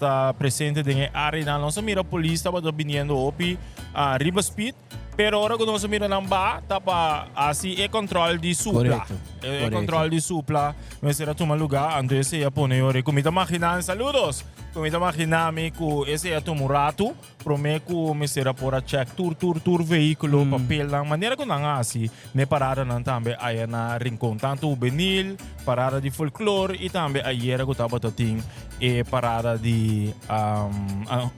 tabata presente den e áreanan. Nos a mira polis tabata biniendo hopi riba speed, pero ora ku nos a mira nan ba ta pa hasi e kòntròl di supla. Korekto, E korekto. kòntròl di supla mester a tuma lugá, anto esei a pone ora ku mi ta maginá, saludos, ku mi ta maginá mi ku esei a tuma un ratu promé ku mester a por a chèk tur tur tur vehíkulo, papelnan, manera ku nan a hasi n'e paradanan tambe aya na Rincon, tantu hubenil, parada di folklor i tambe ayera ku tabata tin e parada di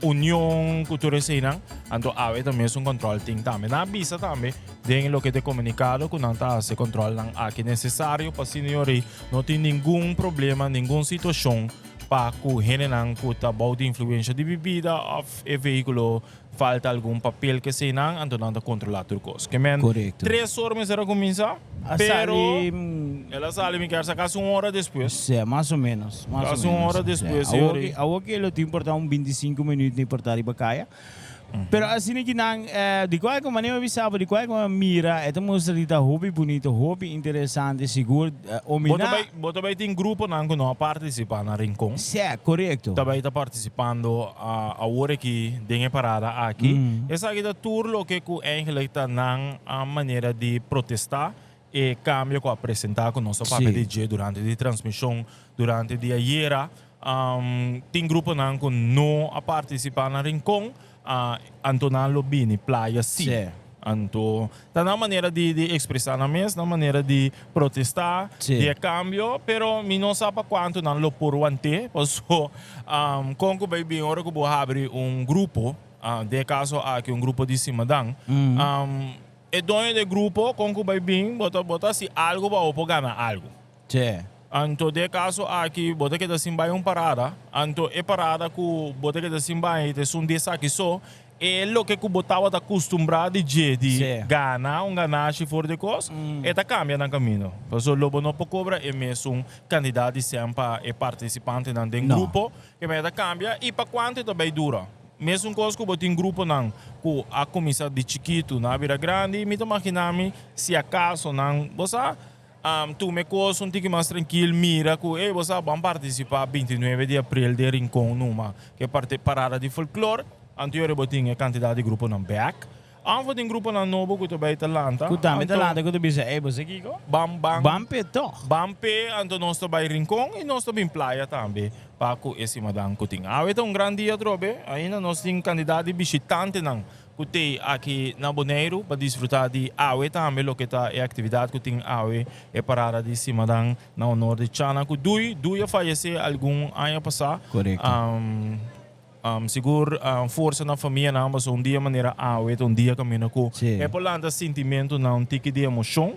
Union ku tur eseinan. Anto awe ta mesun kòntròl tin tambe. Nan a bisa tambe den loke ta e komunikado ku nan ta hasi e kòntròlnan aki nesesario pa asina yori no tin ningun problema, ningun situashon pa ku hendenan ku ta bou di influensha di bibida òf e vehíkulo falta algun papel ke eseinan, anto nan ta kontrolá tur kos. Ke men Korekto. tres or mester a kuminsá, A pero sali el a sali mi kier sa kasi un ora despues. Sí, mas o menos, mas o Kasi un menos. ora Sí. despues, Awor señor. ki, awor ki lo tin por ta un 25 minuut ni por ta riba kaya. Pero asina ki nan, di kualke manera mi bisa bo, di kualke manera mi mira, e ta mustra di ta hopi bunito, hopi interesante, sigur Bo ominá. ta bai, bo ta bai tin gruponan ku no a partisipá na Rincon. Sí, korekto. Ta bai ta partisipando awor aki den e parada aki. Esaki ta tur loke ku eigenlijk ta nan manera di protestá e kambio ku a presentá ku nos a papia di dje durante di transmishon durante di ayera. Tin gruponan ku no a partisipá na Rincon, anto nan lo bini playa sí. Anto ta nan manera di di ekspresá nan mes, nan manera di protestá di e kambio, pero mi no sa pa kuantu nan lo por want'é, paso kon ku bai bin ora ku bo habri un grupo, den e kaso aki un grupo di simadan, e doño di e grupo kon ku bai bin bo ta bo ta hasi algu pa bo por gana algu. Che. Anto den e kaso aki bo ta keda sin bai un parada, anto e parada ku bo ta keda sin bai ta esun di esaki so, e loke ku bo tabata kustumbrá di dje di gana un ganashi for di kos, e ta kambia nan kamino. Pasobra lo bo no por kobra e mesun kantidat di sèn pa e partisipantenan den grupo, ke mester ta kambia i pa kuantu e ta bai dura. Mesun kos ku bo tin gruponan ku a kuminsá di chikitu nan a bira grandi, mi ta maginá mi si akaso nan, bo sa, Tuma e kos un tiki mas trankil, mira ku ey bo sa ban partisipá 29 di aprel den Rincon numa ku e parte parada di folklor, anto yora bo tin e kantidat di gruponan bèk. Òf tin gruponan nobo ku ta bai ta lanta, Ku tambe ta anto lanta ku ta bisa ey bo sa kiko? ban ban Ban p'e tòg. Ban p'e, anto nos ta bai Rincon i nos ta bin playa tambe pa ku e simadan ku tin. Awe ta un gran dia atrobe, ainda nos tin kantidat di bishitantenan Ku t'ei aki na Boneiru pa disfrutá di awe tambe loke ta e aktividat ku tin awe e parada di Simadan na honor di Chana ku Dui. Dui a fayesé algun aña pasá. Korekto. Sigur forsa na famianan pasobra un dia manera awe ta un dia kaminda ku Sí. e por lanta sintimentunan un tiki di emoshon.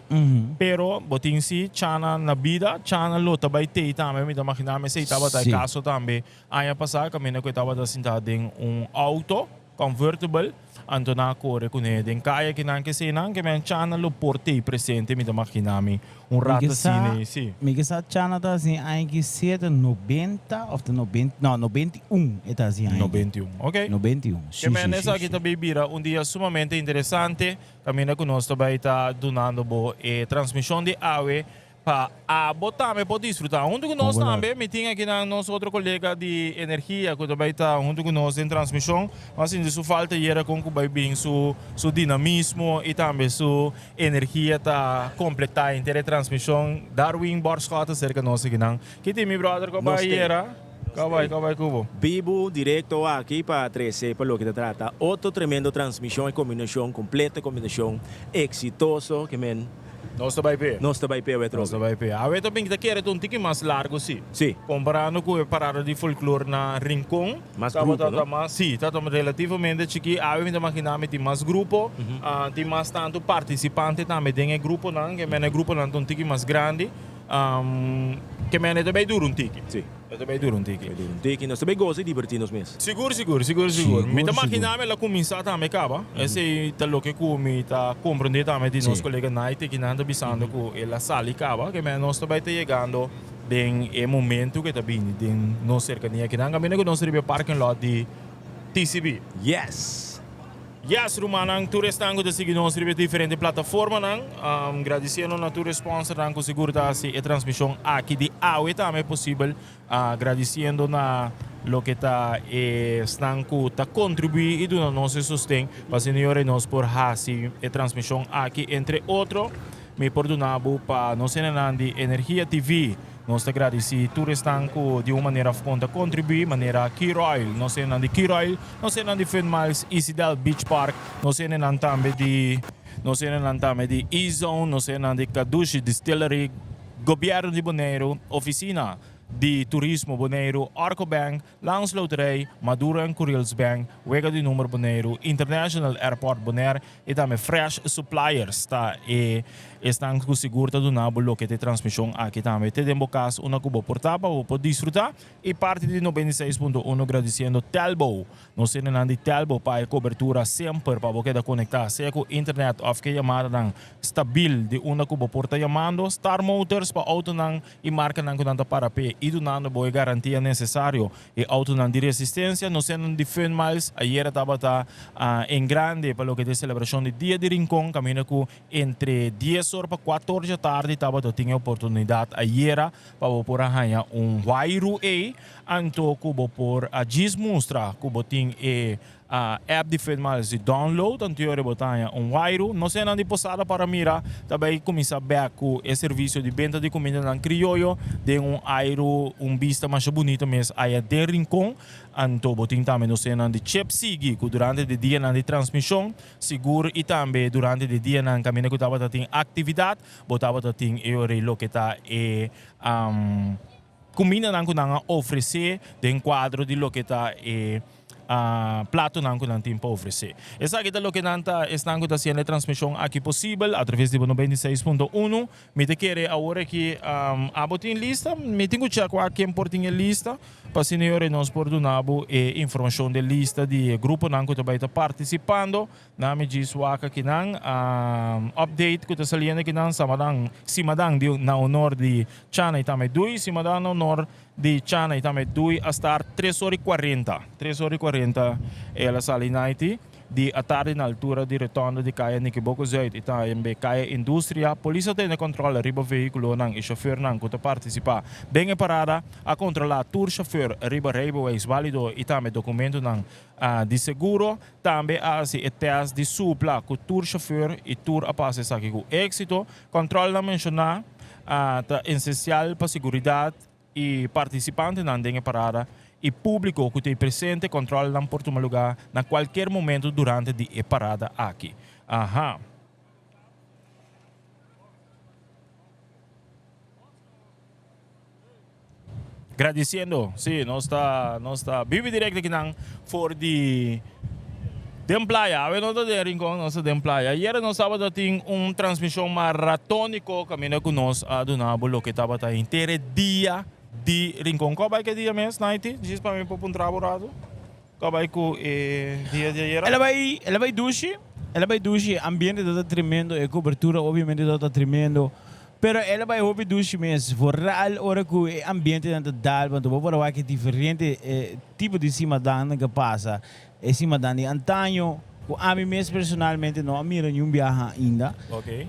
Pero bo tin si Chana na bida, Chana lo ta bai t'ei tambe mi ta maginá mi esei tabata e Sí. kaso tambe aña pasá kaminda ku e tabata sintá den un outo. Convertible, anto nan a kore kuné den kaya ki nan ke sei nan ke men Chana lo por tei presente mi ta magina mi un Mi rato ke sa, asina si. mi ke sa Chana ta hasi aña ki siete nobenta of ta nobenta no 91 e ta hasi aña ki. 91 ok. 91 Ke si men si si esaki si. ta bay bira un dia sumamente interesante kaminda ku nos ta bay ta dunando bo e transmishon di awe Pa abo tambe por disfruta huntu ku nos tambe. Mi tin akinan nos otro kolega di energia ku ta bai ta huntu ku nos den transmishon. Nos a sinti su falta ayera kon ku bai bin su su dinamismo i tambe su energia ta kompletá henter e transmishon. Darwin Borschot ta serka nos akinan. Ki tin mi brother ku a bai ayera? Ku a bai ku a bai ku bo? Bibu direkto aki pa trese pa loke ta trata otro tremendo transmishon e kombinashon kompleto e kombinashon eksitoso ke men. Nos ta bai p'e. Nos ta bai p'e awe Nos ta trobe. bai p'e. Awe ta bin ta kere ta un tiki mas largo si. Si. Komparando ku e parada di folklor na Rincon. Mas grupo, tabata no? ta mas, si, ta ta relativamente chikí. Awe mi ta maginá mi tin mas grupo, tin mas tantu partisipante tambe den e gruponan, ke mene e gruponan ta un tiki mas grandi. Ke mene ta bai dura un tiki. Si. E ta bai dura un tiki. Bai dura un tiki. Nos ta bai goza i divertí nos mes. Sigur, sigur, sigur, sigur. Mi ta Sigur, sigur. maginá mi el a kuminsá tambe kaba. Esei ta loke ku mi ta komprendé tambe di nos Sí. kolega Naite ki nan ta bisando ku el a sali kaba. Ke men nos ta bai ta yegando den e momentu ku e ta bini den nos serkania. Kinan kaminda ku nos riba e parking lot di TCB. Yes! Yes rumannan, tur esnan ku ta sigui nos riba e diferente plataformanan, gradisiendo na tur e sponsornan ku sigur ta hasi e transmishon aki di awe tambe posibel, gradisiendo na loke ta esnan ku ta kontribuí i duna nos e sosten pa asina yora nos por hasi e transmishon aki. Entre otro mi por duna bo pa nos hendenan di Energia TV. Nos ta gradisí tur esnan ku di un manera òf kon ta kontribuí, manera Q-Royal, nos hendenan di Q-Royal, nos hendenan di Fun Miles, Isidel Beach Park, nos hendenan tambe di nos hendenan tambe di E-Zone, nos hendenan di Kadushi Distillery, Gobièrnu di Boneiru, Ofisina di Turismo Boneiru, Arco Bank, Langs Loterij, Maduro en Curiels Bank, Wega di Number Boneiru, International Airport Bonaire i tambe Fresh Suppliers ta e esnan ku sigur ta duna bo loke ta e transmishon aki tambe te den bo kas unda ku bo por ta pa bo por disfruta i parti di 96.1 gradisiendo Telbo. Nos hendenan di Telbo pa e kobertura semper pa bo keda konektá sea ku internet òf ke yamadanan stabil di unda ku bo por ta yamando. Star Motors pa outonan i markanan ku nan ta para p'e i dunando bo e garantia nesesario. E outonan di resistensia no siendo di Fun Miles ayera tabata en grande pa loke ta e selebrashon di Dia di Rincon kaminda ku entre dies or pa kuator djatardi tabata tin e oportunidat ayera pa bo por a haña un wairu ei anto ku bo por a djis mustra ku bo tin e App di Fun Miles di download anterior bo ta haña un wairu. No senan di Posada para mira ta bay cuminsa bek cu e servicio di benta di cumindanan crioyo den un airu un bista masha bunito mes aya den Rincon. Anto bo tin tambe no senan di Chip Sigui cu durante di dianan di transmision sigur y tambe durante di dianan caminda cu tabata tin actividad bo tabata tin e ora loke ta e Cumindanan cu nan a ofrece den cuadro di loke ta e platonan cu nan tin pa ofrece. Esaki ta loke nan ta esnan cu ta haciendo e transmision aki posibel a traves di bo 96.1. Mi ta kere awor aki abo tin lista? Mi tin cu check wak ken por tin e lista pa asina yora nos por duna bo e informacion di e lista di e gruponan cu ta bay ta participando. Na mi djis wak akinan update ku ta saliendo akinan samadan simadan di na honor di Chana y tambe Dui simadan na honor di Chana y tambe Dui a start tres ora y cuarenta tres ora y cuarenta el a sali naiti di atardi na altura di rotonda di kaya Nikiboko Zuid y tambe kaya Industria polis a tene control riba vehiculonan y chofernan ku ta participa den e parada a controla tur chofer riba rijbewijs valido y tambe documentonan di seguro. Tambe a hasi e tèst di supla ku tur shofùr i tur a pasa esaki ku éksito. Kòntròlnan menshoná ta esensial pa seguridat i partisipantenan den e parada i públiko ku ta ei presente. Kòntròlnan por tuma lugá na kualker momentu durante di e parada aki. Aha. Gradiciendo, sí, nos ta, nos ta bibi directo akinan for di den playa. Awe no ta den Rincon, nos ta den playa. Ayer nos tabata tin un transmision maratónico caminda cu nos a duna bo loke tabata henter e dia di Rincon. Cua bai ke dia mes, Naity? Djis pa mi por puntra bo rato. Cua bai cu e dia di ayer? El a bai, el a bai dushi, el a bai dushi. E ambiente tabata tremendo, e cobertura obviamente tabata tremendo. Pero el a bai hopi dushi mes, vooral ora cu e ambientenan ta dal, want bo por a wak e diferente tipo di simadannan cu pasa. E simadan di antaño, cu ami mes personalmente no a mira niun biaha ainda.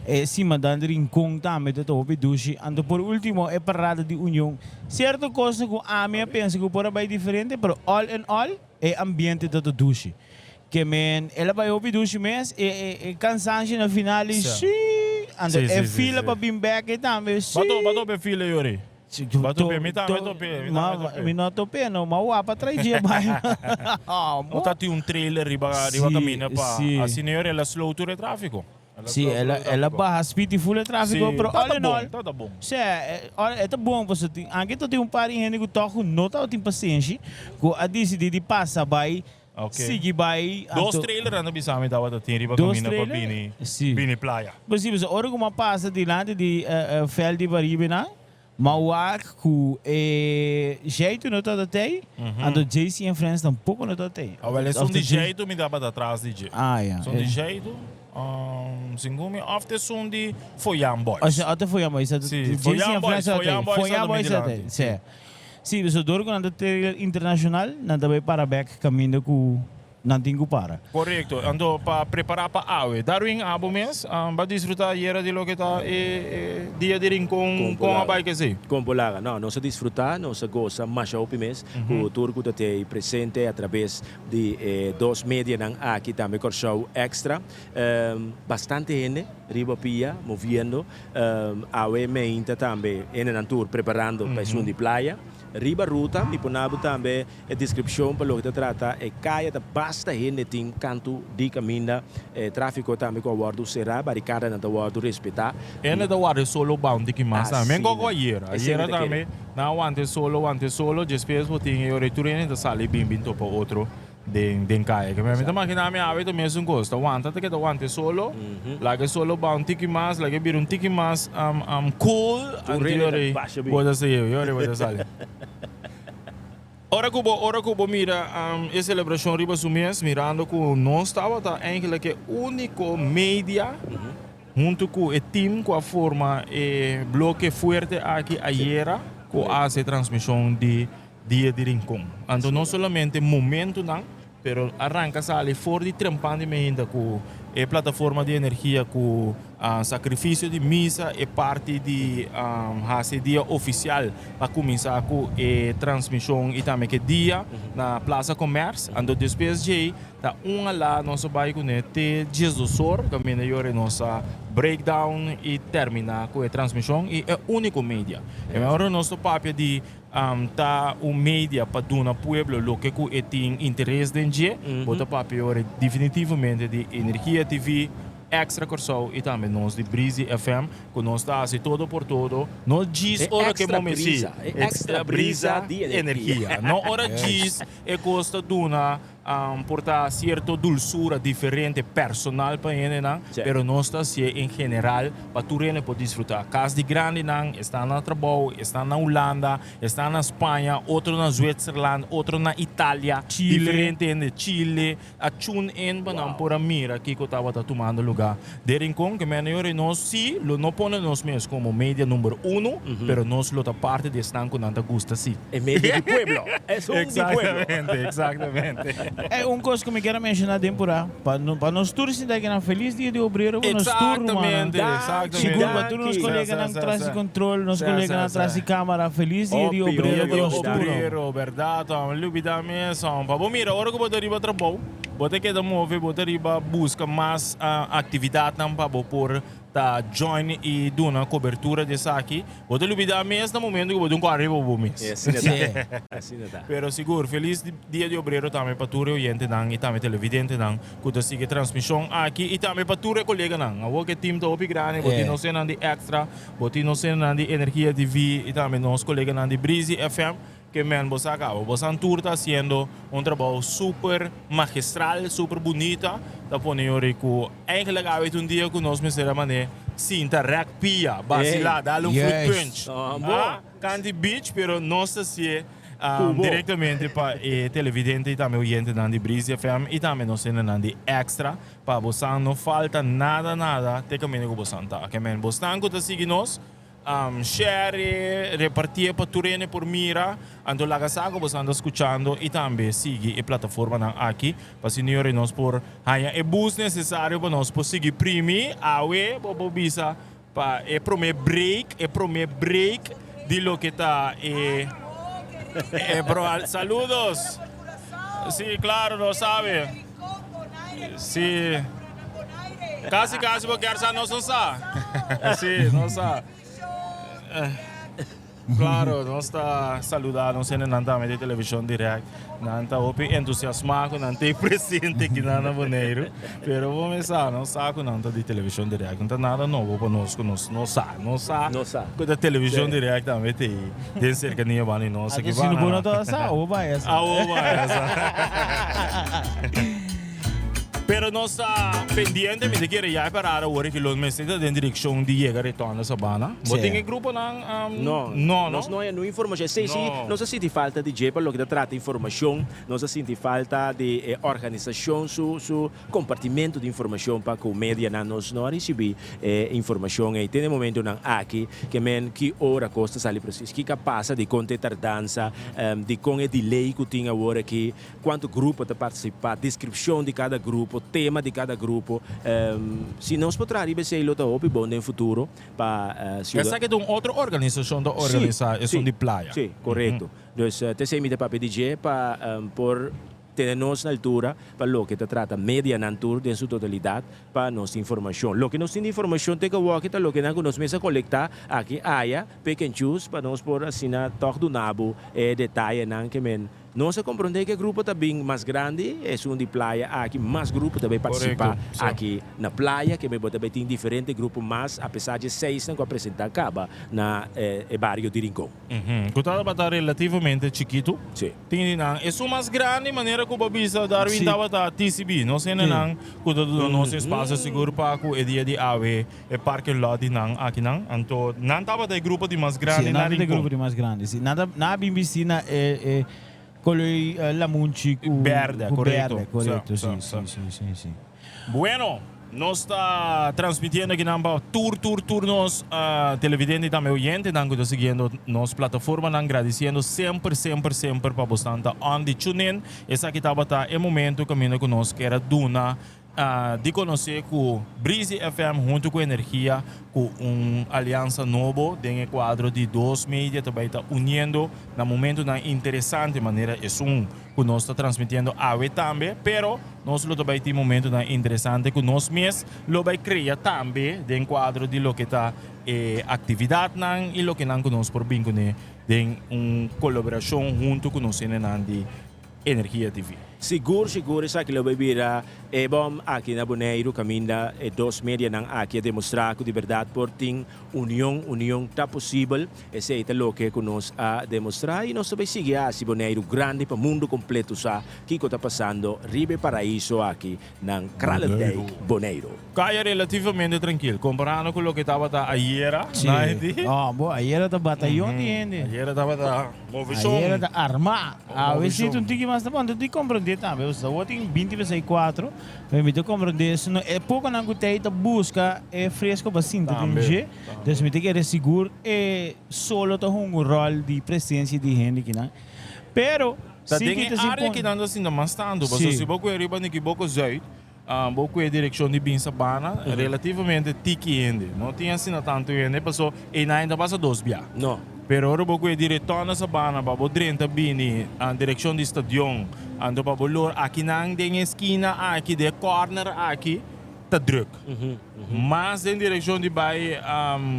E simadan di Rincon tambe ta hopi dushi. Anto por ultimo e parada di Union. Cierto cosnan cu ami a pensa cu por a bai diferente, pero all in all e ambiente ta dushi. Ke men, el a bai hopi dushi mes, e e cansancio na final i Sa. shi, anto Si, e si, si, fila si. pa bin bek ei tambe shi. Ba to, ba tope fila yori. Si, Ba to, tope, mi tambe to, tope, mi ma, tambe tope. mi no tope no, ma wapa trai dje bai. Oh, No ta tin un trailer riba, riba Si, camina pa si. asina yori el a slow tur e trafico. Sí, el a, el a baha speed y full e tráfico, Sí, pero ta all ta in bon, all, ta ta bon. Sí, e ta bon pasobra tin, anke ta tin un par di hende ku tòg ku no tabatin pasenshi, ku a disidí di pasa bai, Ok. sigui bai, Dos anto trailer nan ta bisa mi tabata tin riba Dos kaminda pa trailer? bini, Sí. bini playa. Pues sí, pasobra ora ku mi a pasa dilanti di veld di Baribenan, mi a wak ku e Jeito no tabata tei, anto JC and Friends tampoko no tabata tei. Awel, Of esun ta di J- Jeito mi tabata tras di dje. Ah, ya. Esun di Eh. Jeito, segun mi, of ta esun di Foyan Boys. Osea, ota Foyan Boys. Sí, JC Foyan and Boys, Friends tabata Foyan tei. Boys Foyan tabata mi Boys tabata tei, dilanti. sí. Sí, so dor ku nan ta trailer internashonal, nan ta bai para bek kaminda ku. Nan tin ku para. Korekto. Anto pa prepará pa awe. Darwin, abo mes ba disfrutá ayera di loke ta e dia di Rincon? Kon a bai kesei? Kon por laga? No, nos a disfrutá, nos a gosa masha hopi mes ku tur ku ta tei presente atrabes di e dos medianan aki, tambe Kòrsou Extra. Bastante hende riba pia moviendo. Awe meinta tambe hendenan tur preparando pa esun di playa. Riba ruta mi por na bo tambe E descripcion pa loke ta trata e caya ta basta hende tin cantu di caminda, e trafico tambe cu a wordo cera, baricadanan ta wordo respeta. Hende ta warda e solo bou un tiki mas tambe. Men koko ayera. Ayera tambe nan a wanta e solo, wanta e solo, despues bo tin e ora e tur hende ta sali bin bin topa otro den den caya. Ke mi ta magina mi awe ta mesun cos. Ta wanta ta keda wanta e solo, laga e solo bou un tiki mas, laga e bira un tiki mas cool, Tur hende ta basha bin. Bo ta sigui, e ora bo ta sali. Ora ku bo ora ku bo mira e selebrashon riba su mes, mirando ku nos tabata eigenlijk e úniko media huntu ku e team ku a forma e bloke fuerte aki ayera ku a hasi e transmishon di Dia di Rincon. Anto no solamente momentunan, pero a ranka sali for di trempan di meinta ku e plataforma di energia ku sakrifisio di misa e parti di hasi e dia ofisial pa kuminsá ku e transmishon i tambe ke dia na Plaza Commerce. Anto despues djei ta un alá nos a bai kuné te diesdos or kaminda yora nos a breakdown i terminá ku e transmishon i e úniko media. E ora nos ta papia di Ta un media pa duna pueblo loke ku e tin interes den dje. Bo ta papia ora definitivamente di Energia TV, Extra Kòrsou i tambe nos di Breezy FM ku nos ta hasi todo por todo. No djis ora ku e momen si. E extra brisa di energia. No ora djis e kos ta duna Por ta cierto dulzura diferente personal pa hendenan, pero nos ta hacié en general pa tur hende por disfruta. Cas di grandinan, esnan na trabou, esnan na Hulanda, esnan na Spaña, otro na Zwitserland, otro na Italia, diferente hende, Chile, a tune in pa nan por a mira kico tabata tumando lugar den Rincon. Ke mende yori nos si lo no pone nos mes como media number uno, pero nos lo ta parti di esnan cu nan ta gusta si. E medio di pueblo. Es un di pueblo. Exactamente, exactamente. E un cos cu mi kier a menciona den pura, pa pa nos tur sinta aki nan feliz dia di obrero pa nos tur rumannan. Exactamente, exactamente. Sigur pa tur nos coleganan tras di control, nos coleganan tras di camara, feliz dia di obrero pa nos tur. Obrero, berdad, hombre. Lubida mes, hombre. Pa bo mira, ora cu bo ta riba trabou, bo ta keda move, bo ta riba busca mas actividadnan pa bo por ta join y duna cobertura di esaki. Bo ta lubida mes na momento cu bo tin un cor riba bo mes. E asina ta. Asina ta. Pero sigur, feliz Dia di Obrero tambe pa tur e oyentenan y tambe televidentenan cu ta sigui e transmision aki y tambe pa tur e coleganan. Awor cu e team ta hopi grandi, bo tin nos hendenan di Extra, bo tin nos hendenan di Energia TV y tambe nos coleganan di Breezy FM. Ke men bo sa caba. Bosan tur ta haciendo un trabou super magistral, super bunita. Ta pone yori cu eigenlijk awe ta un dia cu nos mester a mane sinta rek pia, basila, dal un fruit punch. Ah, canti beach, pero nos ta hacié directamente pa e televidente y tambe oyentenan di Breezy FM y tambe nos hendenan di Extra pa bosan no falta nada nada te caminda cu bosan ta. Ke men bosnan cu ta sigui nos. Share, repartié pa tur hende por mira, anto laga sa ku boso anda skuchando i tambe sigui e plataformanan aki pa asina yori nos por haña e boost nesesario pa nos por sigui primi. Awe bo por bisa pa e promé break, e promé break di loke ta e e pro saludos. Sí, claro, nos sabe. Sí. Casi casi bo kier sa nos no sa. Sí, nos sa. Claro, nos ta saluda nos hendenan tambe di television direct. Nan ta hopi entusiasma cu nan t'e presente aki nan na Boneiru. Pero bo mes sa, nos sa cu nan ta di television direct. No ta nada nobo pa nos cu nos no sa. Nos sa Nos sa. cu ta television direct tambe t'e den cercania banda di nos aki. Si no bo no ta sa, awo baya sa. Awo baya sa. Pero nos ta pendiente, mi ta kere ya e parada awor ki lo mester ta den direccion di yega Retorno Sabana. Bo tin e gruponan? No, No, no? nos no haya nu informacion. Esei si No. nos a sinti falta di dje pa loke ta trata informacion, nos a sinti falta di e organisacion su su compartimento di informacion pa cu medianan. Nos no a ricibi e informacion ei te na e momentonan aki ke men ki ora cos ta sali precies, kiko a pasa, dikon ta e tardansa, dikon e delay cu tin awor aki. Cuanto grupo ta participa, descripcion di cada grupo, tema di cada grupo. Si nos por traha riba esey lo ta hopi bon den futuro pa ciudad. Esaki ta un otro organisacion ta organisa esun di playa. Si, corecto. Dus ta esey mi ta papia di dje pa por tene nos na altura pa loke ta trata medianan tur den su totalidad pa nos tin informacion. Loke nos tin di informacion te awoki ta loke nan cu nos mes a colecta aki aya, pick and choose, pa nos por asina tog duna bo e detayenan ke men. Nos a komprondé ku e grupo ta bin mas grandi, esun di playa aki, mas grupo ta bay partisipá aki na playa, ke bo ta bay tin diferente grupo mas apesar dje seisnan ku a presentá kaba na e bario di Rincon. Ku tabata relativamente chikitu. Sí. Tin di nan. Esun mas grandi manera ku bo bisa Darwin tabata TCB. Nos hendenan ku ta duna nos espasio sigur pa ku e dia di awe e parking lot di nan akinan. Anto nan tabata e grupo di mas grandi Sí, na nan tabata e Rincon. grupo di mas grandi, sí. Nan ta, nan a bin bisti na e, e koloi lamunchi ku Berde, ku korekto. berde, korekto, Sa, sí, sa, sí, sí, sí, sí. Bueno, nos ta transmitiendo akinan pa tur, tur, tur nos televidente y tambe oyentenan ku ta siguiendo nos plataformanan, gradisiendo semper, semper, semper pa bosnan ta on di tune in. Esaki tabata e momento kaminda ku nos kier a duna Di konosé ku Breezy FM huntu ku Energia ku un aliansa nobo den e kuadro di dos media ta bai ta uniendo na momentunan interesante manera esun ku nos ta transmitiendo awe tambe, pero nos lo ta bai tin momentunan interesante ku nos mes lo bai krea tambe den kuadro di loke ta e aktividatnan i lokenan ku nos por bin kuné den un kolaborashon huntu ku nos hendenan di Energia TV. Sigur sigur esaki lo bay bira e bom aki na Boneiru caminda e dos medianan aki a demostra cu di berdad por tin union, union ta posibel, esey ta loke cu nos a demostra y nos ta bay sigui haci Boneiru grandi pa mundo completo sa kico ta pasando riba e paraiso aki nan Kralendijk, Boneiru. Kaya relativamente trankil komparando ku loke tabata ayera, Sí. Naidi. Oh, bo, ayera ta batayon di hende. Ayera tabata movishon. Ayera ta armá. Awe si Movishon. un tiki mas ta bon. Anto di komprondé tambe. Bo sa, tin binti pa sei kuatro. Pero mi ta komprondé su no e pokonan ku ta ei ta buska e fresko pa sinta den Tambe, dje. tambe. Dus mi ta kere sigur e solo ta hunga un ròl di presensia di hende kinan. Pero Ta si den ki e ta sin área pon. kinan ta sinta mas tantu. Pasobra Sí. si bo kue riba Nikiboko Zuid, Bo ku e direkshon di bin Sabana, relativamente tiki hende. No tin asina tantu hende paso einan ta pasa dos bia. No. Pero ora bo ku e direktor na Sabana pa bo drenta bini direkshon di stadion, anto pa bo lor akinan den e skina aki, den e corner aki, ta druk. Mas den direkshon di bai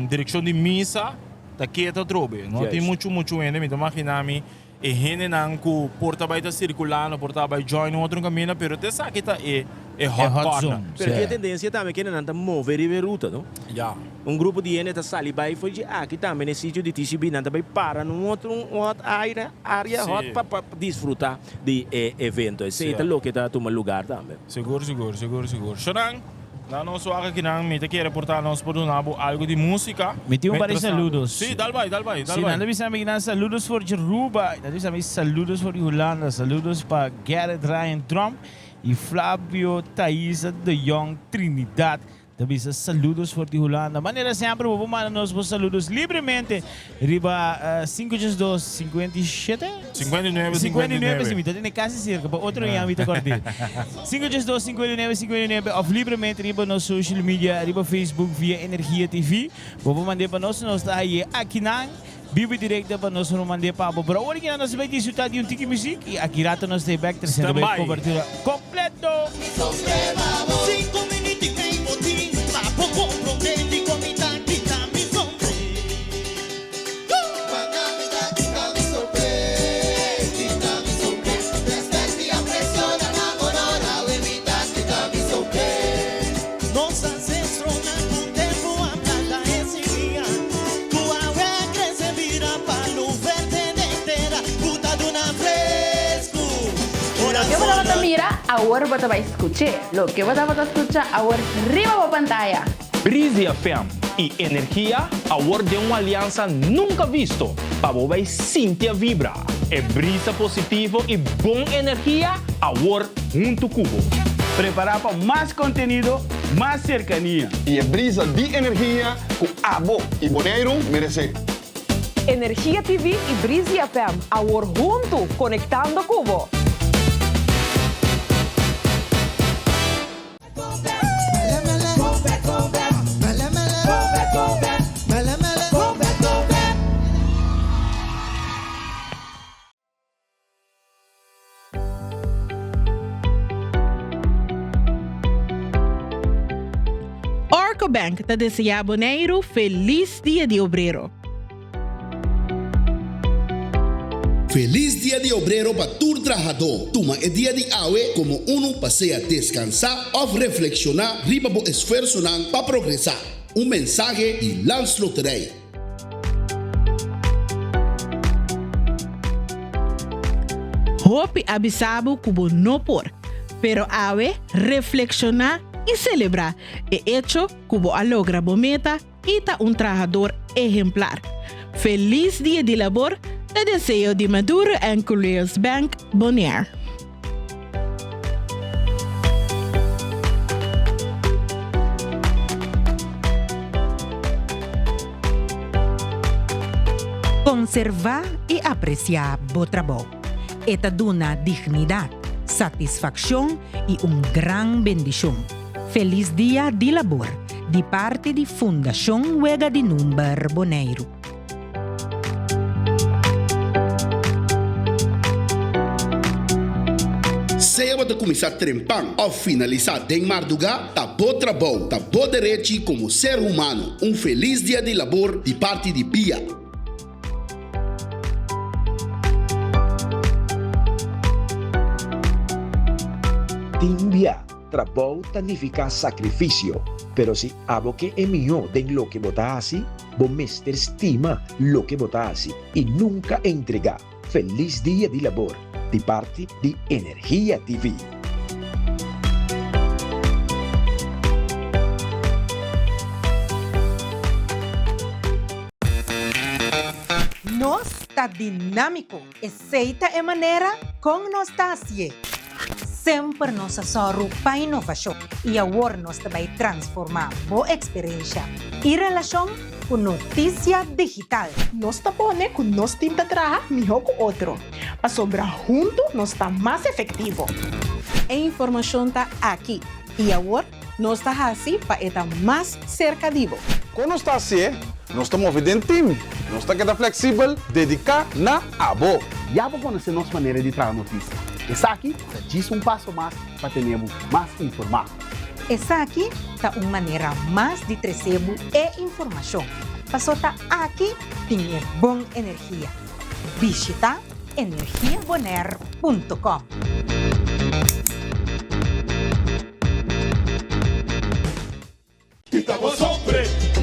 direkshon di misa ta keto atrobe. No tin muchu muchu hende, mi ta magina mi. E hendenan ku por ta bai ta sirkulá, no por ta bai join un otro kaminda, pero te esaki ta e e hot hot corner. zone. Pero tin e tendensia tambe ku hendenan ta move riba e ruta, no? Ya. Un grupo di hende ta sali bai for dje aki tambe na e sitio di TCB, nan ta bai para na un otro un hot aire, area hot pa pa disfruta di e evento. Esei ta loke ta tuma lugar tambe. Sigur, sigur, sigur, sigur. Shonan, Na nos wak akinan mi ta kere por ta nos por duna bo algo di musica. Mi tin un par di Mientras tanto. saludos. Sí, dal bai, dal bai, dal Sí, bai. nan ta bisa mi kinan saludos for di Aruba, nan ta bisa mi saludos for di Hulanda, saludos pa Gerrit Ryan Tromp y Flavio Thaisa de Jong Trinidad ta bisa saludos for di Hulanda. Manera semper bo por manda nos bo saludos libremente riba 582 57? 59, 59, 59. si mi ta tene casi cerca, pa otro aña mi ta cordi. 582 59 59 of libremente riba nos social media, riba Facebook via Energia TV. Bo por mand'é pa nos, nos ta haye akinan, bibo y directo pa nos por mand'é pa bo. Pero awor kinan nos ta bay disfruta di un tiki muziek y aki rato nos ta back treciendo Stand bay by. cobertura completo. Cinco minuut y mei botin, pa bo comprende di con mi ta kita mi sombre. Nos ancestronan ku tempu a planta e simia, ku awe a krese bira palu verde den tera ku ta duna fresku. Ora Loke bo sol tabata mira, ta. Awor bo ta bai skuch'é. Loke bo tabata skucha awor riba bo pantaya. Breezy FM i Energia awor den un aliansa nunka visto pa bo bai sinti a vibra e brisa positivo i bon energia awor huntu ku bo. Prepará pa mas kontenido, mas serkania. I e brisa di energia ku abo i Boneiru meresé. Energia TV i Breezy FM awor huntu konektando ku bo. Orco Bank ta deseá Boneiru felis Dia di Obrero. Felis Dia di Obrero pa tur trahadó. Tuma e dia di awe komo unu pa sea deskansá òf reflekshoná riba bo esfuersonan pa progresá. Un mensahe di Landsloterij. Hopi a bisa bo ku bo no por, pero awe reflekshoná i selebrá e echo ku bo a logra bo meta i ta un trahador ehemplar. Felis Dia di Labor ta deseo di Maduro and Culeos Bank Bonaire. Konservá i apresiá bo trabou. E ta duna dignidat, satisfakshon i un gran bendishon. Felis Dia di Labor di parti di Fundashon Wega di Number Boneiru. Sea bo ta kuminsá trempan òf finalisá den mardugá, ta bo trabou, ta bo derechi komo ser humano. Un felis Dia di Labor di parti di bia. Tin bia. Trabou ta nifiká sakrifisio, pero si abo ke e mihó den loke bo ta hasi, bo mester stima loke bo ta hasi i nunka entregá. Felis Dia di Labor di parti di Energia TV. Nos ta dinámiko, esei ta e manera kon nos ta hasié. Semper nos a sòru pa inovashon i awor nos ta bai transformá bo eksperensha i relashon ku notisia digital. Nos ta pone ku nos tim ta traha mihó ku otro, pasobra huntu nos ta mas efektivo. E informashon ta aki i awor nos ta hasi pa e ta mas serka di bo. Kon nos ta hasié? Nos ta move den tim. Nos ta keda fleksibel, dediká na abo. Ya bo konosé nos manera di traha notisia. Esaki ta djis un paso mas pa tene bo mas informá. Esaki ta un manera mas di trese bo e informashon, paso ta aki tin e bon energia. Bishita energiabonaire punto com.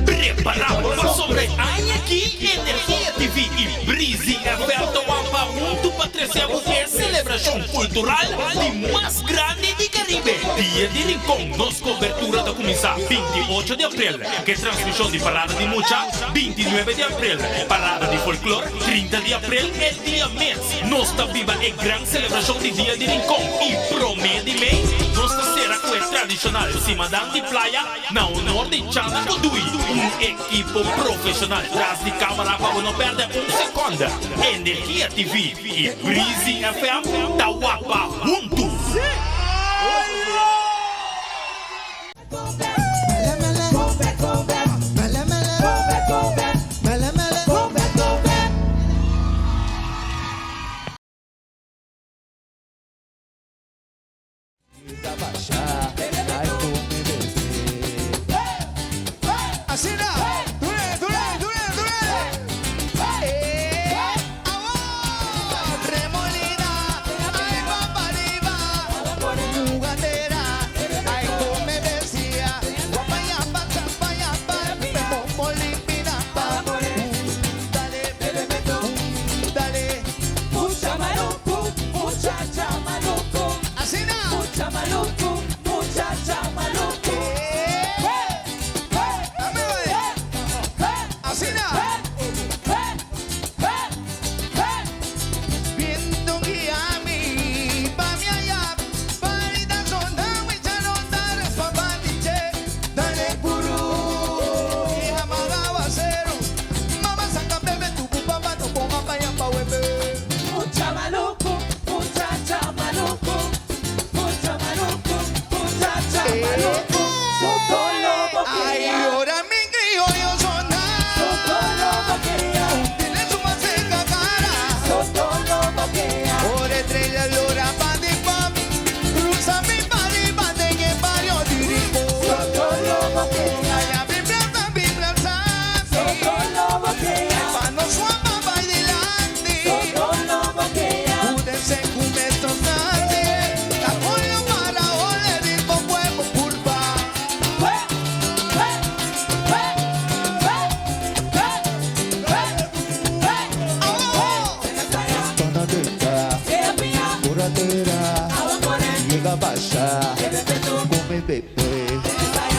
Prepara bo pasobra e aña aki Energia TV i Breezy FM ta wampa huntu pa trese bo e selebrashon kultural di mas grandi di Karibe, Dia di Rincon. Nos kobertura ta kuminsá 28 di aprel ku e transmishon di Parada di Mucha, 29 di aprel Parada di Folklor, 30 di aprel e dia mes. Nos ta biba e gran selebrashon di Dia di Rincon i promé di mei nos ta sera ku e tradishonal Simadan di Playa na honor di Chana Kudui, un ekipo profeshonal tras di kamara pa bo no pèrdè un sekònde. Energia TV i Breezy FM ta wapa huntu!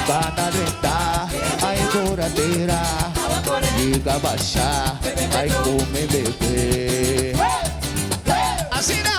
Bana drenta, ai curadera, Liga basha, ai come bebe. Asina!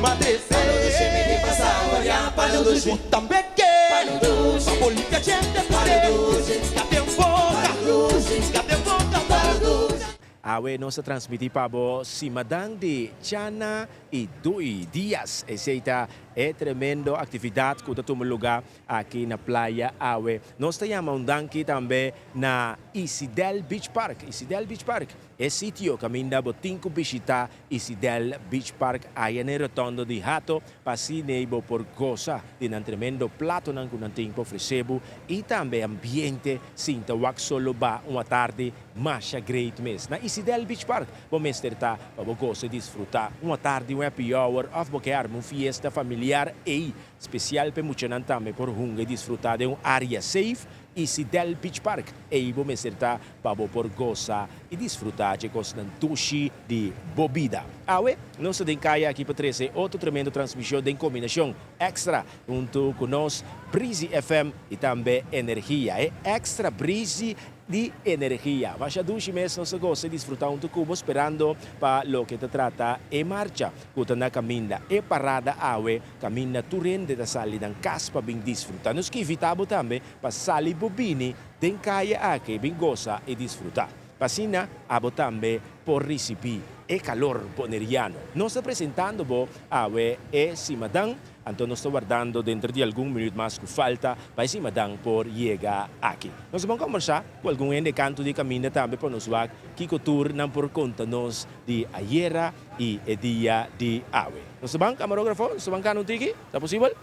m'a trese. Palu dushi mi tin pa saboreá. Palu dushi. Bo tambe ke. Palu dushi. Pa bo limpia djente ku te. Palu dushi. Ska den boka. Palu dushi. Ska den boka. Palu dushi. Awe nos ta transmití pa bo Simadan di Chana i Dui Dias. Esei ta e tremendo aktividat ku ta tuma lugá aki na playa awe. Nos ta yama un danki tambe na Isidel Beach Park. Isidel Beach Park, e sitio kaminda bo tin ku bishitá Isidel Beach Park aya na e rotondo di Hato pa asina bo por gosa di nan tremendo platonan ku nan tin pa ofresé bo i tambe ambiente sinta wak solo ba un atardi masha great mes. Na Isidel Beach Park bo mester ta pa bo gosa i disfruta un atardi, un happy hour of bo ke arma un fiesta familiar ei spesial pa e muchanan tambe por hunga i disfruta den un area safe. Isidel Beach Park, ei bo mester ta pa bo por gosa i disfrutá dje kosnan dushi di bo bida. Awe nos ta den kaya aki pa trese otro tremendo transmishon den kombinashon Extra huntu ku nos Breezy FM i tambe Energia. E Extra Breezy di Energia. Masha dushi mes nos ta gosa i disfrutá huntu ku bo sperando pa loke ta trata e marcha ku ta na kaminda e parada awe Kaminda tur hende ta sali nan kas pa bin disfrutá. Nos ke invitá bo tambe pa sali bo bini den kaya aki bin gosa i disfrutá. Pa asina abo tambe por risibí e kalor boneriano. Nos ta presentando bo awe e simadan, anto nos ta wardando denter di algun minuut mas ku falta pa e simadan por yega aki. Nos ta bon kombersá ku algun hende kantu di kaminda tambe pa nos wak kiko tur nan por konta nos di ayera i e dia di awe. Nos ta ban, camarógrafo? Nos ta ban cana un tiki? Ta posibel?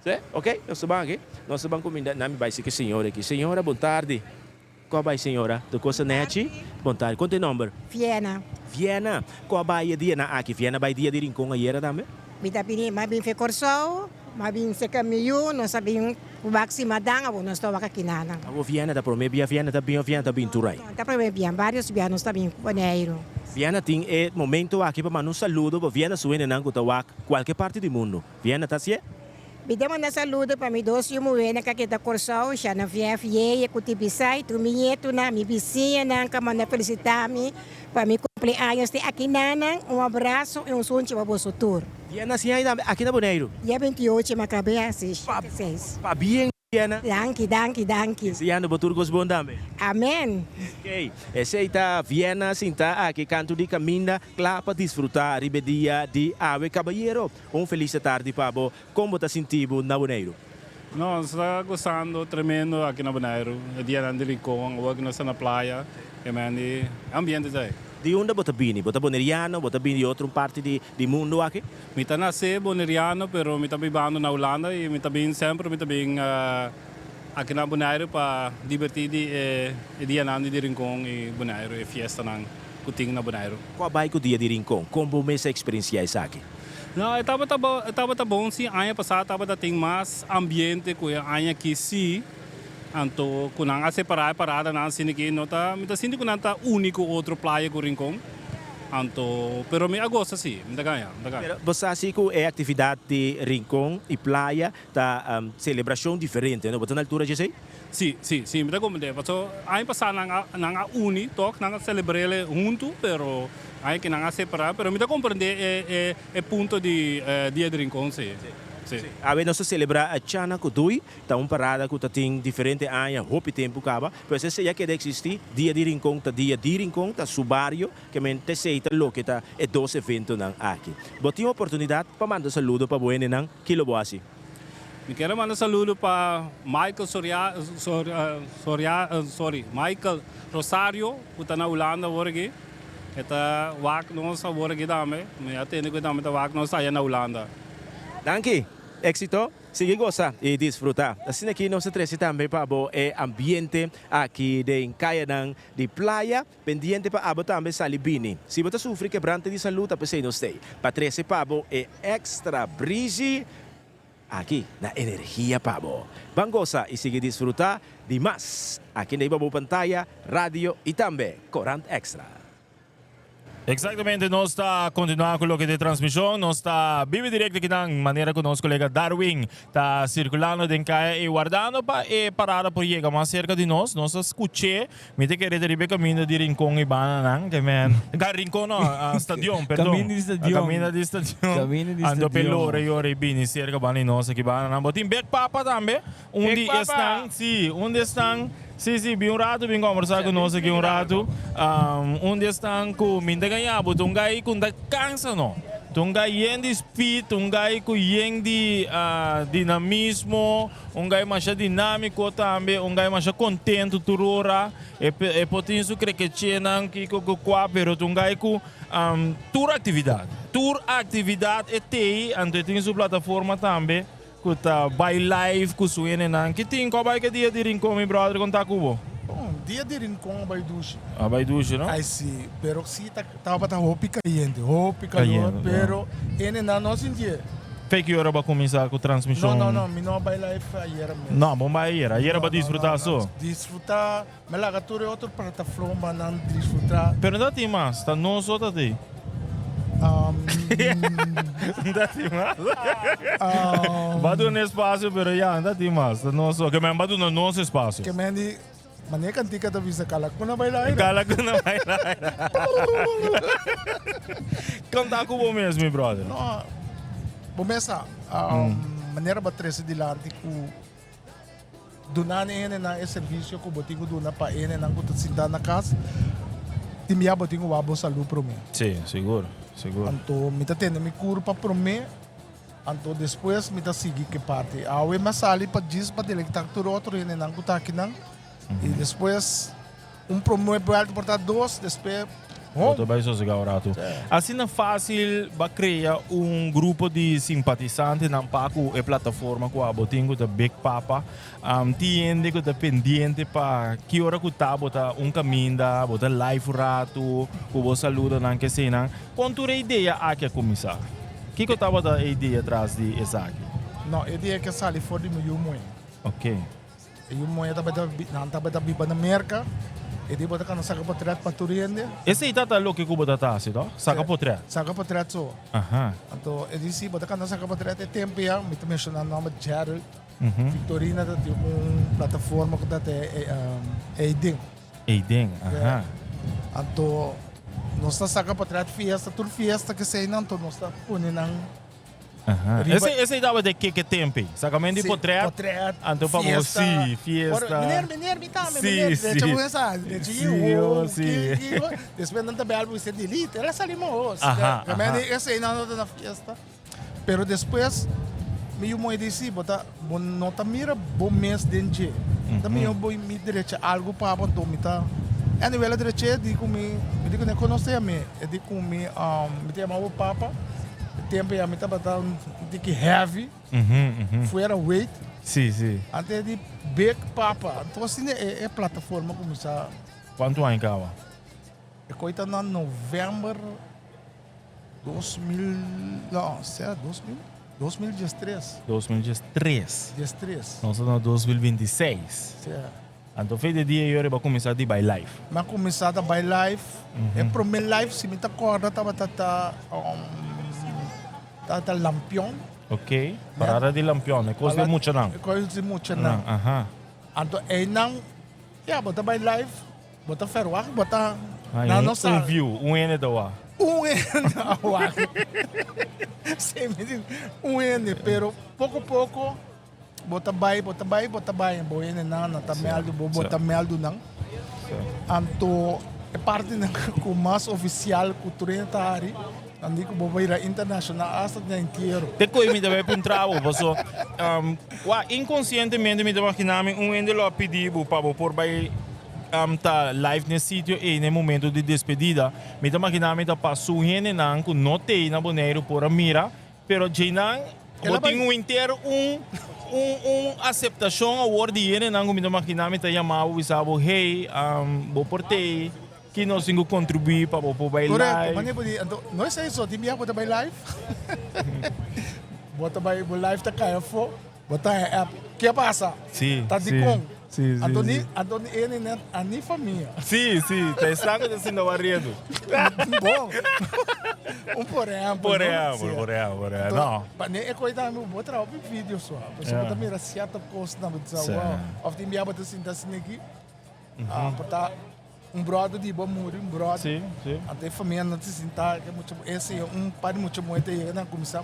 Sí? Ok, nos ta ban aki. Nos ta ban cuminda. Nan mi bai si cu e señora aki. Señora, bon tardi. Cu a bai, señora? Tur cos ta nechi? Bon tardi. Con ta e nomber? Viena. Viena. Cu a bai e dianan aki? Viena bai dia di Rincon ayera tambe? Mi ta bini, m'a bin fe Corsou, m'a bin seca mi yu, nos a bin cu wak simadan, awor nos ta wak aki nanan. Awor Viena ta prome bia Viena ta bin of Viena ta bin tur ai? No, ta prome bia, varios bia nos ta bin cu Boneiru. Viena tin e momento aki pa manda un saludo pa Viena su hendenan cu ta wak cualke parti di mundo. Viena ta hacié? Mi ta manda saludo pa mi dos yu muhénan ku a keda Kòrsou, Shanavièf Yeye ku Tibisay, tur mi ñetunan, mi bisiñanan ku a manda felisitá mi pa mi kumpleaños te akinanan. Un abraso i un sunchi pa boso tur. Dia nasi ai tambe aki na Boneiru? Dia 28 mi a kab'é hasi 76. Pabien Diana. Danki, danki, danki. Deseando bo tur kos bon tambe. Amen. Ok, esei ta Viena sintá aki kantu di kaminda kla pa disfrutá riba e dia di awe. Kabayero, un felis tardi pa bo. Kon bo ta sinti bo na Boneiru? Nos ta gustando tremendo aki na Boneiru. E dianan di Rincon, awor ku nos ta na playa, e men di ambiente ta ei. Di unda bo ta bini? Bo ta boneriano? Bo ta bini di otro parti di mundu aki? Mi ta nase boneriano, pero mi ta bibando na Hulanda i mi ta bin semper mi ta bin aki na Boneiru pa diberti di e dianan di Rincon i Boneiru, e fiestanan ku tin na Boneiru. Kua bai ku dia di Rincon? Kon bo mes a eksperensiá esaki? No, e tabata bo, e tabata bon si aña pasá tabata tin mas ambiente ku e aña aki si. Anto ku nan a separá e paradanan asina ki no ta, mi ta sinti ku nan ta uni ku otro playa ku Rincon. Anto, pero mi a gosa si, mi ta gaña, mi ta gaña. Pero bo sa si ku e aktividat di Rincon i playa ta selebrashon diferente, no? Bo ta na altura dje esei? Si, si, si, mi ta comprende. Paso aña pasá nan a, nan a uni tok, nan a celebrele huntu, pero aña aki nan a separa. Pero mi ta comprende e, e, e punto di Dia di Rincon, si, si. Awe nos ta celebra Chana cu Dui, ta un parada cu ta tin diferente aña, hopi tempo caba, pero esei a keda existi. Dia di Rincon ta Dia di Rincon, ta su bario, ke men ta esei ta loke ta e dos eventonan aki. Bo tin oportunidad pa manda saludo pa bo hendenan, kilo bo haci? Mi kier a manda saludo pa Michael Soria, Soria, sorry, Michael Rosario ku ta na Hulanda awor aki. E ta wak nos awor aki tambe. Mi a tende ku e tambe ta wak nos aya na Hulanda. Danki. Éxito. Sigui gosa i disfruta. Asina aki nos ta trese tambe pa bo e ambiente aki den kayanan di playa. Pendiente pa abo tambe sali bini. Si bo ta sufri kebrante di salud ta pesey nos tey pa trece pa bo e extra breezy aki na Energia pa bo. Ban gosa y sigui disfruta di mas aki na riba bo pantaya, radio y tambe Corant Extra. Exactamente, nos ta continua cu loke t'e transmision. Nos ta bibi directo akinan, manera cu nos colega Darwin ta circulando den caya y wardando pa e parada por yega mas cerca di nos. Nos a scuch'e, mi ta kere ta riba e caminda di Rincon y bananan, ke men, ka Rincon no, Stadion, perdon. Caminda di Stadion. Caminda di Stadion. Caminda di Anto p'e Stadion. lora y ora y bini cerca banda di nos aki bananan. Bo tin Bek Papa tambe. Un di esnan, sí, un di esnan, sí, sí, bin un ratu, bin kombersá ku nos aki un ratu. Un di esnan ku mi ta gañá bo ta un gai ku no ta kansa no. Ta un gai yen di speed, un gai ku yen di dinamismo, un gai masha dinámiko tambe, un gai masha kontentu tur ora. E e por tin su krekechenan kiko ku kua, pero ta un gai ku tur aktividat, tur aktividat e tei, anto e tin su plataforma tambe. Ku ta bai live ku su hendenan. Ki tin? Kua bai ke dia di Rincon mi brother kon ta ku bo? Bon, dia di Rincon a bai dushi. A bai dushi no? Ai si, pero si ta tabata hopi kayente, hopi kalor, Kayente, pero hendenan no sintié. Fe ki ora bo a kuminsá ku transmishon? No, no, no, mi no a bai live ayera mes. No, bo bai ayera. Ayera bo a disfrutá so? Disfrutá, mi a laga tur e otro platafromanan disfrutá. Pero no ta tin mas, ta nos so ta tin. Nta tin mas. Ba duna espacio pero ya nta tin mas. Ta nos so. Ke men ba duna nos espacio. Ke men di mane kantika ta bisa kalakuna baila aira. Kalakuna baila aira. Konta ku bo mes mi brother. No, bo mes sa. Manera bo a trese dilanti ku Duna na e hendenan e servisio ku bo tin ku duna pa e hendenan ku ta sintá na kas. Tin bia bo tin ku wak bo salú promé. Sí, sigur, sigur. Anto mi ta tende mi kurpa promé, anto despues mi ta sigui ku e parti. Awe mi a sali pa djis pa delektá tur otro hendenan ku ta akinan i despues Un promé buelta por ta dos, despues Bo ta bai sosegá un ratu. Asina fásil ba krea un grupo di simpatisantenan pa ku e plataforma ku abo tin ku ta Big Papa. Tin hende ku ta pendiente pa ki ora ku ta bo ta un kaminda, bo ta live un ratu, ku bo saludonan keseinan. Kon tur e idea aki a kuminsá? Kiko tabata e idea tras di esaki? No, e idea ke sali for di mi yu muhé. Oké. E yu muhé tabata nan tabata biba na Merka. E di bo ta kana saka potret pa tur hende. Esei ta ta loke ku bo ta ta hasi to? Saka potret? Saka potret so. Aha. Anto e di si bo ta kana saka potret e tempu ya mi ta menshona nomber Gerald. Victorina ta tin un plataforma ku ta ta Eiden. Eiden, aha. Anto nos ta saka potret fiesta tur fiesta keseinan anto nos ta pone nan. Aha. Riba- Esei, esei tabata e keke tempe. Sakamento di Sí, potret. potret, Anto pa bo, fiesta. sí, fiesta. Ora, meneer, meneer, mi tambe, Sí, meneer. sí. De hecho, bo sa, de hecho, Sí, oh, oh, sí. ki- ki- oh. Despues nan ta bel bo dice, delete, el a sali mohos. Aha, Que men aha. di, esei nan no ta na fiesta. Pero despues, mi yu moe di, sí, bo ta, bo no ta mira bo mes den dje. Ta mihó bo mi drecha algu pa bo, anto mi ta. Anyway, el a drech'é, di ku mi, mi di ku ne konosé a mi. E di ku mi, um, mi ta yama bo papa. E tempo ya mi tabata un tiki heavy, fuera weight. Sí, sí. Antes di Big Papa. Anto asina e, e plataforma kuminsá. Kuantu aña kaba? E koi ta na november 2000, no, sea 2000? 2013. 2013. 13. Nos ta na 2026. Sea. Anto fe di dia yori bo a kuminsá di bai live. Mi a kuminsá ta bai live. E promé live si mi ta kòrda tabata ta tabata lampion. Ok, parada di lampion, e kos di muchanan. E kos di muchanan. Aha. Anto einan, ya bo ta bai live, bo ta ferwagt, bo ta nan no sa. Un view, un hende ta wak. Un hende a wak. Si mi di un hende, pero poko poko. Bo ta bai, bo ta bai, bo ta bai, bo hendenan nan ta mèldu bo, bo ta mèldu nan. Anto e partinan ku mas ofisial ku tur hende ta hari, nan di ku bo bira internashonal asta den entiero. Te koe mi ta bai puntra bo, paso wak inkonsientemente mi ta imaginá mi un hende lo a pidi bo pa bo por bai ta live n'e sitio ei n'e momento di despedida. Mi ta imaginá mi ta pa su hendenan ku no t'ei na Boneiru por a mira. Pero djeinan bo tin un inter un un un aceptacion awor di hendenan cu mi ta imagina mi ta yama bo bisa bo hey bo por tey ki nos tin cu contribui pa bo por bay Correcto, live. mane bo di anto no esey so tin biaha bo ta bay live bo ta bay bo live ta cay afo bo ta haña app ke pasa Si, ta si. dicon. Si, si, Anto ni, si. anto ni ene net a ni famia. Si, si, ta esnan ku ta sinta wariendo. Bon. Un por ehempel, Por no? ehempel, Si. por ehempel, por ehempel. Anto, No. pa ne e koi tambe bo traha hopi video so. Pasobra bo ta mira sierto kosnan, bo ta sa, Si. wow. Of tin bia bo ta sinta asina aki, ah, por ta un brother di bo a muri, un brother. Si, si. Anto e famia no ta sinta, ke mucha, ese un par di mucha muhé ta yega nan kuminsá.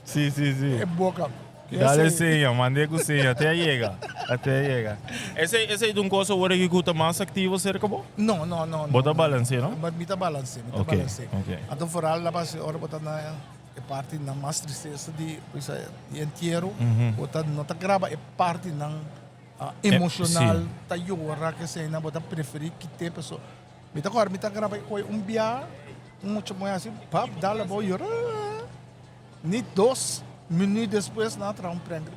Sí, sí, sí. E boca. Dale seña, mandé ku seña, te a yega, te a yega. Esei, esei ta un cosa ora ku ta mas aktivo serka bo? No, no, no. Bo ta balancé, no? Mi ta balancé, mi ta Ok, balancé. ok. Anto vooral la base ora bo ta na e parti nan mas tristesa di, pues, di entiero, bo ta no ta graba e parti nan emocional, ta yora, kesei nan, bo ta preferí kite paso mi ta kòrda mi ta graba e koi un bia, un mucha muhé hasi pap dal abou yora. Ni dos minuut despues nan a traha un prank.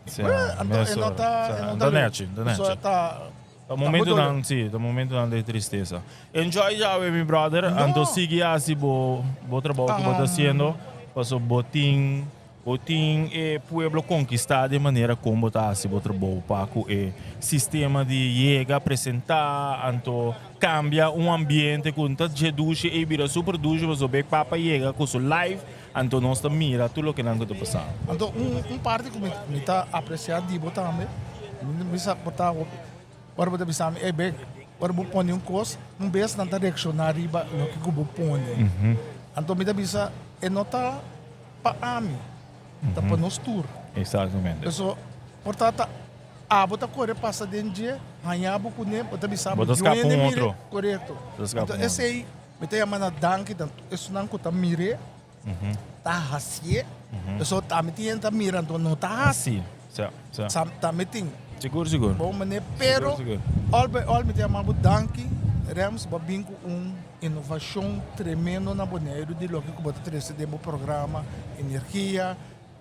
Sí, Anto e no ta, e no ta Ta nechi, ta nechi. So ta Ta momentonan, sí, ta momentonan di tristesa. Enjoy djawe mi brother, anto sigui hasi bo bo trabou ku bo ta hasiendo, paso bo tin bo tin e pueblo konkistá di e manera kon bo ta hasi bo trabou pa ku e sistema di yega, presentá, anto Cambia un ambiente cu no ta dje dushi ey bira super dushi pasobra bek papa yega cu su live anto nos ta mira tur loke nan cu ta pasa. Anto un un parti cu mi mi ta aprecia di bo tambe mi mi sa por ta hopi ora bo ta bisa mi ey bek ora bo pone un cos un bes nan ta reacciona riba loke cu bo pone anto mi ta bisa e no ta pa ami ta pa nos tur. Exactamente. Pasobra por ta ta Abo ta kore pasa den dje, haña bo kuné, bo ta bisa Bo bo ta skapa yuende un mire, otro. korekto. Bo ta skapa Anto un otro. esei mi ta yama na danki tantu esunnan ku ta mir'é, ta hasié, pasobra tambe tin hende ta mira anto no ta hasi. Si, sa, sa. Sa tambe tin. Sigur, sigur. Bon manera, pero Sigur, sigur. all by all mi ta yama bo danki, Rems, bo a bin ku un inovashon tremendo na Boneiru di loke ku bo ta trese den bo programa, energia,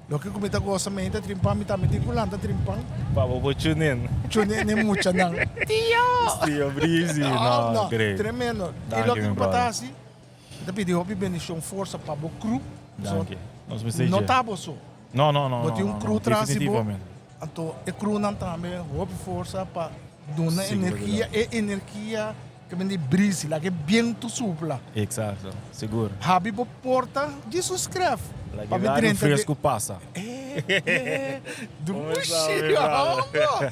Loke ku mi ta gosa mi ta trimpan mi tambe tin ku lanta trimpan. Pa bo por tune in. Tune in e muchanan. Tio! Tio Breezy, no, no, great. Tremendo. Danki, I loke mi ku bo ta brother. hasi, mi ta pidi hopi bendishon, forsa pa bo crew. Danki. Nos mester No dje. ta bo so. No, no, no, Bo no, tin un no, crew no, tras di bo. definitivamente. Anto e crewnan tambe hopi forsa pa duna Sigur energia, e energia ke men di brisi, laga e bientu supla. Exacto, sigur. Habi bo porta djis un skref. Laga Pa e mi aire drenta de fresku pasa. Eh, dushi, hombo!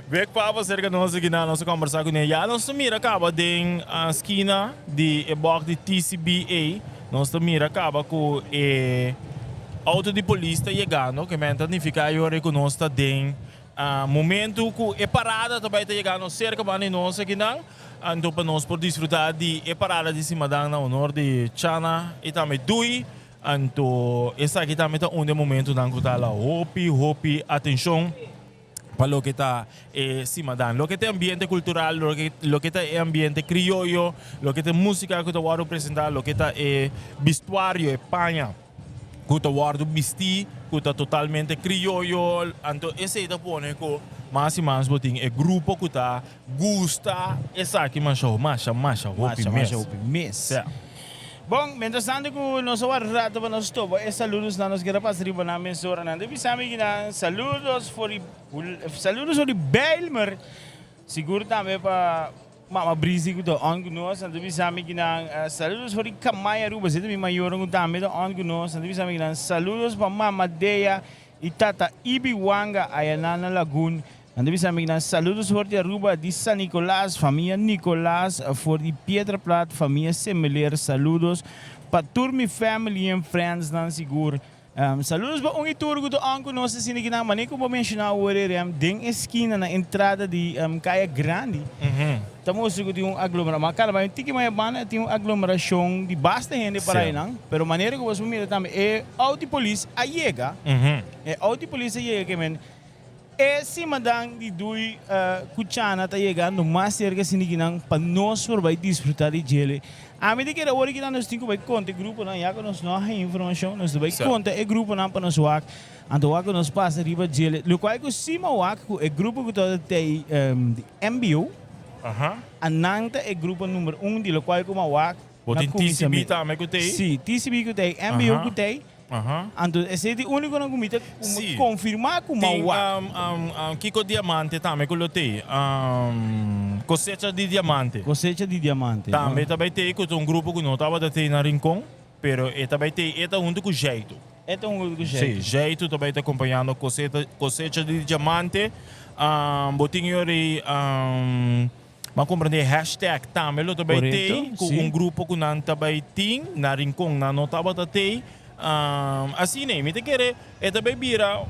Bek Papa serka nos aki na nos a kombersá kuné. Ya nos ta mira kaba den skina di e bòk di TCBA. Nos ta mira kaba ku e outo di polis ta yegando, ke men ta nifiká e ora ku nos ta den momentu ku e parada ta bai ta yegando serka banda di nos akinan. Anto pa nos por disfrutá di e parada di Simadan na honor di Chana i tambe Dui. Anto esaki tambe ta un di e momentunan ku ta hala hopi hopi atenshon. pa loke ta e simadan. Loke ta e ambiente cultural, loke, loke ta e ambiente crioyo, loke ta e musica cu ta wordo presenta, loke ta e bistuario, e paña cu ta wordo bisti, cu ta totalmente crioyo. Anto esey ta pone cu mas y mas bo tin e grupo cu ta gusta esaki masha, masha, masha hopi Masha, mes. masha hopi mes. Sea. Bon, mientras tanto cu nos a warda rato pa nos topa e saludosnan, nos keda pasa riba nan mesoranan. Ta bisa mi kinan saludos for di saludos for di Bijlmer, sigur tambe pa Mama Brisi cu ta on cu nos. Nan ta bisa mi kinan saludos for di Kamay Aruba, esey ta mi mayornan cu tambe ta on cu nos. Nan ta bisa mi kinan saludos pa Mama Dea y Tata Ibi Wanga ayanan na Lagoon. Nan ta bisa amignan saludos for di Aruba di San Nicolas, famia Nicolas for di Piedra Plat, famia Semeleer saludos pa tur mi family en friends nan sigur. Saludos pa un y tur cu ta on cu nos asina kinan mane cu bo menciona awor e rem den e skina na entrada di Caya Grandi ta mustra cu tin un aglomera ma cada un tiki maya banda tin un aglomeracion di basta hende para eynan pero manera cu bo mira tambe e auto di polis a yega e auto di polis a yega kimen E simadan di dui ku Chana ta yegando mas serka sinikinan pa nos por bai disfruta di djele. Ami ta kere awor kinan nos tin ku bai konta e gruponan ya ku nos no a haña informashon nos ta bai konta e gruponan pa nos wak anto wak ku nos pasa riba djele lokual ku si mi a wak ku e grupo ku tabata tei di MBO anan ta e grupo number un di lokual ku mi a wak Bo na tin TCB kuminsamentu. tambe ku tei? Si TCB ku tei MBO ku tei. Anto esei ta e únikonan ku mi ta konfirmá ku m'a wak. Tin Kiko Diamante tambe ku lo tei. Kosecha di Diamante. Kosecha di Diamante. Tambe ta bai tei ku ta un grupo ku no tabata tei na Rincon, pero e ta bai tei, e ta huntu ku Jaitu. E ta huntu ku Jaitu. Sí, Jaitu ta bai ta kompañando Kosecha di Diamante. Bo tin yori. Bo a comprende hashtag tambe lo ta bay tey cu un grupo cu nan ta bay tin na Rincon nan no tabata tey. Asina mi ta kere e ta bay bira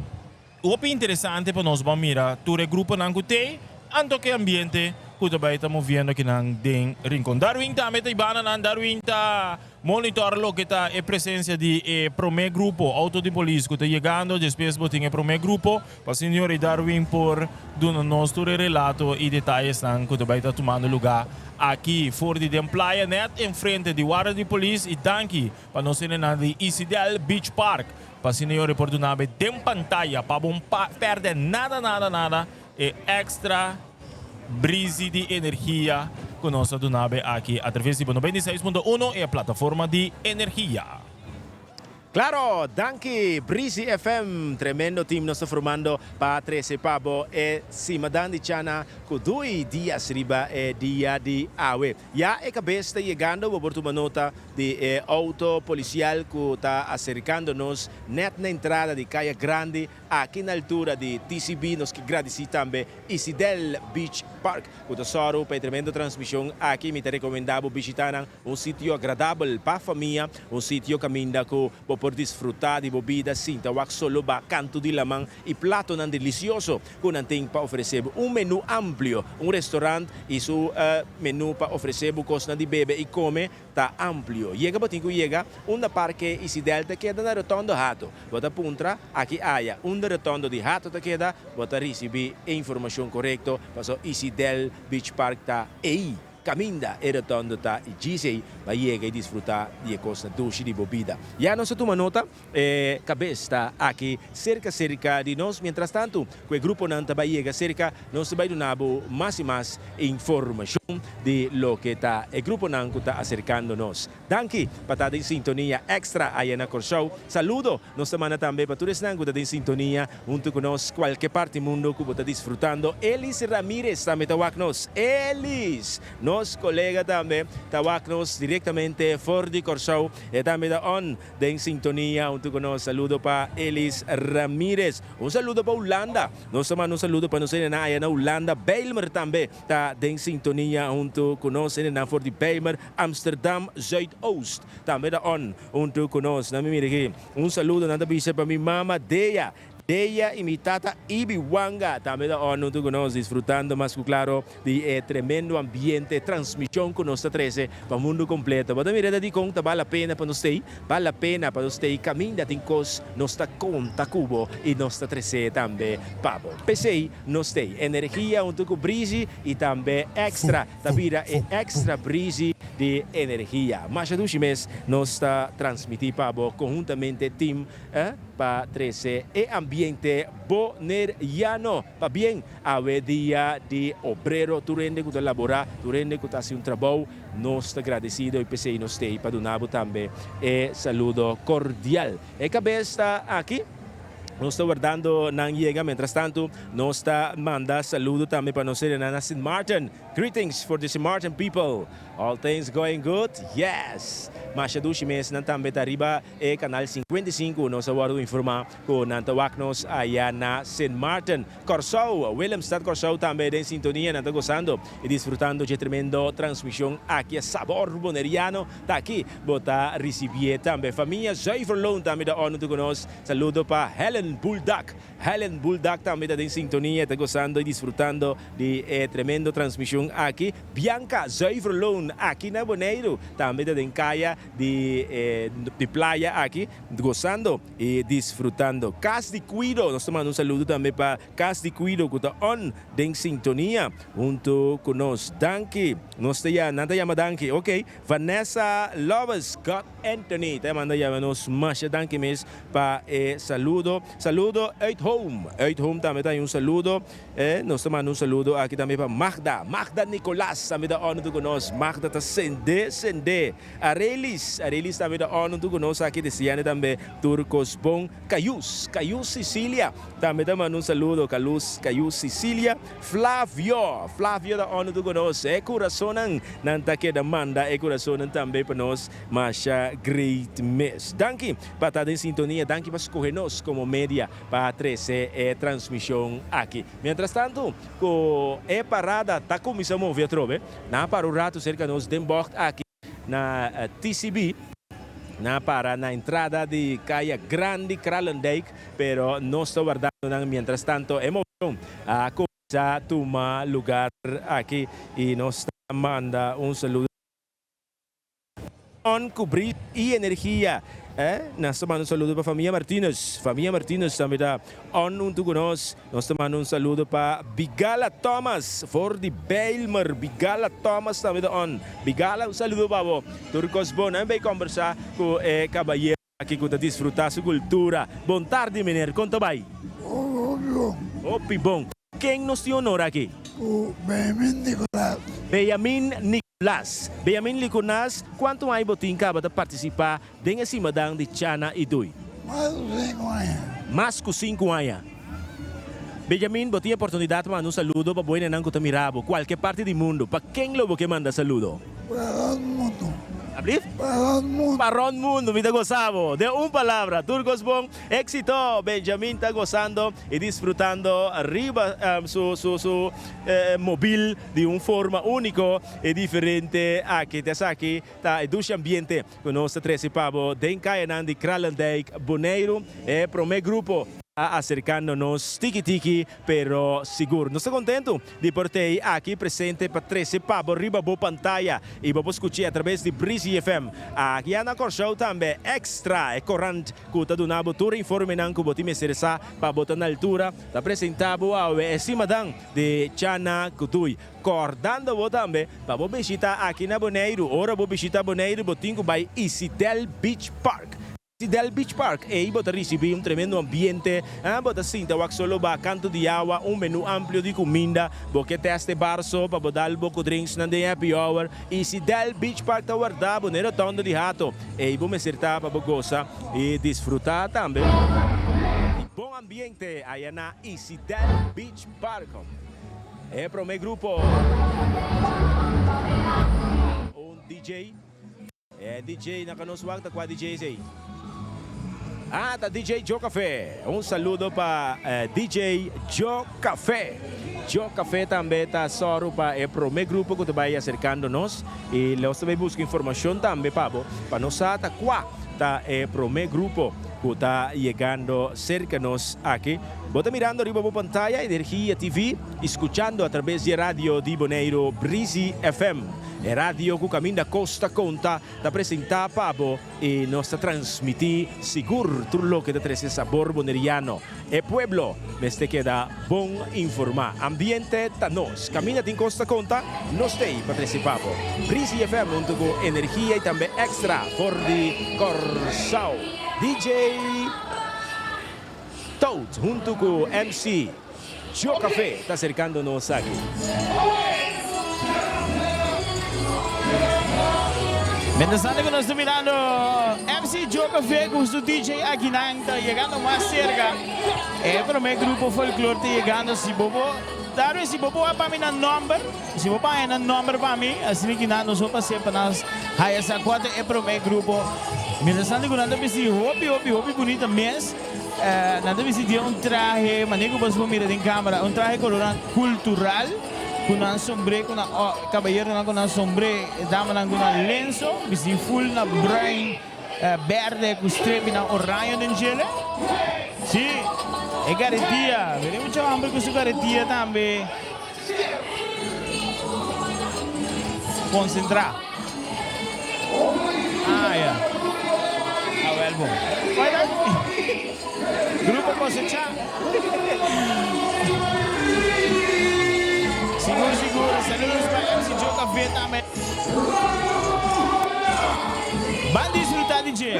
hopi interesante pa nos ban mira tur e gruponan cu tey anto ke ambiente cu ta bay ta moviendo akinan den Rincon. Darwin tambe ta ibana nan Darwin ta monitor loke ta e presencia di e prome grupo auto di polis cu ta yegando despues bo tin e prome grupo. Pa Señor y Darwin por duna nos tur e relato y detayesnan cu ta bay ta tumando lugar aki for di den playa net enfrente di warda di polis y danki pa nos hendenan di Isidel Beach Park pa Señor y por duna be den pantaya pa bo pa perde nada nada nada e extra brisi di energia cu nos ta duna be aki a traves di bo 96.1 e plataforma di energia. Claro! Danki Breezy FM! Tremendo team nos ta formando pa trece pa bo e simadan di Chana cu dui dias riba e dia di awe. Ya e cabes ta yegando, bo por tuma nota di e auto policial cu ta acercando nos net na entrada di Caya Grandi aki na altura di TCB. Nos ke gradici tambe Isidel Beach Park cu ta sòru pa e tremendo transmision aki. Mi ta recomenda bo bishita nan. Un sitio agradabel pa famia, un sitio kaminda ku bo por disfrutá di bo bida sinta wak solo ba kantu di laman i platonan delisioso ku nan tin pa ofresé bo. Un menú amplio, un restorant i su menú pa ofresé bo kosnan di bebe i kome ta amplio. Yega bo tin ku yega unda Parke Isidel ta keda na Rotondo Hato. Bo ta puntra aki aya unda Rotondo di Hato ta keda, bo ta risibí e informashon korekto pasobra Isidel Beach Park ta ei. Caminda e rotondo ta y djis pa yega y disfruta di e cosnan dushi di bo bida. Ya nos a tuma nota, e cabes ta aki cerca cerca di nos. Mientras tanto cu e gruponan ta bay yega cerca, nos ta bay duna bo mas y mas informacion di loke ta e gruponan cu ta acercando nos. Danki pa ta den sintonia extra aya na Corsou. Saludo nos ta manda tambe pa tur esnan ku ta den sintonia huntu ku nos kualke parti mundo ku bo ta disfrutando. Elis Ramirez tambe ta wak nos. Elis! Nos kolega tambe ta wak nos direktamente for di Corsou. E tambe ta on den sintonia huntu ku nos. Saludo pa Elis Ramirez. Un saludo pa Hulanda. Nos ta manda un saludo pa nos hendenan aya na Hulanda. Bijlmer tambe ta den sintonia huntu ku nos. Hendenan for di Bijlmer. Amsterdam Zuidoost tambe ta on huntu ku nos. Na mi mira aki un saludo nan ta bisa pa mi mama Dea, Dea y mi tata Ibi Wanga tambe ta on huntu ku nos disfrutando mas ku klaro di e tremendo ambiente transmishon ku nos ta trese pa mundu kompleto. Bo ta mira ta dikon ta bal la pena pa nos stay? Bal la pena pa nos stay kaminda tin kos nos ta konta ku bo y nos ta trese tambe pa bo. P'esei nos stay. Energia huntu ku Breezy y tambe Extra. Ta bira e extra breezy di energia. Masha dushi mes nos ta transmiti pa bo conhuntamente team pa trece e ambiente Boneriano. Pabien awe dia di obrero tur hende cu ta labora, tur hende cu ta haci un trabou, nos ta gradecido y p'esey nos t'ey pa duna bo tambe e saludo cordial. E cabes ta aki. Nos ta wardando nan yega. Mientras tanto, nos ta manda saludo tambe pa nos hende na Sint Maarten. Greetings for the Sint Maarten people. All things going good? Yes! Masha dushi mes nan tambe ta riba e canal 55. Nos a wordo informa cu nan ta wak nos aya na Sint Maarten. Kòrsou, Willemstad Kòrsou tambe den sintonia nan ta gosando y disfrutando dje tremendo transmision aki e sabor boneriano ta aki bo ta ricibié tambe. Famia Zuiverloon tambe ta on hunto cu nos. Saludo pa Helen Buldak. Helen Buldak tambe ta den sintonia ta gosando y disfrutando di e tremendo transmision aki. Bianca Zuiverloon aki na Boneiru tambe ta den kaya di e di playa aki gosando y disfrutando. Cas di Cuido, nos ta manda un saludo tambe pa Cas di Cuido cu ta on den sintonia hunto cu nos. Danki. Nos ta ya, nan ta yama danki. Ok. Vanessa Loves, God Anthony ta manda yama nos masha danki mes pa e saludo. Saludo uit home. Uit home tambe ta hay un saludo. Eh, nos ta manda un saludo aki tambe pa Magda. Magda Nicolas tambe ta on hunto cu nos. Magda ta sende, sende. Arely. Arelis, Arelis tambe ta on huntu ku nos aki deseando tambe tur kos bon. Cayus, Cayus Cecilia tambe ta manda un saludo, Calus, Cayus Cecilia. Flavio, Flavio ta on huntu ku nos. E kurasonnan nan ta keda manda e kurasonnan tambe pa nos. Masha great mes. Danki pa ta den sintonia, danki pa skohe nos komo media pa trese e transmishon aki. Mientras tanto ku e parada ta kuminsá move atrobe, nan a para un ratu serka nos den bògt aki na TCB. Nan a para na entrada di Kaya Grandi Kralendijk, pero nos ta wardando nan. Mientras tanto e moveshon a kuminsá tuma lugar aki i nos ta manda un saludo. On ku bris i energia. Nos ta manda un saludo pa famia Martinus. Famia Martinus tambe ta on huntu ku nos. Nos ta manda un saludo pa Bigala Thomas for di Bijlmer. Bigala Thomas tambe ta on. Bigala, un saludo pa bo. Tur kos bon. Nan bay kombersá ku e kabayero aki ku ta disfrutá su kultura. Bon tardi meneer, kon ta bai? Hopi bon. Hopi bon. Ken nos tin honor aki? Ku Benjamin Nicolas. Benjamin Nicolas. Benjamin Nicolas, kuantu aña bo tin kaba ta partisipá den e simadan di Chana i Dui? Mas ku sinku aña. Mas ku sinku aña. Benjamin, bo tin e oportunidat pa manda un saludo pa bo hendenan ku ta mira bo kualke parti di mundu. Pa ken lo bo ke manda saludo? Pa rònt mundu. Ablief? Pa rònt mundu. Pa rònt mundu, mi ta gosa bo. Den un palabra, tur kos bon. Éxito! Benjamin ta gozando y disfrutando riba su su su mobil di un forma unico y diferente aki. Ta esaki ta e dushi ambiente cu nos ta trece pa bo den cayanan di Kralendijk, Boneiru. E prome grupo ta acercando nos tiki tiki pero sigur. Nos ta contento di por t'ey aki presente pa trece pa bo riba bo pantaya y bo por scuch'e a traves di Breezy FM. Aki ya na Corsou tambe Extra, e corant ku ta duna bo tur informenan ku bo tin mester sa pa bo ta na altura, ta presentá bo awe e simadan di Chana Kutuy. Kòrdando bo tambe pa bo bishitá aki na Boneiru. Ora bo bishitá Boneiru bo tin ku bai Isidel Beach Park. Isidel Beach Park, ei bo ta risibí un tremendo ambiente, bo ta sinta wak solo ba kantu di awa, un menú amplio di kuminda, bo ke tèst e bar so pa bo dal bo ku drinksnan den happy hour. Isidel Beach Park ta warda bo na e rotonda di Hato. Ei bo mester ta pa bo gosa i disfrutá tambe di bon ambiente aya na Isidel Beach Park. E promé grupo, un DJ. E DJ na ka nos wak ta kua DJ esei? Ah, ta DJ Joe Café. Un saludo pa DJ Joe Café. Joe Café tambe ta sòru pa e promé grupo ku ta bai aserkando nos. I nos ta bai buska informashon tambe pa bo, pa nos sa ta kua ta e promé grupo ku ta yegando serka nos aki. Bo ta mirando riba bo pantaya Energia TV i skuchando atrabes di e radio di Boneiru Breezy FM. E radio ku kaminda kos ta konta ta presentá pa bo i nos ta transmití sigur tur loke ta trese sabor boneriano. E pueblo mester keda bon informá. Ambiente ta nos. Kaminda tin kos ta konta, nos t'ei pa trese pa bo. Breezy FM huntu ku Energia i tambe Extra for di Kòrsou. DJ Toad huntu ku MC Joe Café ta aserkando nos aki. Mientras tanto ku nos ta mirando MC Joe Café ku su DJ akinan ta yegando mas serka. E prome grupo folklor ta yegando. Si bo por tal vez si bo por wak pa mi nan nomber, si bo por haña nan nomber pa mi, asina kinan nos por pas'é pa nos haya sa kua ta e prome grupo. Mientras tanto ku nan ta bisti hopi hopi hopi bunita mes. Nan ta bisti den un trahe, manera ku boso por mira den kamera, un trahe koloran kultural, ku nan sombré, ku nan kabayeronan ku nan sombré, e damanan ku nan lenso, bisti ful na bruin, bèrdè ku strepinan oraño den djele. Sí, e garetia, mira e mucha hòmber ku su garetia tambe. Konsentrá. Ah, ya. Ah, wel bon. Koi dan? Grupo Kosechá. Sigur, sigur. Saludos pa MC Joe Café tambe. Ban disfrutá di dje.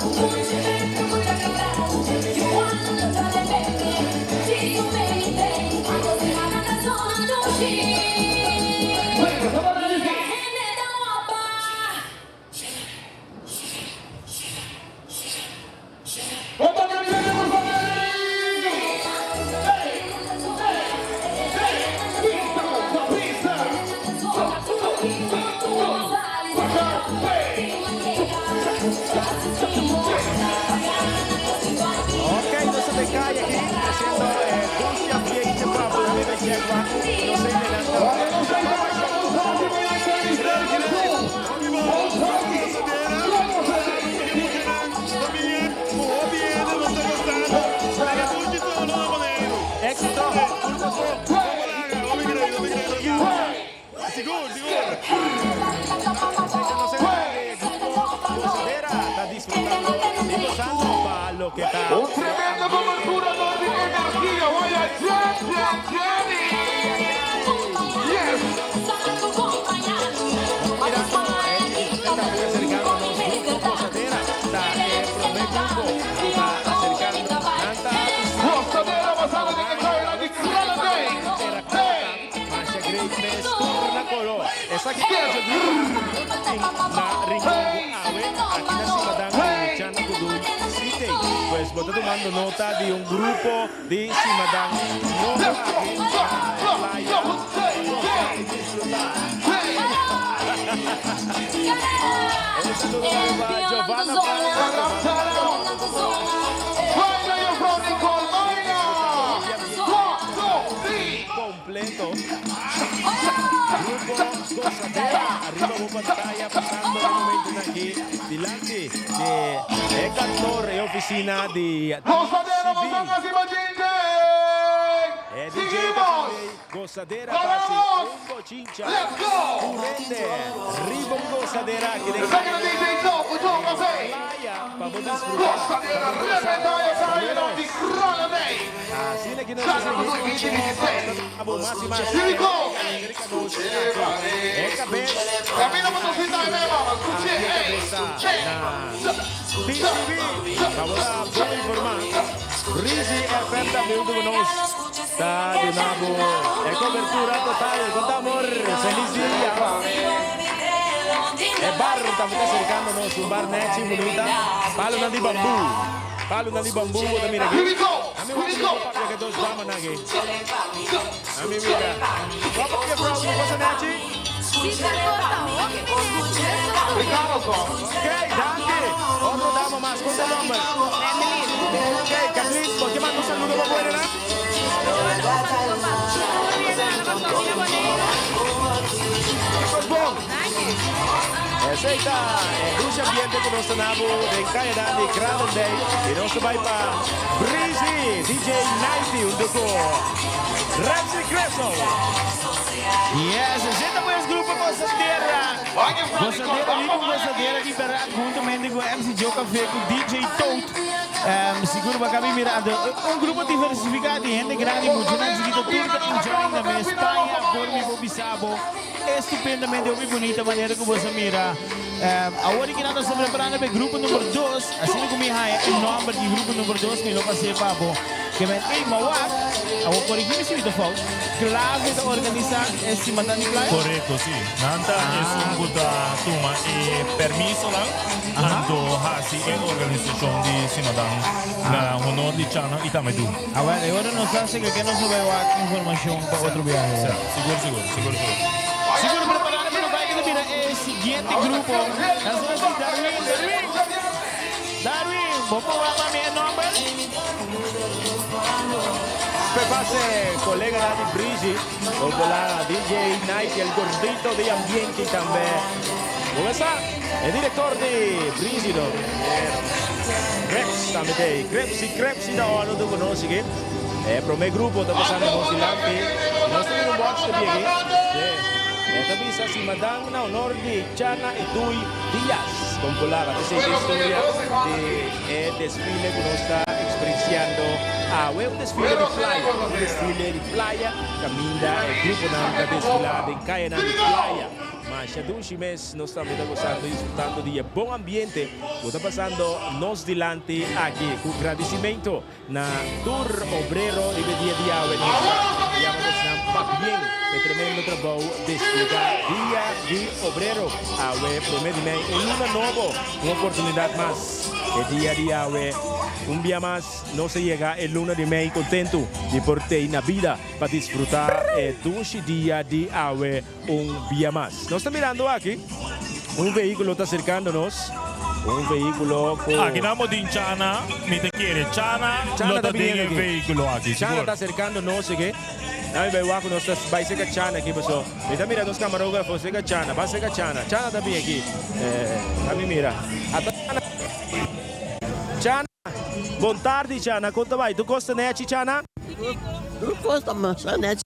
Ok, nos ta den kaya aki treciendo e dulce ambiente pa bo bebe yegua. Nos hendenan ta Un tremendo cobertura door di energia waya Jen Jen Jenny! Yes! Gozadera basado den e carera di Kralendijk! Hey! Esaki ta na Rincon ku awe aki na Simadan ku Chana Kuduy City. Pues bo ta tumando nota di un grupo di Simadan nobo aki na playa pa gosa i disfruta. Un saludo tambe pa Giovanna Completo. Grupo Gozadera ariba bo pantaya pasando e momentonan aki dilanti di e kantor e oficina di Gozadera TCB. E DJ ta tambe Gozadera ta haci un bochincha Currente riba un gozadera aki den playa pa bo disfruta pa bo goza. Asina ki nos a sigui abo mas y mas cerca nos aki. E cabes aki cabes ta na TCB pa bo ta bon informa. Breezy FM tambe hunto cu nos ta duna bo e cobertura total. Con ta amor, feliz dia. E bar tambe ta acercando nos, un bar nechi bunita, palonan di bambu. Palunan di bambu bo ta mira aki. Ami wak mi por papia ku e dos damanan aki. Ami mira. Bo a papia frou ku cosa nechi? Ok, danki. Otro dama mas. Kon ta nomber? Ok, Kathleen, bo ke manda un saludo pa Buenenan? Kos bon. Esey ta e dulce ambiente cu nos ta na bo den cayanan di Kralendijk y nos ta bay pa Breezy DJ Nighty hunto cu Ramsey Creso. Yes, esey ta pues grupo Gozadera. Gozadera, riba un Gozadera di berdad huntamente cu MC Joe Café cu DJ Toad. Sigur bo a caba di mira anto un grupo diversifica di hende grandi, muchanan chikito tur ta enjoy na mes paña por mi por bisa bo. Estupendamente hopi bunita manera cu boso a mira. Awor di kinan nos ta preparando pa e grupo number dos. Asina cu mi haya e nomber di grupo number dos mi lo pas'e pa bo. Ke men ey mawak, awor corigi mi si mi ta fout, Clave ta organisa e Simadan di Playa? Corecto, si. Nan ta esun cu ta tuma e permisonan anto haci e organisacion di Simadan na honor di Chana y tambe Du. Awel, e ora nos ta sega ke nos lo bai wak informacion pa otro biahe. Sa, sigur, sigur, sigur, sigur. Sigur preparado pa no bai ke ta bira e siguiente grupo. Nan sa si Darwin, Darwin, Darwin, bo por wak pa mi e nomber? Pe pase colega di Breezy, Okola DJ Nike, el gordito di ambiente tambe. Bo sa, e director di Breezy no. Creps tambe te. Creps y Creps y ta oro tu conoce que. E prome grupo ta pasando nos dilanti. Nos ta mira un box ta biegi. E ta bisa si madan na honor di Chana y Dui Diaz. Con Polaga. Ta esey historia di e desfile cu nos ta experienciando awe. Un desfile di playa. Un desfile di playa caminda e gruponan ta desfila den cayanan di playa. Masha dushi mes, nos tambe ta gozando y disfrutando di e bon ambiente cu ta pasando nos dilanti aki. Cu gradicimento na tur obrero riba e dia di awe nos ta yama bosnan pabien p'e tremendo trabou desplegá Dia di Obrero awe prome di mei. Un luna nobo, un oportunidad mas. E dia di awe un bia mas nos a yega e luna di mei contentu di por tei na bida pa disfruta e dushi dia di awe un bia mas. Nos ta mirando aki un vehiculo ta acercando nos, un vehiculo cu. Aki nan bo tin Chana, mi ta kere Chana lo ta den e vehiculo aki, Chana sigur. ta acercando nos aki. Nan mi bay wak cu nos ta bay cerca Chana aki paso mi ta mira nos camarógrafo cerca Chana, ban cerca Chana, Chana ta bin aki. Eh, mi mira. Ata Chana. Chana, bon tardi Chana, con ta bay? Tu cos ta nechi Chana? Tu cos ta masha nechi.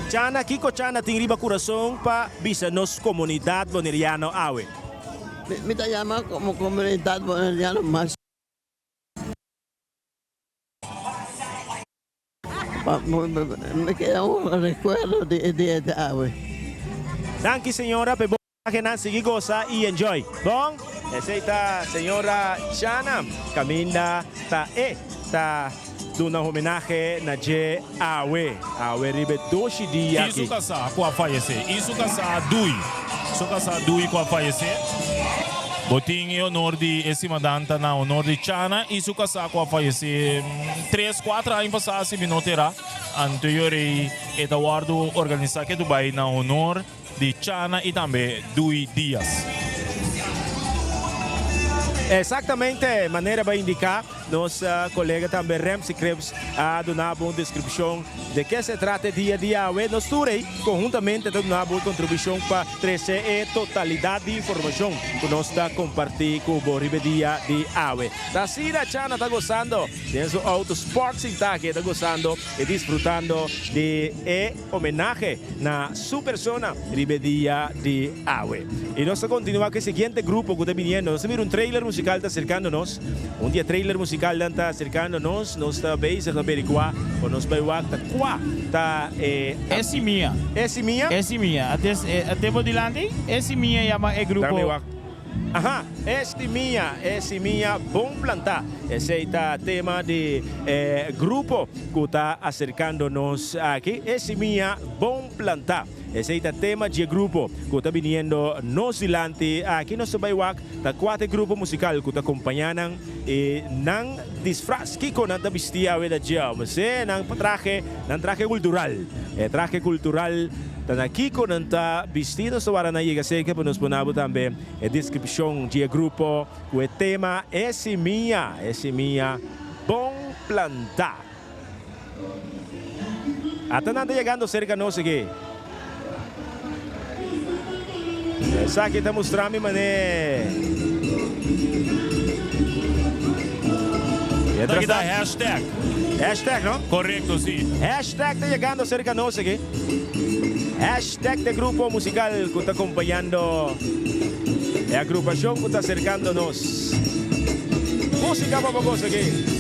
Chana, Kiko Chana tin riba kurason pa bisa nos komunidat boneriano awe? Mi ta yama komo komunidat boneriano mas pa mi keda un rekuerdo di e dia di awe. Danki señora pa e bon mensahenan, sigui gosa i enjoy. Bon, esei ta señora Chana kaminda ta e ta Duna homenahe na dje awe. Awe riba e doshi dia I su aki. kasá ku a fayesé. I su kasá Dui. Su kasá Dui ku a fayesé. Bo tin e honor di e simadan ta na honor di Chana i su kasá ku a fayesé tres, kuater aña pasá si mi no ta erá. Anto yorei e ta wòrdu organisá ke Dubai na honor di Chana i tambe Dui Diaz. Exactamente manera bo a indica, nos colega tambe Remsy Krebs a duna bo un descripcion de ke se trata e dia di awe. Nos tur ey conhuntamente ta duna bo e contribucion pa trece e totalidad di informacion cu nos ta comparti cu bo riba e dia di awe. Ta asina Chana ta gozando den su auto sport sinta aki, e ta gozando y disfrutando di e homenahe na su persona riba e dia di awe. Y nos ta continua cu e siguiente grupo cu ta biniendo. Nos ta mira un trailer musical ta acercando nos. Un di e trailer musicalnan ta acercando nos. Nos ta bezig ta averigua cu nos bay wak ta cua ta e. E simia. E simia? E simia. Ate ate bo dilanti? E simia yama e grupo. Dame wak. Aha, e simia, e simia bon plantá. Esei ta tema di e grupo ku ta aserkando nos aki. E simia bon plantá. Esei ta tema dje grupo ku ta biniendo nos dilanti aki. Nos ta bai wak ta kua ta e grupo musikal ku ta kompañá nan i nan disfras. Kiko nan ta bisti awe ta dje? Mester nan trahe, nan trahe kultural. E trahe kultural. Ta na kiko nan ta bisti? Nos ta wara nan yega serka pa nos pona bo tambe e deskripshon di e grupo ku e tema E simia, e simia bon plantá. Ata nan ta yegando serka nos aki. Esaki ta mustra mi mané. Esaki ta hashtag. Hashtag, no? Korekto, si. Hashtag ta yegando serka nos aki. Hashtag ta e grupo musical ku ta kompañando e agrupashon ku ta aserkando nos. Músika pa bo gosa aki.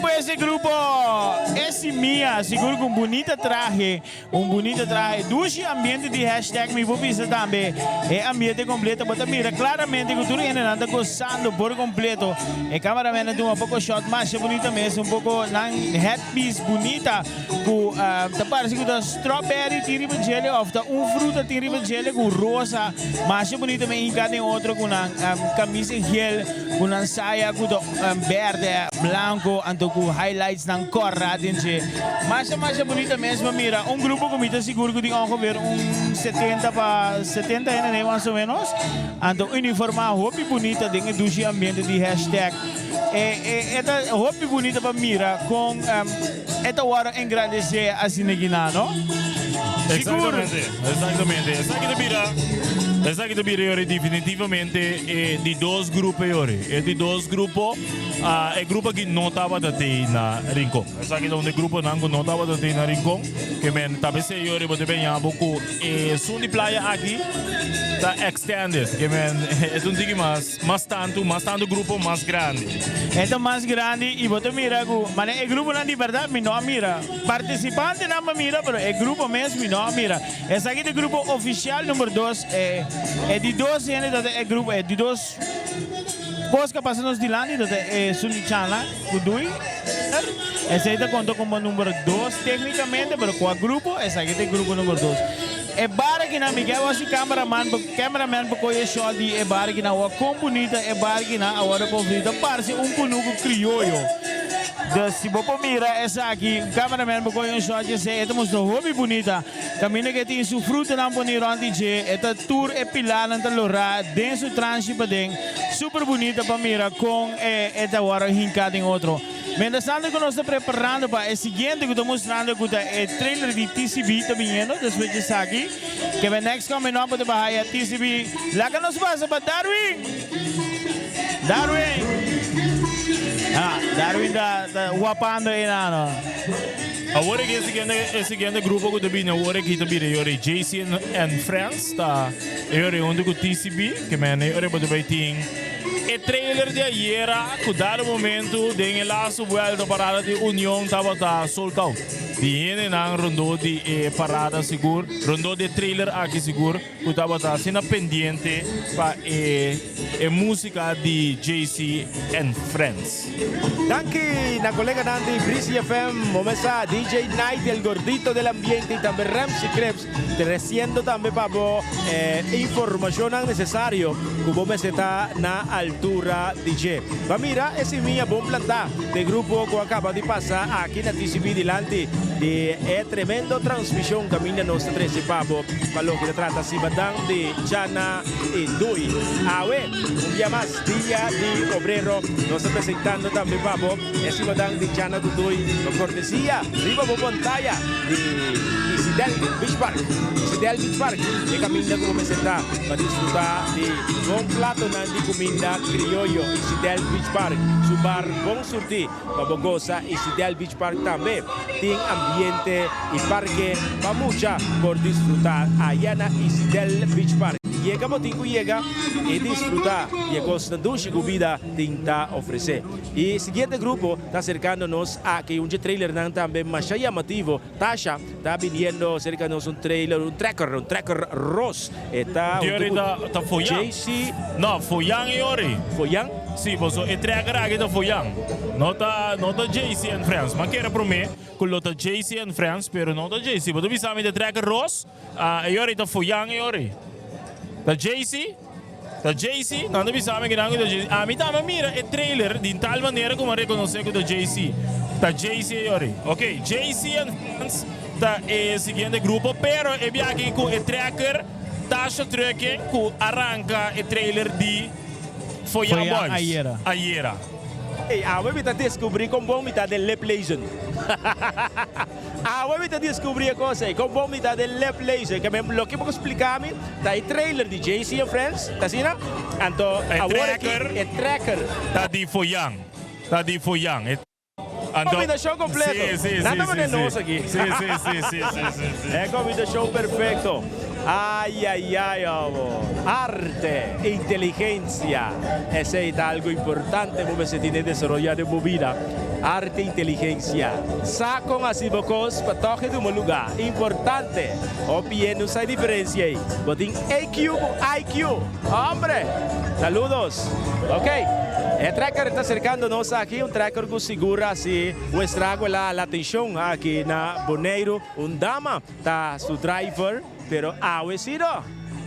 pues e grupo E Simia, sigur cu un bunita trahe, un bunita trahe. Dushi ambiente di hashtag mi por bisa tambe. E ambiente completo bo ta mira claramente cu tur hendenan ta gozando por completo. E cameraman a tuma poco shot masha bunita mes, un poco nan headpiece bunita cu ta parece cu ta strawberry tin riba djele of ta un fruta tin riba djele cu rosa masha bunita men hinca den otro cu nan camisa gel cu nan saya cu ta berde, blanco anto cu highlights nan cora den dje. Masha masha bunita mes pa mira un grupo cu mi ta sigur cu tin ongeveer un setenta pa setenta hende ne mas o menos anto uniforma hopi bunita den e dushi ambiente di hashtag. E e e ta hopi bunita pa mira con e ta worde engrandece asina kinan no. Sigur. Exactamente, exactamente. Esaki ta bira, esaki ta bira yori definitivamente e di dos grupo yori. E di dos grupo, ah, e grupo aki no tabata tei na Rincon. Esaki ta un di gruponan ku no tabata tei na Rincon. Ke men ta besei yori bo ta beña bo ku esun di playa aki ta extended. Ke men e ta un tiki mas. Mas tantu, mas tantu grupo mas grandi. E ta mas grandi y bo ta mira cu manera e gruponan di berdad mi no a mira. Participantenan bo mira pero e grupo mes mi no a mira. Esaki ta e grupo oficial number dos. E e di dos hende ta e grupo e di dos cos cu a pasa nos dilanti ta e esun di Chana cu Dui. Esey ta conta como number dos tecnicamente pero cua grupo esaki ta e grupo number dos. E bar akinan mi ke wasi cameraman pa cameraman pa koye shot di e bar akinan wak kon bunita e bar akinan a wòrdu konstruí ta parse un kunuku krioyo dus si bo por mira esaki cameraman pa koye un shot di esei e ta mustra hopi bunita kaminda ke tin su frutanan poni rònt di dje e ta tur e pilarnan ta lorá den su transhi paden super bunita pa mira kon e ta wòrdu hinká den otro. Mientras tanto cu nos ta preparando pa e siguiente cu ta mustrando cu ta e trailer di TCB ta biniendo despues di esaki. Ke be next coming up bo ta bahaya TCB. Laga nos pasa pa Darwin! Darwin! Ah, Darwin ta ta wapando enano. Awor aki e siguiente e siguiente grupo cu ta bini awor aki ta bira yori JC and Friends ta yori hunto cu TCB ke men yori bo ta bay tin E trailer di ayera cu dado momento den e laatste vuelta parada di Union tabata sold out. Di hendenan rondó di e parada sigur, rondó di e trailer aki sigur cu tabata asina pendiente pa e e musica di JC and Friends. Danki na coleganan di Breezy FM, Momesa, DJ Night, El Gordito del Ambiente y tambe Ramsey Crepes. Treciendo tambe pa bo e informacionnan necesario cu bo mester ta na altura di dje. Ba mira e simia bon plantá den grupo cu a caba di pasa aki na TCB dilanti di e tremendo transmision caminda nos ta trece pa bo pa loke ta trata Sibadan di Chana y Dui. Awe, un bia mas, Dia di Obrero, nos ta presentando tambe pa bo E simadan di Chana Duduy pa kortesia riba bo pantaya di Isidel Beach Park. Isidel Beach Park e kaminda ku bo mester ta pa disfrutá di bon platonan di kuminda krioyo. Isidel Beach Park su bar bon surtí pa bo gosa. Isidel Beach Park tambe tin ambiente i parke pa mucha por disfrutá aya na Isidel Beach Park. Yega bo tin ku yega i disfrutá di e kosnan dushi ku bida tin ta ofresé. E siguiente grupo ta acercando nos aki, un dje trailernan tambe masha llamativo. Tasha ta biniendo cerca nos un trailer, un trekker, un trekker ros. E ta Di hunto ori cu ta, ta Foyan. JC. No, Foyan e ori. Foyan? Si, paso e trekker aki ta Foyan. No ta, no ta JC and Friends. M'a kere prome cu lo ta JC and Friends, pero no ta JC. Bo ta bisa mi ta trekker ros, ah, e ori ta Foyan e ori. Ta JC? Ta Jay-Z? Nan ta bisa mi kinan ku ta Jay-Z. Ami tambe a mira e trailer di tal manera ku mi a rekonosé ku ta Jay-Z. Ta Jay-Z e yori. Ok, Jay-Z and Friends ta e siguiente grupo, pero e biaha ku e trekker Tasha Trucking ku a ranka e trailer di Foyan Foyan Boys ayera. ayera. Ey, awe mi ta descubri con bon mi ta den lip lezen. Awe mi ta descubri e cos ey, con bon mi ta den lip lezen. Ke men loke bo splica mi ta e trailer di JC and Friends, ta asina? Anto E awor aki trekker e trekker. ta di Foyan, ta di Foyan. E anto Combinacion completo. Si, si, Nan si, ta si, manera si. nos aki. Si, si, si, si, si, si, si. E combinacion perfecto. Ay, ay, ay, amo. Arte, inteligencia, esey ta algo importante bo mester tin den desaroya den bo bida. Arte inteligencia. Sa con haci bo cos pa tog e duma luga. Importante. Hopi hende no sa e diferencia ey. Bo tin AQ cu IQ. Hombre! Saludos. Ok. E trekker ta acercando nos aki. Un trekker cu sigur a haci un estrago el a hala atencion aki na Boneiru. Un dama ta su driver. Pero awe si no.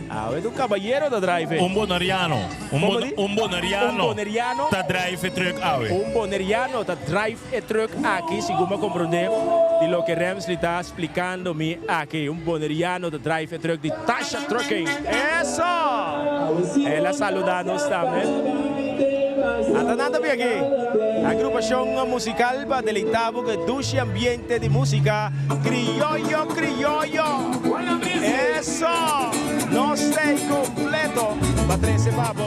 Awe ta un cabayero ta drive. Un boneriano. Un Como di? un boneriano. Un boneriano. Ta drive e truck awe. Un boneriano ta drive e truck aki, segun mi a comprende di loke Remsley ta splicando mi aki. Un boneriano ta drive e truck di Tasha Trucking. Eso! El a saluda nos tambe. Ata nan ta bin aki. Agrupacion musical pa deleita bo cu e dushi ambiente di musica. Criollo, criollo. Eso! Nos ta completo pa trece pa bo.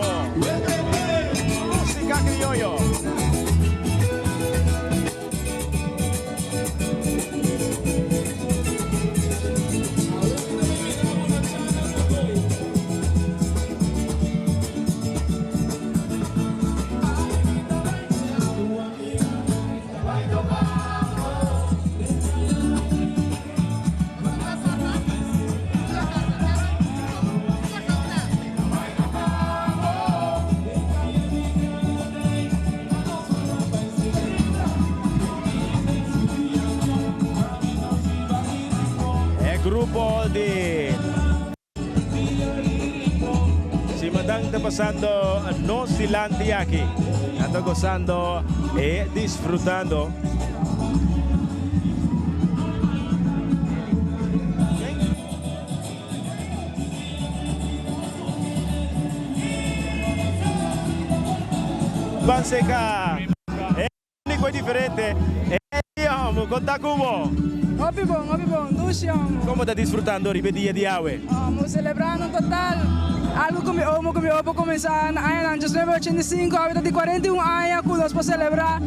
Musica criollo. E grupo di Simadan ta pasando nos dilanti aki. Nan ta gozando y disfrutando. Ban seca. Único y diferente. Ey homo, con ta cu bo? Hopi bon, hopi bon, dushi homo. Como ta disfrutando riba e dia di awe? Homo, celebrando total. Algo cu mi omo cu mi opa cuminsa na añanan diesnuebe ochenta i sinku, awe ta di cuarenta i un aña cu nos por celebra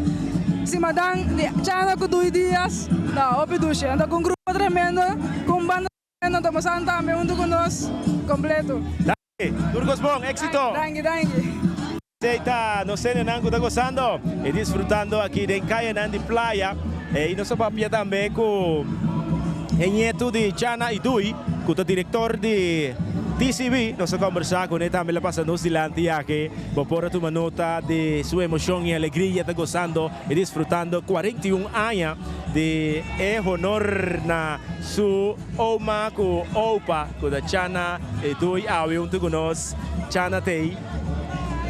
Simadan di Chana cu Dui Dias. Ta hopi dushi. Nan ta cu un grupo tremendo, cu un banda tremendo, nan ta pasando tambe hunto cu nos completo. Danki. Tur cos bon. Exito. Danki, danki. Esey ta nos hendenan cu ta gozando y disfrutando aki den cayanan di playa. Y nos a papia tambe cu e nieto di Chana Idui, cu ta director di TCB. Nos a combersa cune tambe, el a pasa nos dilanti aki. Bo por a tuma nota di su emocion y alegria ta gozando y disfrutando 41 aña di e honor na su oma cu opa cu ta Chana Idui awe hunto cu nos. Chana t'ey.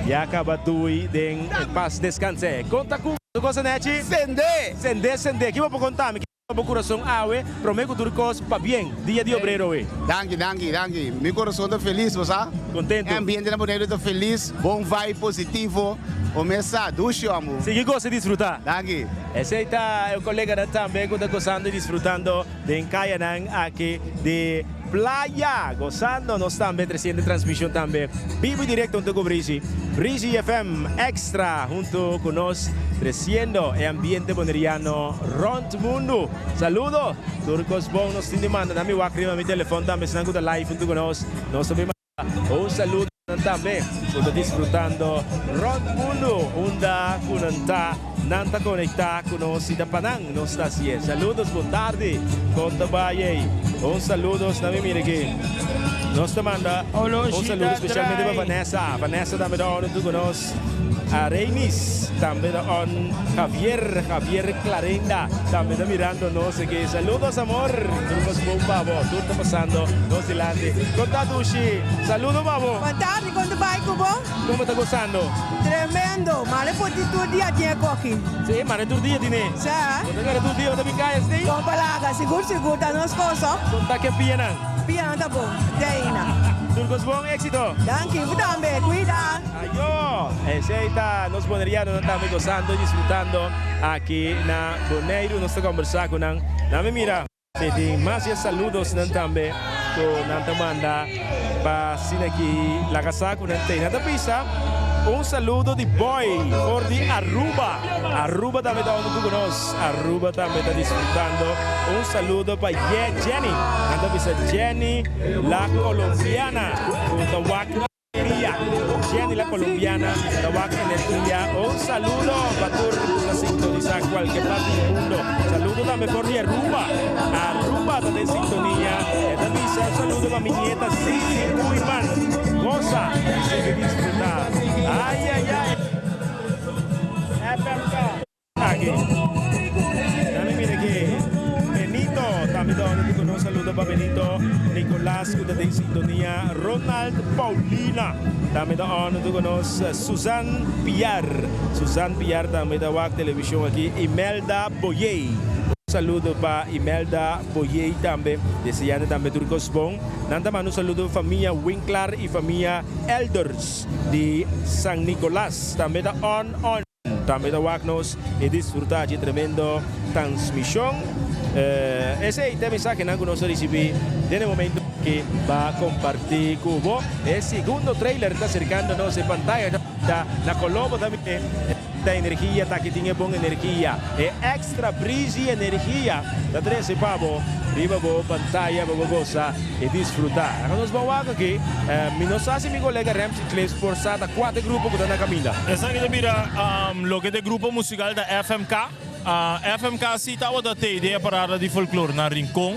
Ya caba dui den e pas descanse. Conta cu bo cosa nechi? Sende! Sende, sende. Ki bo por conta mi? Ki ta bo curason awe? Prome cu tur cos pabien. Dia di obrero awe. Danki, danki, danki. Mi curason ta feliz, bo sa. Contento. E ambiente na Boneiru ta feliz, bon vibe, positivo. Bo mes sa, dushi omo. Sigui gosa y disfruta. Danki. Esey ta e coleganan tambe cu ta gozando y disfrutando den cayanan aki di Playa, gozando nos tambe treciendo transmision tambe bibo y directo hunto cu Breezy. Breezy FM Extra hunto cu nos treciendo e ambiente boneriano rond mundo. Saludo! Tur cos bon nos tin di manda na mi wak riba mi telefon tambe esnan cu ta live hunto cu nos. Nos ta bin manda un saludo na nan tambe cu ta disfrutando rond mundo unda cu nan ta. Nan ta conecta cu nos y ta pa nan nos ta hacié. Saludos, bon tardi. Con ta bay ey? Un saludos na mi mira aki. Nos ta manda un saludo specialmente pa Vanessa. Vanessa tambe ta on hunto cu nos. A Reinis tambe ta on. Javier, Javier Clarenda tambe ta mirando nos aki. Saludos amor. Tur cos bon pa bo. Tur ta pasando nos dilanti. Con ta Dushi? Saludo pa bo. Bon tardi, con ta bay cu bo? Kon bo ta gosando? Tremendo! Mare por di tur dia tin e koki. Sí, mare tur dia tin e. Sa. Bo ta kere tur dia bo ta bin kaya así? Kon palaga, sigur sigur ta nos koso. Kon ta ke pianan? Pianan ta bon, te aina. Tur kos bon, éxito! Danki, bo tambe, kuida! Ayo! Esei ta nos bonerianonan tambe gosando y disfrutando aki na Boneiru. Nos ta kombersá ku nan. Nan mi mira. Si tin mas e saludosnan tambe ku nan ta manda pa asina ki laga sa ku nan tei. Nan ta bisa un saludo di Boy for di Aruba. Aruba tambe ta huntu ku nos. Aruba tambe ta disfrutando. Un saludo pa Ye Jenny. Nan ta bisa Jenny la Colombiana ku ta wak. Alegria. Jenny la colombiana ta wak Energia. Un saludo pa tur ku ta sintonisá kualke parti di mundo. Saludo tambe for di Aruba. Aruba ta den sintonia. E ta bisa un saludo pa mi nieta Sisi Koeiman. Gosa i sigui disfrutá. Ay ay ay. FMK. Aki. Dame mira aki. Benito tambe ta ora di ku nos. Saludo pa Benito Nicolas ku ta den sintonia. Ronald Paulina tambe ta on di ku nos. Susan Piar. Susan Piar tambe ta wak televishon aki. Imelda Boyey. Un saludo pa Imelda Boyey tambe. Deseando tambe tur kos bon. Nan ta manda un saludo pa famia Winklar i famia Elders di San Nicolas. Tambe ta on on. Tambe ta wak nos y disfruta dje tremendo transmision. Esey ta e mensahenan cu nos a ricibi den e momento aki pa comparti cu bo. E segundo trailer ta acercando nos e pantaya ta na color bo ta mira ta energia ta aki tin e bon energia e extra breezy energia ta trece pa bo riba bo pantaya pa bo goza y disfruta. Laga nos ban wak aki mi no sa si mi colega Ramsey Kles por sa ta kua ta e grupo ku ta na kaminda. Esaki ta bira loke ta e grupo musical ta FMK. FMK si tabata tei den e parada di folklor na Rincon.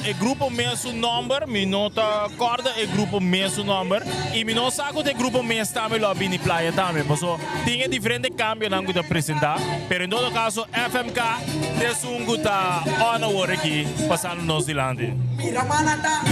E grupo mes su nomber mi no ta korda e grupo mes su nomber y mi no sa ku ta e grupo mes tambe lo a bini playa tambe paso tin e diferente kambionan ku ta presenta pero en todo kaso FMK ta esun ku ta on awor aki pasando nos dilanti. Mira manata.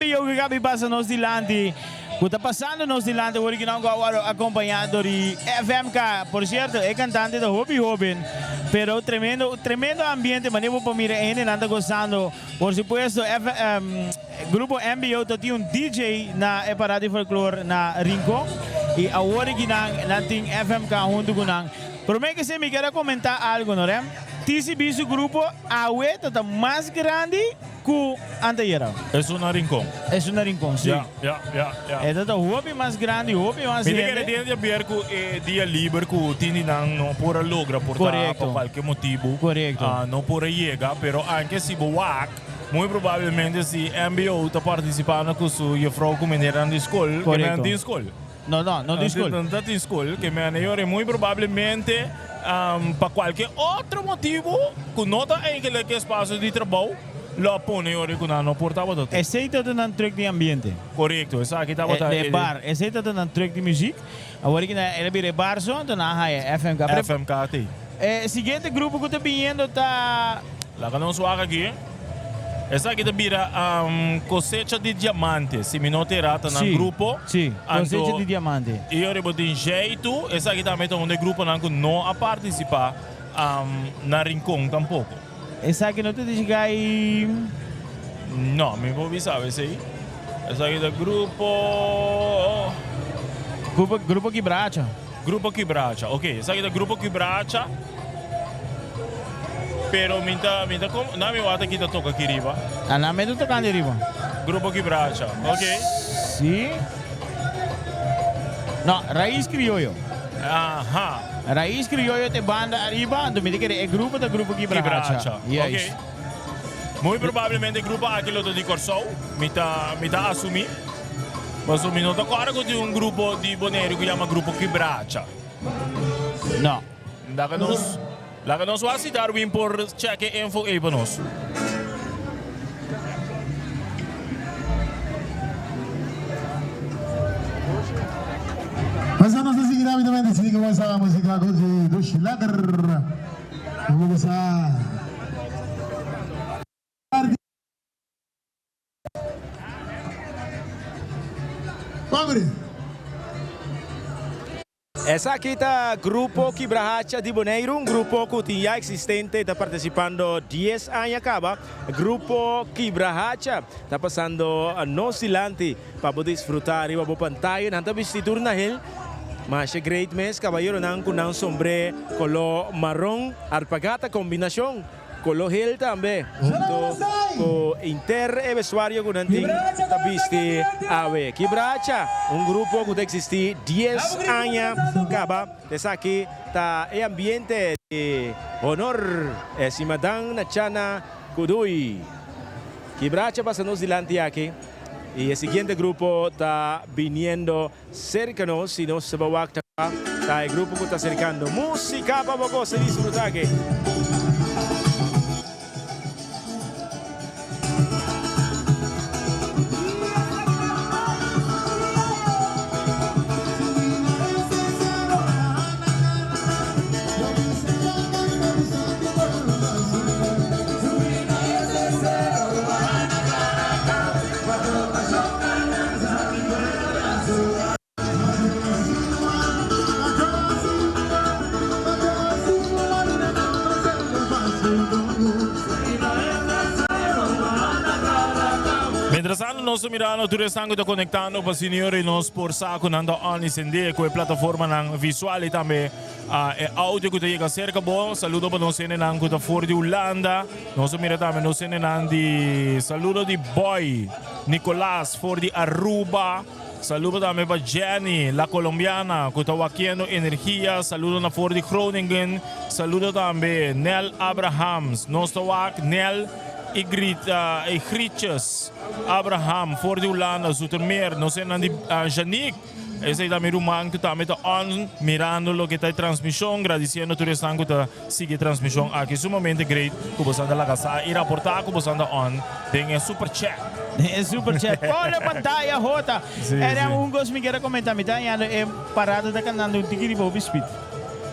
Yogi Gabi pasa nos dilanti, cu ta pasando nos dilanti awor ki nan cu a worde acompaña dor di FMK. Por cierto, e cantante ta hopi hoben, pero tremendo, tremendo ambiente, manera bo por mira e hendenan ta gozando. Por supuesto, F, grupo MBO ta tin un DJ na e parada di folklor na Rincon y awor ki nan, nan tin FMK hunto cu nan. Prome ke esey mi kier a comenta algo, no Rem? TCB su grupo awe ta ta mas grandi Ku antayera. Esun na Rincon. Esun na Rincon, si. Ya, ya, ya, ya. E ta ta hopi mas grandi, hopi mas Mi ta hende. kere tin di haber ku e dia liber ku tin di nan no por a logra por ta Korekto. pa kualke motibu. Korekto. No por a yega, pero anke si bo wak, muy probablemente si mbo ta partisipando ku su jefrou ku menernan di skol, ke men Korekto. tin skol. No, no, no tin skol. No ta tin skol, ke men yori muy probablemente pa kualke otro motibu ku no ta eigenlijk espasio di trabou lo a pone yori ku nan no por tabata tin. Esei ta nan truck di ambiente. Korekto, esaki tabata E bar, esei ta nan truck di muziek. Awor ki nan el a bira e bar so, anto nan a haya FMK. FMK tin. E siguiente grupo ku ta biniendo ta. Laga nos wak aki. Esaki ta bira Cosecha di Diamante, si mi no ta era, ta nan grupo. Sí, Cosecha di Diamante. I ora bo tin Jeitu, esaki tambe ta un di e gruponan ku no a partisipá na Rincon tampoko. Esaki no ta di Shigai? No, mi por bisa esei. Esaki ta grupo. Grupo, Grupo Kibracha. Grupo Kibracha, ok. Esaki ta Grupo Kibracha. Pero mi ta, mi ta kom, na mi wata ki ta toka aki riba. Ah, na mi ta tokando riba. Grupo Kibracha, ok. Si. No, Raiz Criollo. Aha. Raiz Criollo ta e banda ariba, anto mi ta kere e grupo ta Grupo Kibracha. Kibracha, Juist. ok. Muy probablemente e grupo aki lo ta di Kòrsou, mi ta, mi ta asumí. Paso mi no ta kòrda ku tin un grupo di Boneiru ku yama Grupo Kibracha. No. Laga nos, laga nos wak si Darwin por check e info ei pa nos. Pasa nos ta sigui rapidamente sigui ku esa musika ku di Dushi Lekker. Nos a kuminsá. Esaki ta Grupo Kibrahacha di Boneiru, un grupo ku tin ya eksistente i ta partisipando dies aña kaba. Grupo Kibrahacha ta pasando nos dilanti pa bo disfrutá riba bo pantaya. Nan ta bisti tur na hel masha great mes, kabayeronan ku nan sombré koló maron, arpagata kombinashon. Kolo hel tambe hunto ku inter e vestuario ku nan tin ta bisti awe. Kibracha, un grupo ku ta eksistí dies aña kaba. Esaki ta e ambiente di honor e simadan na Chana Kudui. Kibracha pasa nos dilanti aki i e siguiente grupo ta biniendo serka nos i nos ta wak ta kua ta e grupo ku ta aserkando. Músika pa bo gosa i disfrutá aki. Mientras tanto nos ta mirando tur esnan cu ta conectando pa senior y nos por sa cu nan ta on y sende cu e plataformanan visual y tambe e audio cu ta yega cerca bo. Saludo pa nos hendenan cu ta for di Hulanda. Nos a mira tambe nos hendenan di saludo di Boy Nicolas for di Aruba. Saludo tambe pa Jenny la Colombiana cu ta wakiendo energia. Saludo na for di Groningen. Saludo tambe Nel Abrahams. Nos ta wak Nel y Grita y Grietjes Abraham for di Hulanda Zoetermeer. Nos hendenan di Janique. Esei ta mi ruman ku tambe ta on mirando loke ta e transmishon, gradisiendo tur esnan ku ta sigui e transmishon aki. Sumamente great ku boso ta laga sa i raportá ku boso ta on den e super chat. Den e super chat. Pone pantaya hota. Sí, Era sí. un kos mi kier a komentá. Mi ta hañando e parada ta kantando un tiki riba hopi speed.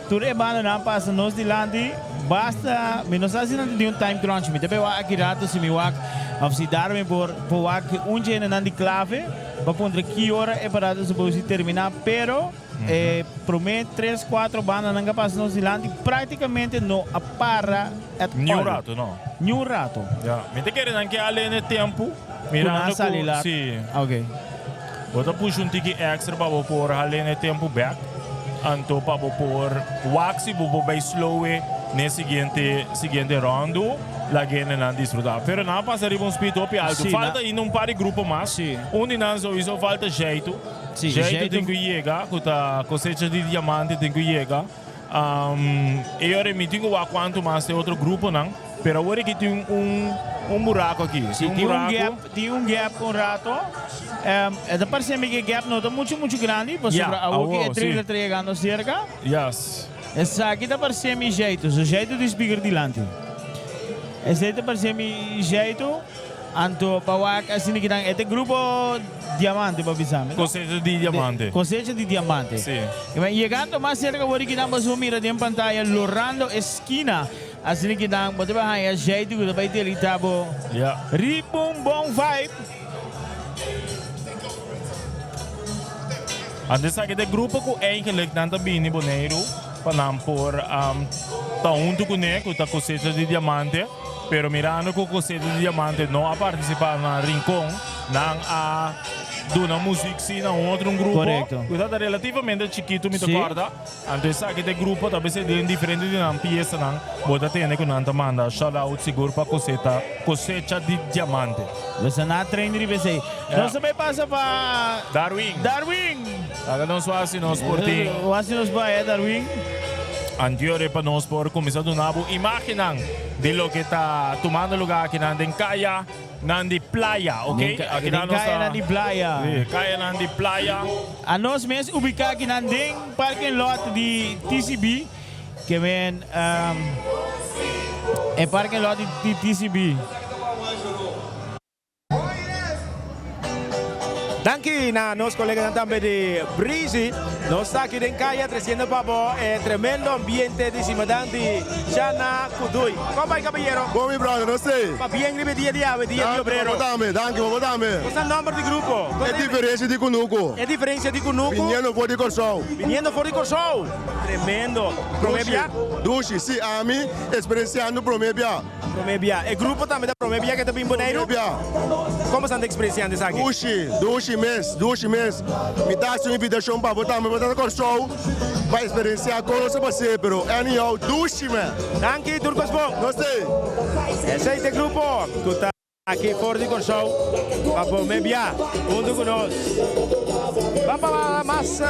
Tur e bandanan pasa nos dilanti. Basta, mi no sa si nan ta tin un time crunch. Mi ta bay wak aki rato si mi wak of si Darwin por por wak un dje nan di clave. Bo a puntra ki ora e parada supos di terminá, pero e promé tres, kuatro bandanan ku a pasa nos dilanti práktikamente no a para at all. Niun rato, no. Niun rato. Ya, mi ta kere nan ke a lene tempu, Ku nan a mirando ku, sali lat. si. Ok. Bo ta pusha un tiki extra pa bo por halene tempu bèk, anto pa bo por wak si bo por bai slow e n'e siguiente, siguiente ròndu. Lagu'e nan disfruta. Pero nan a pasa riba un speed hopi alto. Sí, Falta na- ainda un par di grupo mas. Sí. Un di nan sowieso falta Jaitu. Sí, Jaitu Jaitu- tin ku yega, ku ta cosecha di diamante tin ku yega. Um, e ora mi tin ku wak kuantu mas e otro gruponan. Pero awor aki tin un, un buraco aki. Sí, Tin un tin un buraco. gap, tin un gap un rato. Em, e ta parse mi ku e gap no ta mucho mucho grandi, pasobra Ja, awor ku awor, e trailer sí. ta yegando serka. Yes. Esaki ta parse mi jeitu, su jeitu di speaker dilanti. Esei ta parse mi jeitu, anto pa wak asina kinan e ta grupo diamante pa bisa mi no? Cosecha di diamante. Cosecha di diamante. Si. I men yegando mas serka awor di kinan boso por mira den pantaya lorando e skina asina kinan bo ta bai haña jeitu ku ta bai delita bo Ya. riba un bon vibe. Anto esaki ta e grupo ku eigenlijk nan ta bini Boneiru pa nan por ta huntu kuné ku ta Cosecha di Diamante, pero mirando ku Cosecha di Diamante no a partisipá na Rincon, nan a duna muzik si na un otro un grupo ku ta relativamente chikitu mi ta kòrda. Anto esaki ta e grupo ta bisa den diferente di nan piesanan bo ta tende ku nan ta manda shout out sigur pa koseta kosecha di diamante. Nos a na train riba esei. Nos ta bai pasa pa Darwin. Darwin. Laga nos wak si nos por tin. Wak si nos por haya Darwin. Antiore pa nos por kuminsá duna bo imágennan di loke ta tumando lugá akinan den kaya nan di playa, ok? Den Akinan den nos ta kayanan di playa. Sí, kayanan di playa. Anos mes ubiká akinan den parking lot di TCB, ke men e parking lot di TCB. Danki na nos coleganan tambe di Breezy. Nos ta aki den caya treciendo pa bo e tremendo ambiente di Simadan di Shana Kudui. Con bay caballero? Bon mi brother, nos tey. Pa bien riba e dia di awe, dia di obrero. Danki pa bo tambe, danki pa bo tambe. Nos ta nomber di grupo. E diferencia di Kunuku. E diferencia di Kunuku. Biniendo for di Corsou. Biniendo for di Corsou. Tremendo. Prome bia? Dushi, si ami experienciando prome bia. Prome bia. E grupo tambe ta prome bia ke ta bin Boneiru? Prome bia. Kon boso ta eksperensiando esaki? Dushi, dushi mes, dushi mes. Mi ta hasi un invitashon pa bo tambe bo ta na Kòrsou pa eksperensiá kon nos a pas'é, pero anyhow, dushi man. Danki, tur kos bon. Nos t'ei. Esei ta e grupo ku ta aki for di Kòrsou pa prome bia huntu ku nos. Ban pa mas.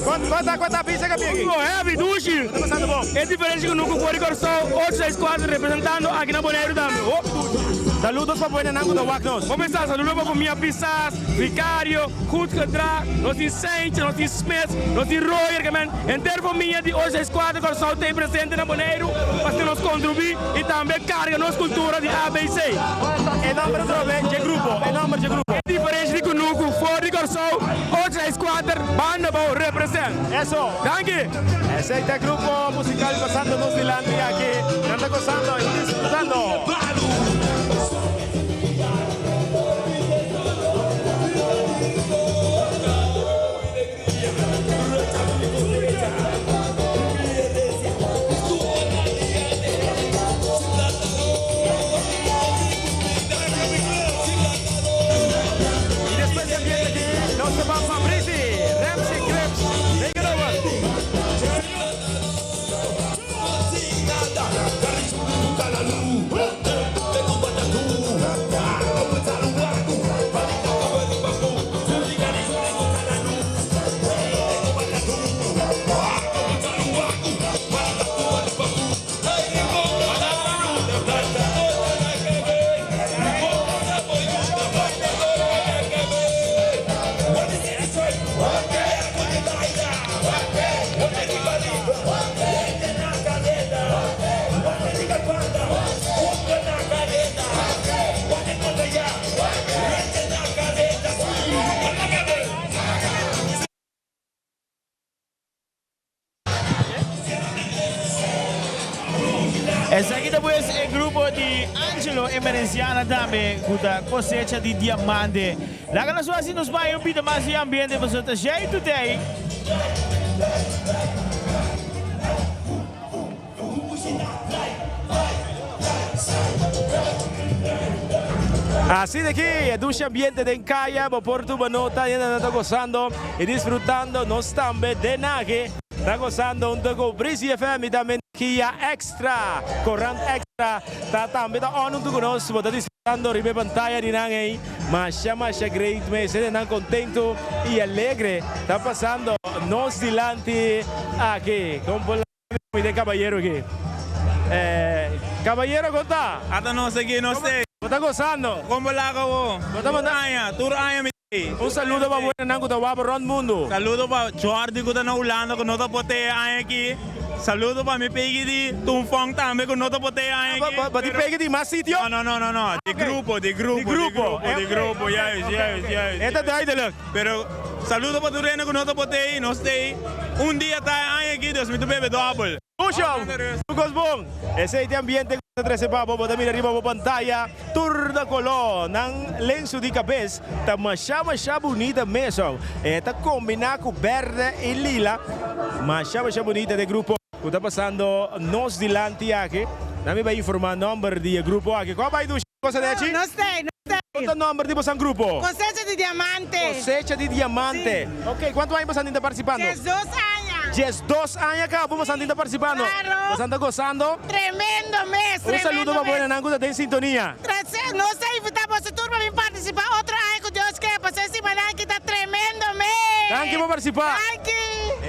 Kon ta bisa ka bigi? Grupo Heavy Dushi. Ta pasando bon. E diferencia ku nuku for di Kòrsou, 864 representando aki na Boneiru tambe. Hopi dushi. Saludos pa buenanan ku ta wak nos. Bo mester saludo pa famia Pisas, Vicario, Goed Gedrag, nos tin Seintje, nos tin Smits, nos tin Royer, ke men henter famia di 864 Kòrsou ta ei presente na Boneiru pa asina nos kontribuí i tambe karga nos kultura di ABC. E nomber atrobe dje grupo, e nomber dje grupo. E diferencia di kunuku for di Kòrsou, 864 Banda Bou represent. Eso. Danki! Esei ta e grupo musical pasando nos dilanti aki. Nan ta gozando y disfrutando. Y despues di ambiente aki, nos ta ban pa Breezy, Ramsey Cripps, take it over. Esaki ta pues e grupo di Angelo Emerenciana tambe cu ta cosecha di diamante. Laga nos wak si nos bay un pita mas di ambiente pasobra ta shei today. Asina ki e dushi ambiente den kaya, bo por tuma nota y nan ta gozando y disfrutando. Nos tambe den aki ta gozando hunto cu Breezy FM y tambe Energia Extra, Corant Extra ta tambe ta on hunto cu nos. Bo ta disfrutando riba e pantaya di nan ey. Masha masha great mes, hendenan contento y alegre ta pasando nos dilanti aki. Mi den cabayero aki. Cabayero con ta? Ata nos aki nos te. Bo ta gozando? Con bo laga bo? Bo ta manda. Tur aña, tur aña mi te. Un saludo pa buenanan cu ta wak rond mundo. Saludo pa Jordi cu ta na Hulanda cu no ta por te e aña aki. Saludo pa mi pegi di Tunfong tambe cu no ta por te e aña aki. Ba di pegi di mas sitio? No, no, no, no. Di grupo, di grupo. Di grupo. Di grupo, juist, juist, juist. E ta duidelijk. Pero saludo pa tur hende ku no ta por tei, nos tei un dia ta e aña aki, dus mi ta bebe dòbel. Pusho, tur kos bon. Esei ta e ambiente ku ta trese pa bo. Bo ta mira riba bo pantaya tur na koló. Nan lensu di kabes ta masha masha bunita mes. E ta kombiná ku bèrdè i lila. Masha masha bunita ta e grupo ku ta pasando nos dilanti aki. Nan mi bai informá nòmber di e grupo aki. Kua bai dushi? Cosa de achi? No sé, no sé. Con ta nomber di bosan grupo? Cosecha di Diamante. Cosecha di Diamante. Si. Ok, cuanto aña bosan tin ta participando? 12 aña. 12 aña cabo bosan tin ta participando? Claro. Bosan ta gozando? Tremendo mes, Un tremendo saludo pa mes. buenanan cu ta den sintonia. Nos ta invita boso tur pa bin participa otro aña cu Dios ke, pasobra e simanan aki ta tremendo mes. Danki pa participa. Danki.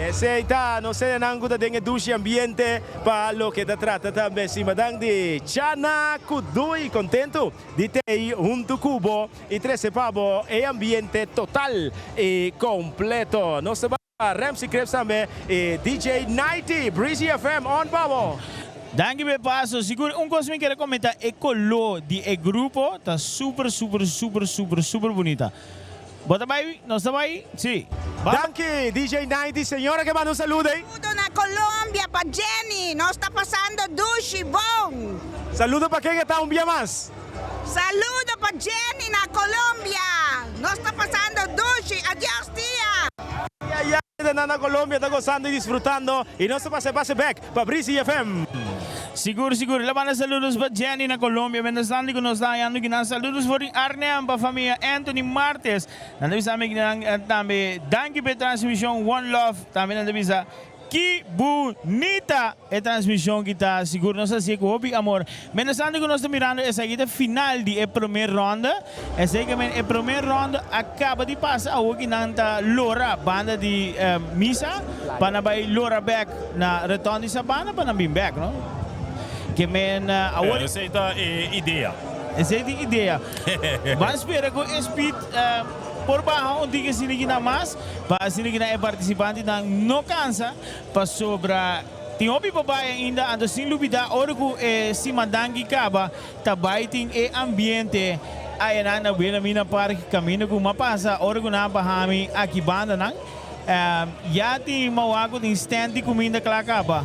Esey ta nos senanan cu ta den e dushi ambiente pa loke ta trata tambe simadan di Chana cu Dui contento di tey hunto cu bo y trece pa bo e ambiente total y completo. Nos ta bai Ramsey Cripps tambe y DJ Nighty, Breezy FM on pa bo. Danki p'e paso. Sigur un cos mi kere comenta e color di e grupo ta super super super super super bunita. Bo ta bai? Nos ta bai? Si. Ba. Danki DJ Nighty. Señora ke manda un saludo ey. Saludo na Colombia pa Jenny, nos ta pasando dushi bon. Saludo pa ken e ta un bia mas. Saludo pa Jenny na Colombia, nos ta pasando dushi, adios tia. Ya ya nan na Colombia ta gozando y disfrutando y nos ta pasa e pase bek pa Breezy FM. Sigur sigur la manda saludos pa Jenny na Colombia mientras tanto cu nos ta hayando kinan saludos for di Arnhem pa famia Anthony Martes nan ta bisa mi kinan tambe danki pa e transmision one love tambe nan ta bisa ki bunita e transmision ki ta sigur nos ta haci'e cu hopi amor mientras tanto cu nos ta mirando esaki ta final di e prome ronda esey ke men e prome ronda a caba di pasa awo kinan ta lora banda di misa pa nan bay lora bek na retorno di sabana pa nan bin bek no ke men awor. Esey ta e idea. Esey ta e idea. Ban spera cu e speed por baha un tiki asina kinan mas pa asina kinan e participantenan no cansa pasobra tin hopi pa bay ainda anto sin lubida ora cu e simandanki caba ta bay tin e ambiente ayanan na Wilhelmina Park caminda cu m'a pasa ora cu nan a baha mi aki bandanan. Ya tin mawa cu tin stand di cuminda cla caba.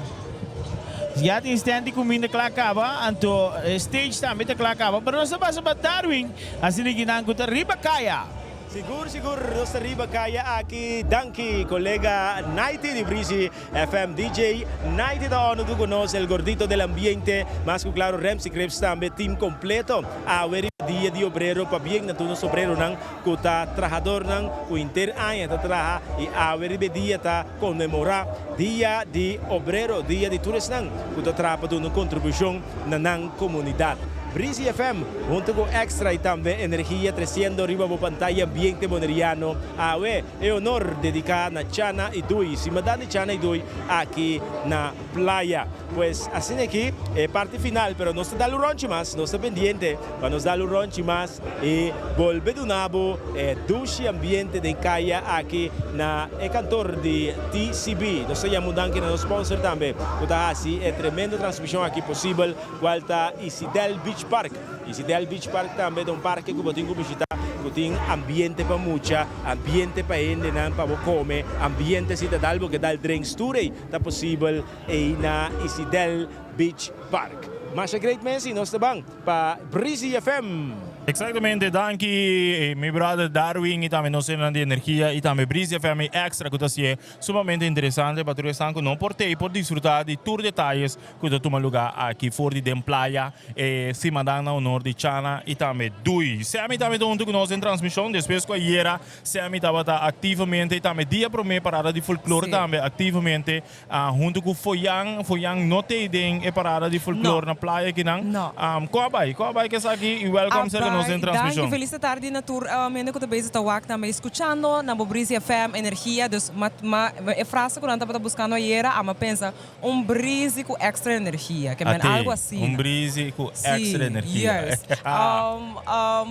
Ya tin stand di cuminda cla caba, anto e stage tambe ta cla caba, pero nos ta pasa pa Darwin, asina ki nan cu ta riba caya. Sigur sigur nos ta riba caya aki, danki colega Nighty di Breezy FM DJ Nighty ta hono tu cu nos, el gordito del ambiente, mas cu claro Ramsey Cripps tambe, team completo awe riba dia di obrero, pabien na tur nos obreronan. Ku ta trahadornan ku henter aña ta traha i awe riba e dia ta konmemorá Dia di Obrero, dia di tur esnan ku ta traha pa duna un kontribushon na nan komunidat. Breezy FM huntu ku Extra i tambe Energia tresiendo riba bo pantaya ambiente boneriano awe e honor dediká na Chana i Dui, simadan di Chana i Dui aki na Playa. Pues asina aki e parti final, pero nos ta dal un ronchi mas, nos ta pendiente pa nos dal un ronchi mas. I bolbe duna bo e dushi ambiente den kaya aki na e kantor di TCB. Nos ta yama un danki na nos sponsor tambe ku ta hasi e tremendo transmishon aki posibel, kual ta Isidel Beach Park. Isidel Beach Park tambe ta un parke ku bo tin ku bishita ku tin ambiente pa mucha, ambiente pa hendenan pa bo kome, ambiente si ta dal bo ke dal drinks tur ei ta posibel ei na Isidel Beach Park. Masha great mes i nos ta ban. Pa Breezy FM. Exactamente, danki mi brother Darwin y tambe nos hendenan di Energia y tambe Breezy FM y Extra cu ta hacié sumamente interesante pa tur esnan cu no por tey por disfruta di tur detayes cu ta tuma lugar aki for di den playa e simadan na honor di Chana y tambe Dui. Sammy tambe ta hunto cu nos den transmision despues cu ayera Sammy tabata activamente y tambe dia prome parada di folklore tambe activamente Huntu ku Foyan, Foyan no t'ei den e parada di folklor na playa akinan. No. Kon a bai? Kon a bai ku esaki? I wèlkòm serka nos den transmishon. Danki, felis tardi na tur hende ku ta bezig ta wak tambe skuchando na bo Breezy FM, Energia. Dus ma ma e frase ku nan tabata buskando ayera a mi a pensa un breezy ku èkstra energia, ke men algu asina. Un breezy ku èkstra energia. Juist.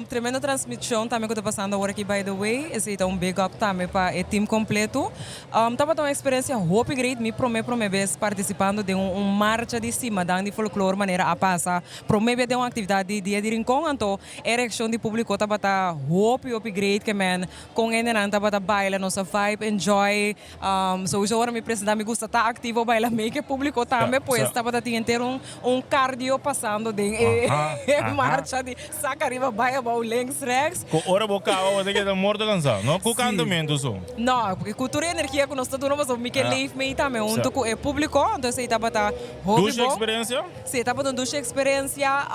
Tremendo transmishon tambe ku ta pasando awor aki by the way. Esei ta un big up tambe pa e team kompleto. Tabata un experiencia hopi great, mi prome prome bes participando den un marcha di simadan di folklor manera a pasa prome bes den un actividad di Dia di Rincon, anto e reaccion di publico tabata hopi hopi great ke men con hendenan tabata baila nos a vibe enjoy, souso ora mi presenta mi gusta ta activo baila mee ke publico tambe pues tabata tin henter un un cardio pasando den e marcha di saca ariba bay abao links rechts. Cu ora bo caba bo ta keda morto cansa, no? Cu cantamento so. No, porque cu tur e energia cu nos ta duna pasobra mi ke leef mee tambe hunto cu e publico, entonces ey tabata hopi Dushi bon. experiencia? Si, tabata un dushi experiencia.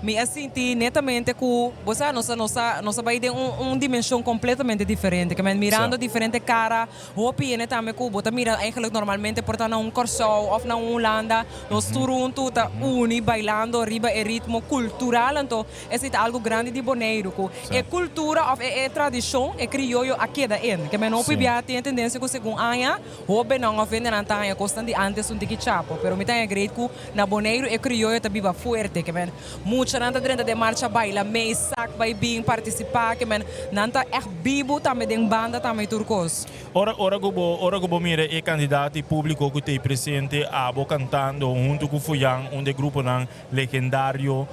Mi a sinti netamente. ambiente ku, bo sa, nos a nos a nos a bai den un un dimenshon kompletamente diferente. Ke men mirando diferente kara, hopi hende tambe ku bo ta mira eigenlijk normalmente por ta na un Kòrsou òf na un Hulanda, nos tur huntu ta uni bailando riba e ritmo kultural. Anto esei ta algu grandi di Boneiru ku e kultura òf e e tradishon, e krioyo a keda en. Ke men hopi bia tin e tendensia ku segun aña Hóbennan òf hendenan ta haña kosnan di ántes un tiki chapo, pero mi ta haña great ku na Boneiru e krioyo ta biba fuerte, ke men muchanan ta drenta den marcha baila mee, sak bai bin, partisipá, ke men nan ta ègt bibu tambe den banda tambe i tur kos. Ora ora ku bo ora ku bo mira e kandidat i públiko ku t'ei presente abo kantando huntu ku Foyan, un di e gruponan legendario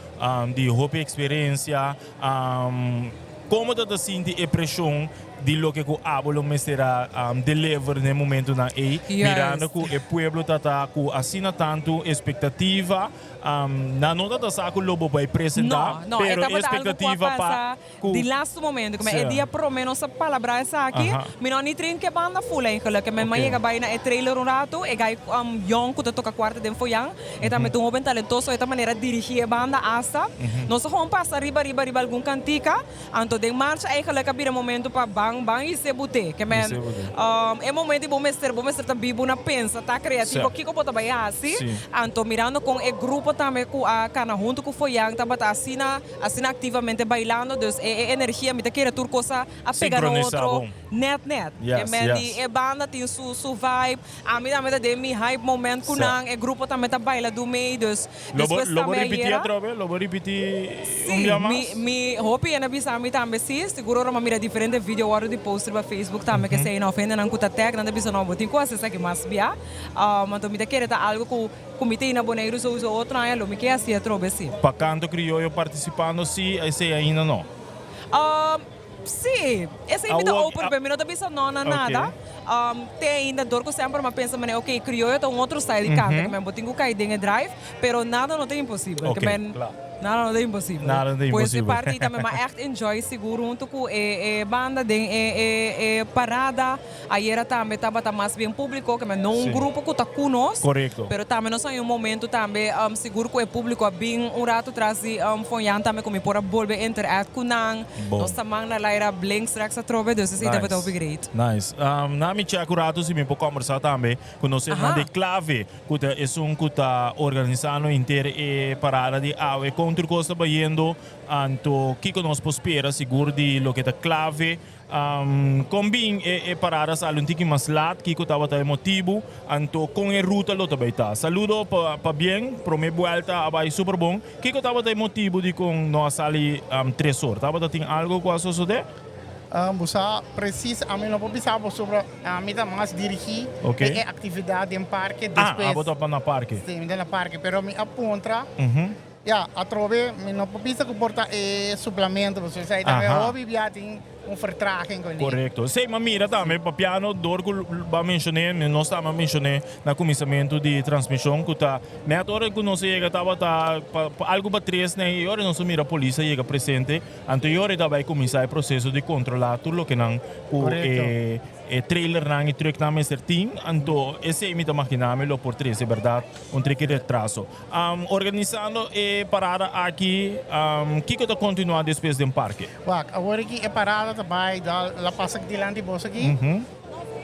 di hopi eksperensia, Komo ta ta sinti e preshon di loke ku abo lo mester a deliver den e momentunan ei, mirando ku e pueblo ta ta ku asina tantu espektativa? Nan no ta ta sa ku lo bo bai presentá, No, no, e pero e tabata algu ku a espektativa pa pasa ku. di lastu momento. Ku e dia promé nos a palabrá esaki, mi no a ni trin ke banda full eigenlijk. Mi a yega bai na e trailer un ratu, e gai yòn ku ta toka kuarta den Foyan, E tambe ta un hoben talentoso, e ta manera dirigi e banda asta. Nos a gewoon pasa riba riba riba algun kantika, anto den marcha eigenlijk a bira momento pa ban ban hise bute. Ke men e momento di bo mester bo mester ta bibu na pensa, ta kreativo kiko bo ta bai hasi. Anto mirando kon e grupo tambe ku a kana huntu ku Foyan tabata asina asina aktivamente bailando, dus e e energia mi ta kere tur kos a pega na otro net net. Ke men di e banda tin su su vibe. Ami tambe ta den mi hype moment ku nan, e grupo tambe ta baila du mei, dus Lo bo despues lo bo tambe ripití ayera. atrobe? Lo bo ripití un Sí, bia mi mas? mi hopi hende a bisa mi tambe sí, sigur ora mi a mira diferente video wòrdu di post riba Facebook tambe kesei no, of hendenan ku ta tag nan ta bisa no bo tin ku hasi esaki mas bia, anto mi ta kere ta algu ku ku mi ta ina Boneiru souso otro aña lo mi ke hasi atrobe sí. Pa kanto krioyo partisipando sí, esei ainda no? Sí, esei mi ta Awor, open p'e, mi no ta bisa no na nada. Te ainda dor ku semper mi a pensa manera ok, krioyo ta un otro style di kanta, ke men bo tin ku kai den e drive, pero nada no ta imposibel, ke men nada no ta imposibel. Nada no ta Pues e imposibel. parti ei tambe mi a ègt enjoy sigur huntu ku e e banda den e e e parada. Ayera tambe tabata mas bien públiko, ke men no un grupo ku ta ku nos, pero tambe nos haña un momento tambe sigur ku e públiko a bin un rato tras di Fonyan tambe ku mi por a bolbe interact ku nan. Nos ta man na laira blinks rèks atrobe, dus esei tabata hopi great. Nice. Na mi chèk un rato si mi por kòmbersá tambe ku nos esnan di Clave, ku ta esun ku ta organisando henter e parada di awe. Kon tur kos ta bayendo? Anto kiko nos por spera sigur di loke ta Clave? Kon bin e parada sali un tiki mas lat? Kiko tabata e motibu? Anto kon e ruta lo ta bai ta? Saludo pa bien, prome buelta a bai super bon. Kiko tabata e motibu dikon no a sali tres or? Tabata tin algo ku a sosode? Bo sa presis, ami no por bisa bo sobra, ami ta mas dirigi den e aktividat den parke despues. Ah, abo ta pa na parke. Si, mi ta na parke, pero mi a puntra. Ya, atrobe mi no por bisa ku por ta e suplamento, pasobra esei tambe hopi bia tin un vertraging kuné. Korekto. Esei mi a mira tambe papiano dor ku bo a menshoné, nos tambe a menshoné na kuminsamentu di transmishon ku ta nèt ora ku nos a yega tabata pa algu pa tres n'ei i ora nos a mira polis a yega presente, anto i ora e ta bai kuminsá e proseso di kontrolá tur loke nan ku e E trailernan i trucknan mester tin, anto esei mi ta magina mi lo por trese berdad un triki retraso. Organisando e parada aki, kiko ta kontinua despues den parke? Wak, awor aki e parada ta bai dal la pasa dilanti bos aki.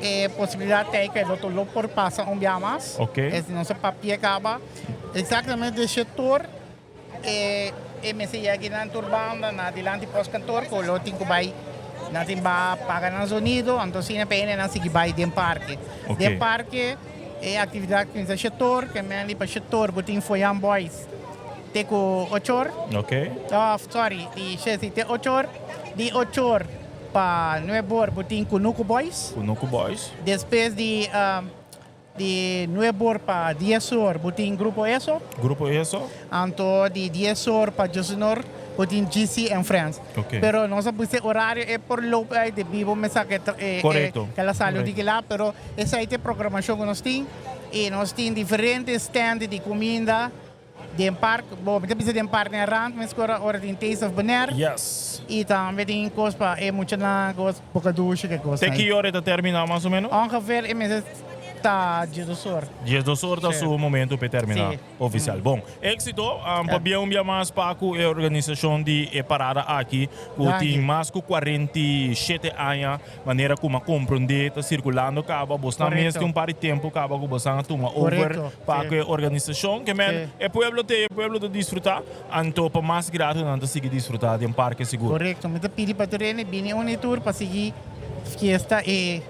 E posibilidat ta ei ku e lo lo por pasa un bia mas. Es nos a papia kaba. Eksaktamente shetor E e mester yega nan tur banda na dilanti postkantoor ku lo tin ku bai nan tin ba paga nan zonido anto asina pa hende nan sigui bai den parke. Den parke e aktividat kuminsá shetor ke men li pa shetor bo tin Foyan Boys te ku ochor sorry di shesi te ochor di ochor pa nuebor bo tin Kunuku Boys. Kunuku Boys. Despues di Di nuebe or pa dies or bo tin Grupo Eso. Grupo Eso. Anto di dies or pa diosun or bo tin GC and Friends. Ok. Pero nos a puse orario e por loop uit di bibo mesa ke e Korekto. ke la sali un Korekto. tiki lat pero esei ta e programashon ku nos tin i nos tin diferente stand di kuminda. Den park, bo mi ta bisa den park den rand meskor ora tin Taste of Bonaire. Yes. I tambe tin kos pa e muchanan, kos boka dushi ke kos Te ki ora e ta termina mas o menos? Ongeveer e mester Ta 12 or. 12 or ta su momento p'e termina oficial. Bon, exito. Pabia un bia mas pa cu e organisacion di e parada aki cu tin mas cu 47 aña manera cu m'a comprende ta circulando caba. Bosnan mes tin un par di tempo caba cu bosnan a tuma over pa cu e organisacion. Ke men e pueblo te, e pueblo ta disfruta, anto pa mas grato nan ta sigui disfruta den parke sigur. Corecto. Mi ta pidi pa tur hende bini un e tur pa sigui fiesta e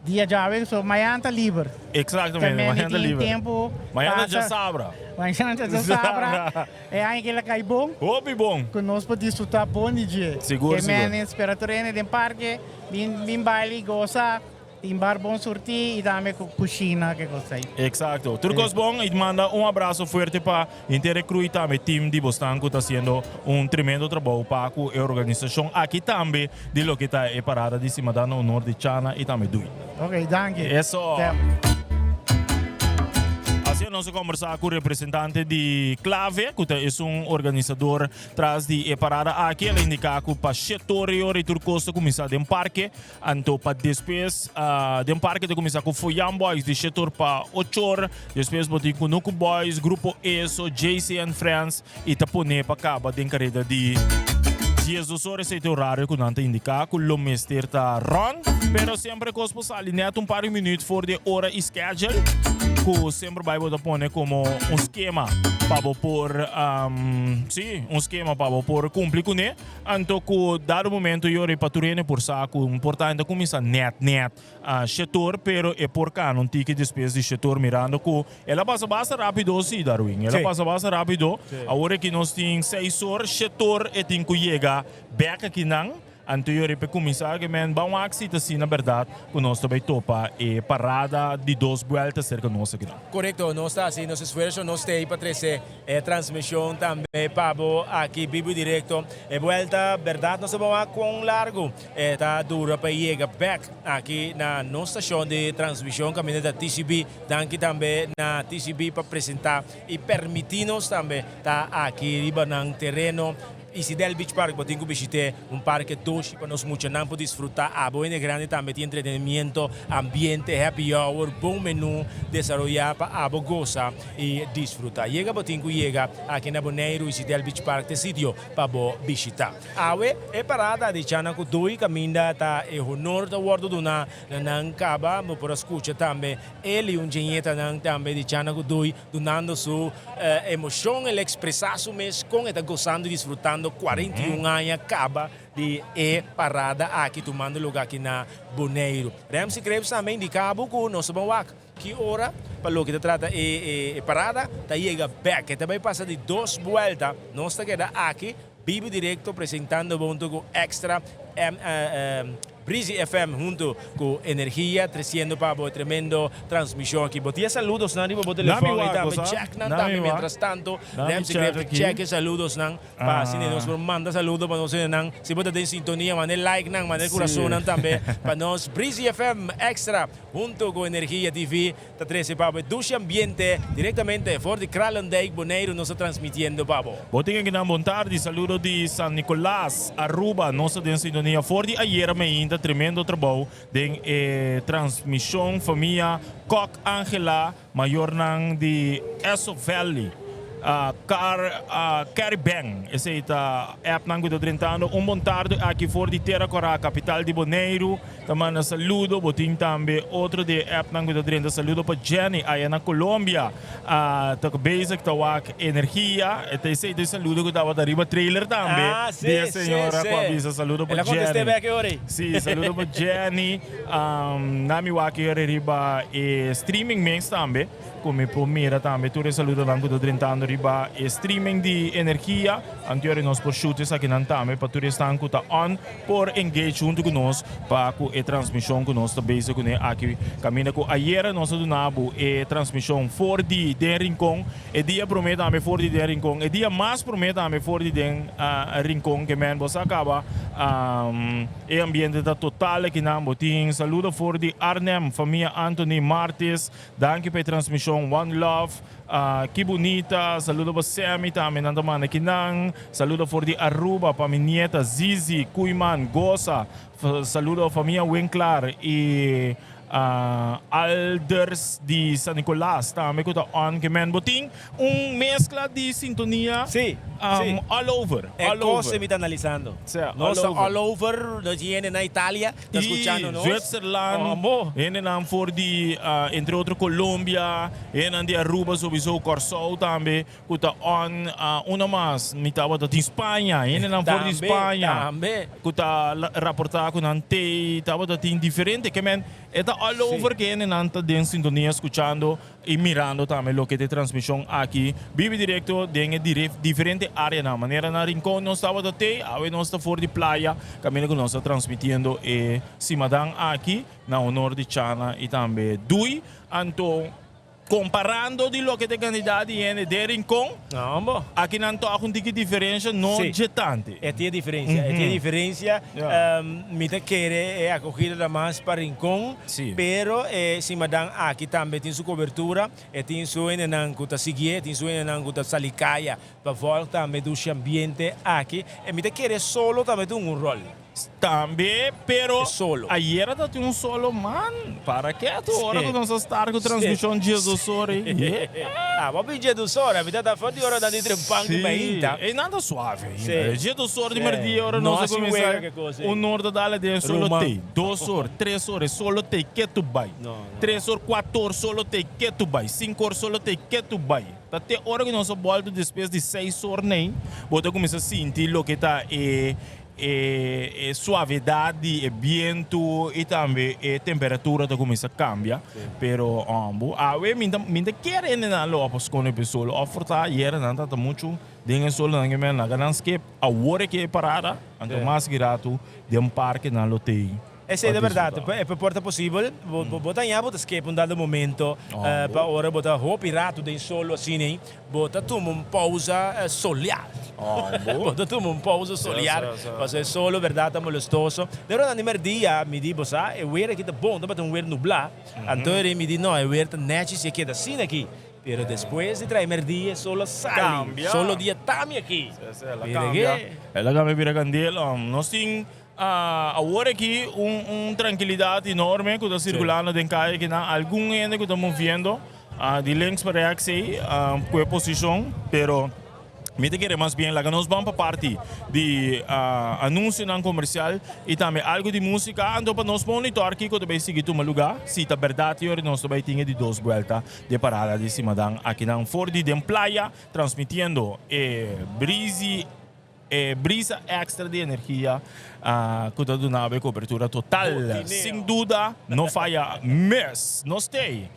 Dia djawe so mañana ta liber. Exactamente, mañana ta liber. Tempo mañana ta djasabra. Mañana ta djasabra. E aña kila kai bon. Hopi bon. Ku nos por disfruta bon di dje. Sigur, sigur. Ke men spera tur hende den parke, bin bin baile, gosa, tin bar bon surti i tambe ku kushina ke kos ei. Exacto. Tur kos bon i manda un abraso fuerte pa Henter e crew y tambe team di bosnan cu ta haciendo un tremendo trabou pa cu e organisacion aki tambe di loke ta e parada di Simadan na honor di Chana y tambe Dui. Ok, danki. Eso. Asina nos a combersa cu representante di Clave cu ta esun organisador tras di e parada aki. El a indica cu pa shete ora y ora y tur cos ta cuminsa den parke. Anto pa despues den parke ta kuminsá ku Foyan Boys di shetor pa ochor. Despues bo tin Kunuku Boys, Grupo Eso, JC and Friends i ta pone pa kaba den kareda di 12 or. Esei ta e orario ku nan ta indiká ku lo mester ta rònt. Pero semper kos por sali nèt un par di minüt for di e ora i schedule ku semper bai bo ta pone komo un skema pa bo por, sí, un skema pa bo por kumpli kuné. Anto ku dado momento yori pa tur hende por sa ku un por ta hende ta kuminsá nèt nèt shetor pero e por kana un tiki despues di shetor mirando ku el a pasa basta rápido si Darwin el a pasa basta rápido awor aki nos tin seis or shetor e tin ku yega bèk akinan anto yori pa e kuminsá ke men ban wak si ta asina bèrdat ku nos ta bai topa e parada di dos buèlta serka nos akinan. Korekto nos ta hasi nos esfuerso nos ta ei pa trese E transmision tambe pa bo aki bibu y directo. E buelta berdad no sa bo wak con largo e ta dura pa e yega bek aki na nos stacion di transmision caminda ta TCB. Danki tambe na TCB pa presenta y permiti nos tambe ta aki riba nan tereno. Isidel Beach Park bo tin cu bishite un parke doshi pa nos muchanan por disfruta. Abo hende grandi tambe tin entretenimiento, ambiente, happy hour, bon menu desaroya pa abo gosa y disfruta. Yega bo tin cu yega aki na Boneiru, Isidel Beach Park ta e sitio pa bo bishita. Awe e parada di Chana cu Dui caminda ta e honor ta wordo duna na nan caba. Bo por a scucha tambe Eli un djeñetanan tambe di Chana cu Dui dunando su emocion. El a expresa su mes con e ta gozando y disfrutando 41 aña caba di e parada aki tumando luga aki na Boneiru. Ramsey Krebs tambe indica bo cu nos ta ban wak ki ora pa loke ta trata e parada ta yega bek. E ta bay pasa di dos buelta. Nos ta keda aki bibo directo presentando bo hunto cu Extra Breezy FM hunto cu Energia treciendo pa bo e tremendo transmision aki. Bo tin e saludosnan riba bo telefon y tambe check nan tambe mientras tanto. Ramsey Gref ta check e saludosnan pa asina nos por manda saludo pa nos hendenan. Si bo ta den sintonia manda e like nan, manda e curasonnan tambe pa nos. Breezy FM Extra hunto cu Energia TV Ta trece pa bo e dushi ambiente directamente for di Kralendijk, Boneiru nos ta transmitiendo pa bo. Bo tin akinan bon tardi, saludo di San Nicolas, Aruba. Nos ta den sintonia for di ayera meinta, tremendo trabou den e transmision famia Kok Angela, mayornan di Esso Valley. Car Caribbean, esey ta appnan cu ta drentando. Un bon tardi aki for di Tera Cora, capital di Boneiru. Ta manda saludo. Bo tin tambe otro di e appnan cu ta drenta saludo pa Jenny aya na Colombia. Ta bezig ta wak energia. E ta esey ta e saludo cu tabata riba trailer tambe. Ah, si, Di e si, señora si. cu a bisa saludo pa El a contesté Jenny. bek e ora ey. Si, saludo pa Jenny. Na mi wak e ora riba e streaming mes tambe. Ku mi por mira tambe tur e saludonan ku ta drentando riba e streaming di Energia. Anterior nos por shoot esakinan tambe pa tur esnan ku ta on por engage huntu ku nos pa ku e transmishon ku nos ta bezig kuné aki. Kaminda ku ayera nos a duna bo e transmishon for di den Rincon, e dia promé tambe for di den Rincon, e dia mas promé tambe for di den Rincon ke men bo sa kaba e ambiente ta total akinan. Bo tin saludo for di Arnhem, famia Anthony Martis. Danki pa e transmishon one love ki bunita saludo pa Sammy tambe nan ta manda kinan saludo for di Aruba pa mi nieta Zizi Koeiman goza saludo famia Winklaar y. Alders di San Nicolas tambe ku ta on ke men bo tin un meskla di sintonia all over. E kos mi ta analisando. Nos ta all over, nos tin hende na Italia ta skuchando nos. Zwitserland, hendenan for di entre otro Colombia, hendenan di Aruba sowiso, Kòrsou tambe ku ta on. Uno mas mi tabata tin Spaña, hendenan for di Spaña ku ta raportá ku nan tei, tabata tin diferente. Ke men e ta all over ke hendenan ta den sintonia skuchando i mirando tambe loke ta e transmishon aki bibi direkto den e diferente areanan. Manera na Rincon nos tabata tei, awe nos ta for di playa kaminda ku nos ta transmitiendo e simadan aki na honor di Chana i tambe Dui. Anto komparando di loke ta e kandidat di hende den Rincon, aki nan tòg un tiki diferensha, no dje tante. E tin e diferensia, e tin e diferensia. Mi ta kere e akogida ta mas pa Rincon, pero e simadan aki tambe tin su kobertura, e tin su hendenan ku ta siguié, e tin su hendenan ku ta sali kaya pa vòlg tambe dushi ambiente aki. E mi ta kere solo tambe tin un ròl. Tambe, pero ayera ta tin un solo man, para ketu ora ku nos a start ku transmishon djesdos ora ei. Ah, bo bin djesdos ora, mi ta ta for di ora nan di trempan ku mainta. Si, einan ta suave ainda. Djesdos ora di merdia ora nos a kuminsá, un or ta dal aden solo tei, dos or, tres or e solo tei ketu bai, tres or, kuater or solo tei ketu bai, sinku or solo tei ketu bai. Ta te ora ku nos a bòltu despues di seis or nei, bo ta kuminsá sinti loke ta e E suavedad di e bientu y tambe e temperatura ta cuminsa cambia. Pero bo awe mi ta mi ta kere hende nan lo a por sconde pa e sol of por ta ayera nan ta ta mucho den e sol nan ke men laga nan skip awor e ke e parada anto mas ki ratu den parke nan lo tey. Esei ta berdad, e por ta posibel, bo ta haña bo ta skep un dado momento pa ora bo ta hopi rato den solo asina, bo ta tuma un pausa solear, bo ta tuma un pausa solear, pasobra e solo berdad ta molestoso. Den ora di merdia mi di, bo sa, e weer aki ta bon, tabata un weer nubla, anto eri mi di no, e weer ta nechi si e keda asina aki, pero despues di trae merdia e solo a sali, solo dia tami aki. Mira ke. El a cambia bira candel, nos tin Awor aki un trankilidat enorme ku ta sirkulando den kaya akinan. Algun hende ku ta moviendo di links pa rèks ei ku e posishon, pero mi ta kere mas bien laga nos ban pa parti di anunsionan komersial i tambe algu di músika. Anto pa nos monitor kiko ta bai sigui tuma lugá, si ta bèrdat yori nos ta bai tin e di dos buèlta di e parada di Simadan akinan for di den playa transmitiendo e brisi. E brisa extra di energia cu ta duna bo e cobertura total. Sin duda no faya mes. Nos t'ey.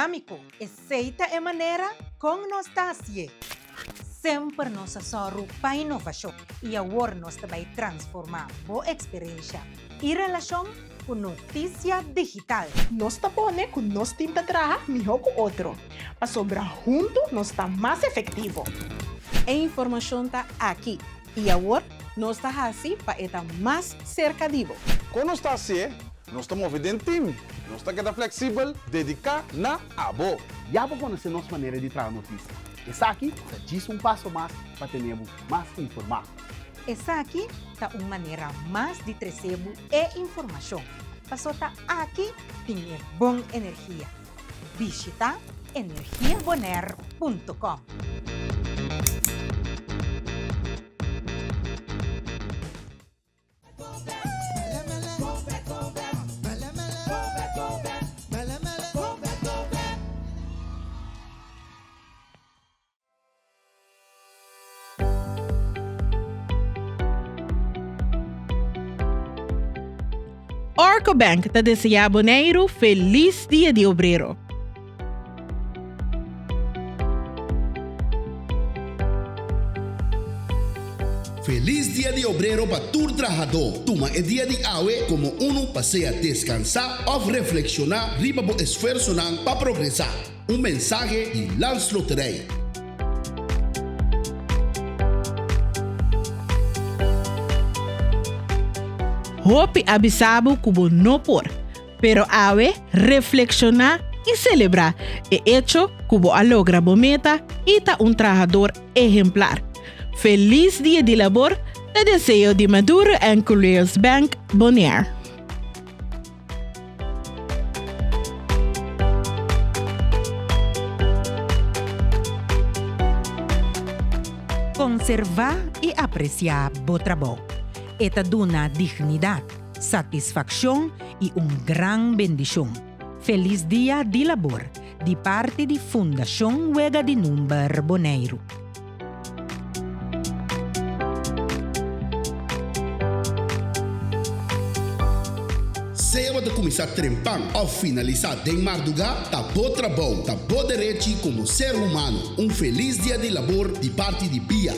dinámiko. Esei ta e manera kon nos ta hasié. Semper nos a sòru pa inovashon i awor nos ta bai transformá bo eksperensha i relashon ku notisia digital. Nos ta pone ku nos tim ta traha mihó ku otro, pasobra huntu nos ta mas efektivo. E informashon ta aki i awor nos ta hasi pa e ta mas serka di bo. Kon nos ta hasié? Nos ta move den tim. Nos ta keda fleksibel, dediká na abo. Ya bo konosé nos manera di traha notisia. Esaki ta djis un paso mas pa tene bo mas informá. Esaki ta un manera mas di trese bo e informashon, paso ta aki tin e bon energia. Bishita energiabonaire punto com. Orco Bank ta desea Boneiru felis Dia di Obrero. Felis Dia di Obrero pa tur trahadó! Tuma e dia di awe komo unu pa sea deskansá òf reflekshoná riba bo esfuersonan pa progresá. Un mensahe di Landsloterij. Hopi a bisa bo ku bo no por. Pero awe, reflekshoná i selebrá e echo ku bo a logra bo meta i ta un trahador ehemplar. Felis Dia di Labor ta deseo di Maduro and Culeos Bank Bonaire. Konservá i apresiá bo trabou. E ta duna dignidat. Satisfakshon i un gran bendishon. Felis Dia di Labor di parti di Fundashon Wega di Number Boneiru. Sea bo ta kuminsá trempan òf finalisá den mardugá, ta bo trabou, ta bo derechi komo ser humano. Un felis Dia di Labor di parti di bia.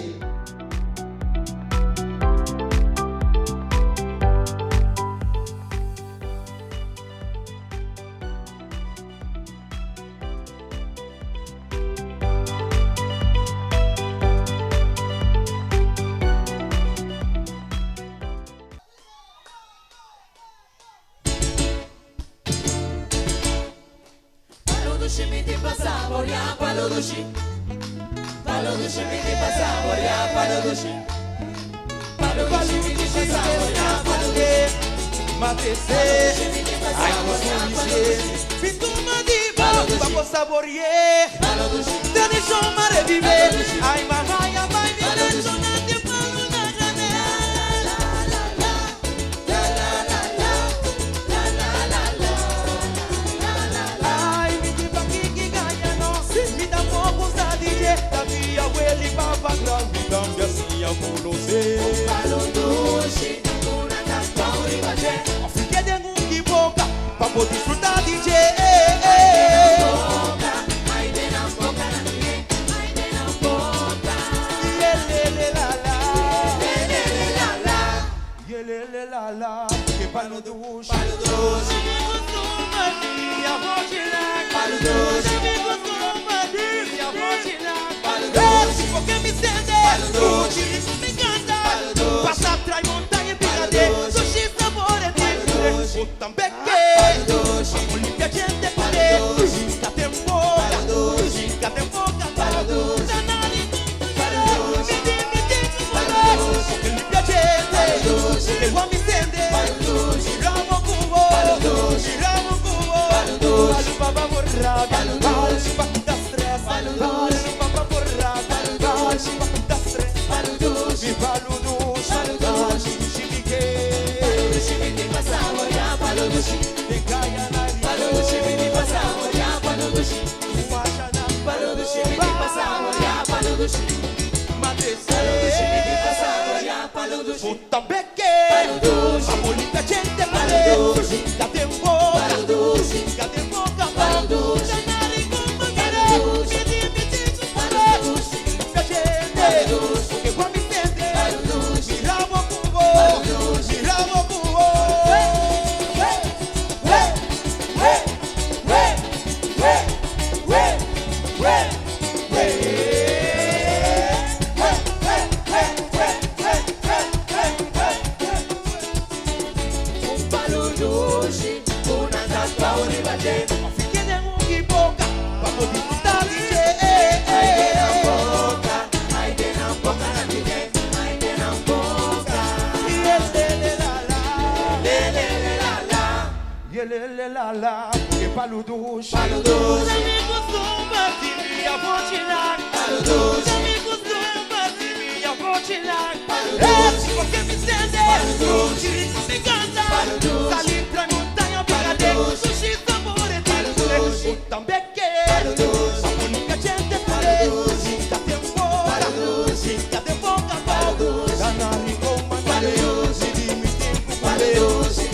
Le la la, porque palu dushi. Palu dushi. Amigos do Brasilia, vou tirar. Palu dushi. Amigos do Brasilia, vou tirar. Palu dushi. Porque me sente. Palu dushi. Me canta. Palu dushi. Sali pra montanha, brigadeiro. Sushi, sabor e Palu dushi. Também que. Palu dushi. A única gente Palu dushi. Cadê boca? Palu dushi. Cadê boca? Palu dushi. Danari goma, Palu dushi. Dimi tempo, Palu dushi.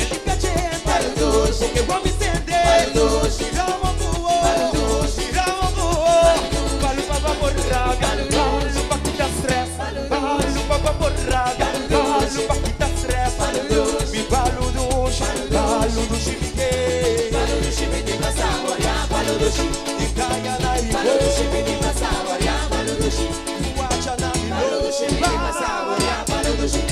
Porque vou me estender. Giramos voou. Giramos voou. Balu pa borrar. Balu pa quitar stress. Balu pa borrar. Balu pa quitar stress. Mi balu dushi. Balu dushi mi que. Balu dushi mi di saborear. Balu dushi. Di kaya na i. Balu dushi mi di saborear. Balu dushi. Wacha na mi. Balu dushi mi di saborear. Balu dushi.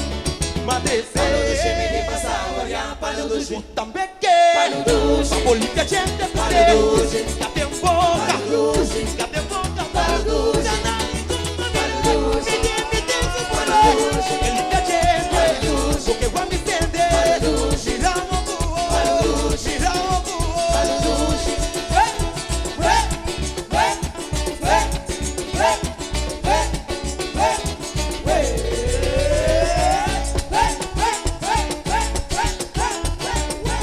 Madre Balu dushi mi di saborear. Balu dushi. Também que. Palu dushi. Pabolita gente Palu dushi. Cadê boca? Palu dushi. Cadê boca? Palu dushi. Palu dushi. Me dê, Palu dushi. Ele gente. Palu dushi. Porque vou me estender. Palu dushi. Giramos voou. Palu dushi. Giramos voou. Palu dushi. Ué, ué, ué, ué, ué, ué, ué, ué. Ué, ué, ué, ué, ué, ué, ué.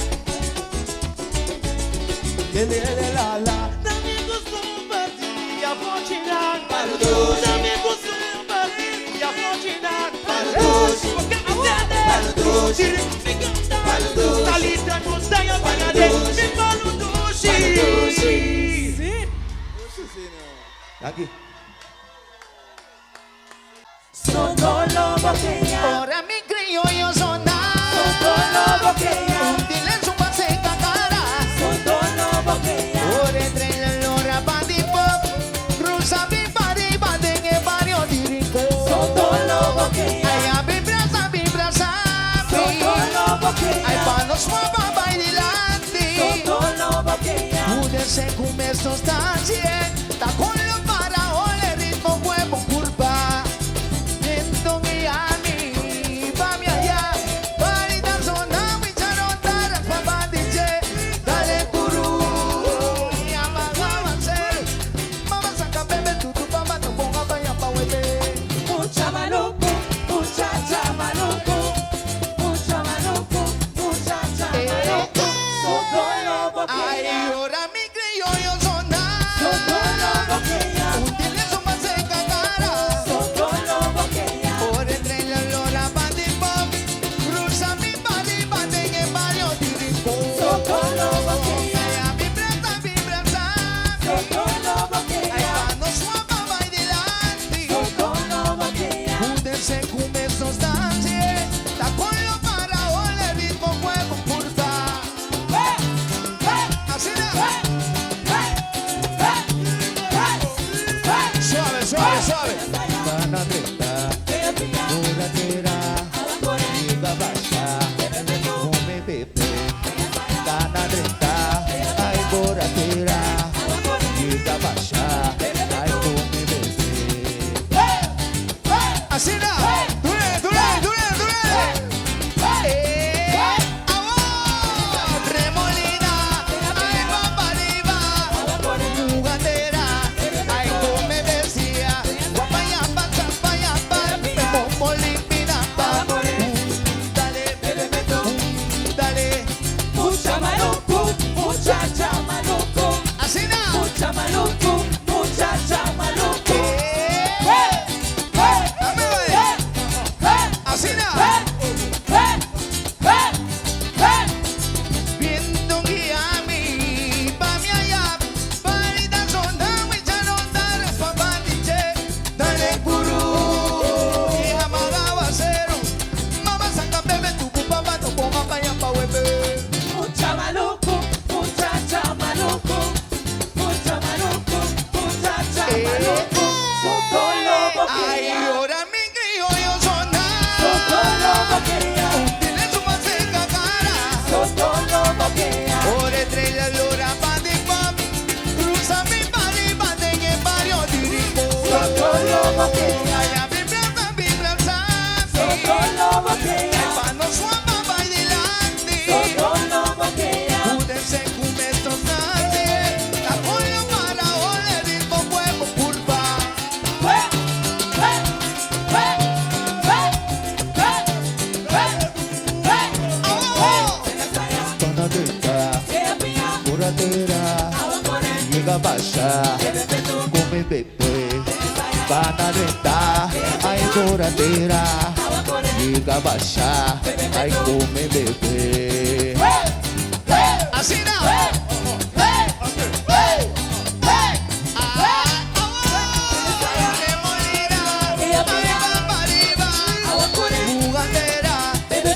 Lele, la, la. Amigos do Brasilia, vou tirar. Palu dushi. Amigos do Brasilia, vou tirar. Palu dushi. Porque me sente. Palu dushi. Me canta. Palu dushi. Salita, montanha, brigadeiro. Me palu dushi. Aqui. Ora mi criollo sonar. Un pase cara. Ora entre la lora pandi pop. Cruza mi pariba de en el barrio de Rincón. Ay, a mi brasa, mi brasa. Ay, pa los mueva bailante. Únese con estos taxis. Ta con los paraoles, ritmo huevo curva. Viento Miami, pa mi allá, parita zona, mi charotara, pa bandiche, dale gurú, y amagábanse, mamá saca bebé, tu tu mamá, no ponga pa allá pa huete. Mucha maluco, muchacha maluco, mucha maluco, muchacha maluco, solo Ay, ahora mi criollo sonar. Un tilezo más seca cara. Por entre la lola bandi pop. Cruza mi body, bande en el barrio de Rincón. Ay, a mi brasa, mi brasa. Ay, pa' no suava, bailante. Júntense con esos dances. Ta con los paraoles, ritmo huevo, curva. Así de. Suave, suave, suave. Bananeta, borracheira, liga baixa, come bebê. Bananeta, ai borracheira, liga baixa, ai come bebê. Así de. Dure, dure, dure, dure. Remolina, ay va pa' arriba, jugadera, ay come decía, guapaya pa' chapaya, Come bebé, van a rentar, ay coratera, llega baixar, ay come bebé. Así no.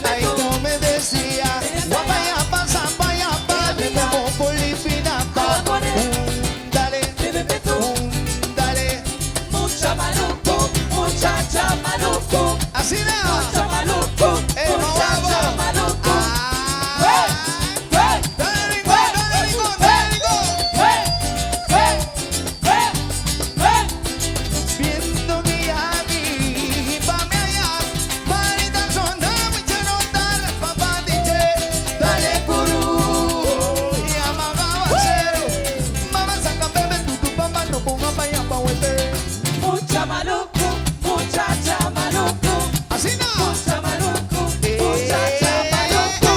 Ay, como me decía, guapa ya pasa, pa ya pa, como polipina pa. Un dale, un dale. Mucha maluco, muchacha maluco. Así no. Mucha maluco, muchacha maluco. Dale, rincón, dale, rincón, dale, rincón. Viendo que a mí, pa' mi allá, parita sonda, mucha notar, papá dice, dale curú, y amagaba cero, mamá saca bebé, tu tu papá no ponga pa' allá pa' huete. Mucha maluco, muchacha maluco. Así no. Mucha maluco, muchacha maluco.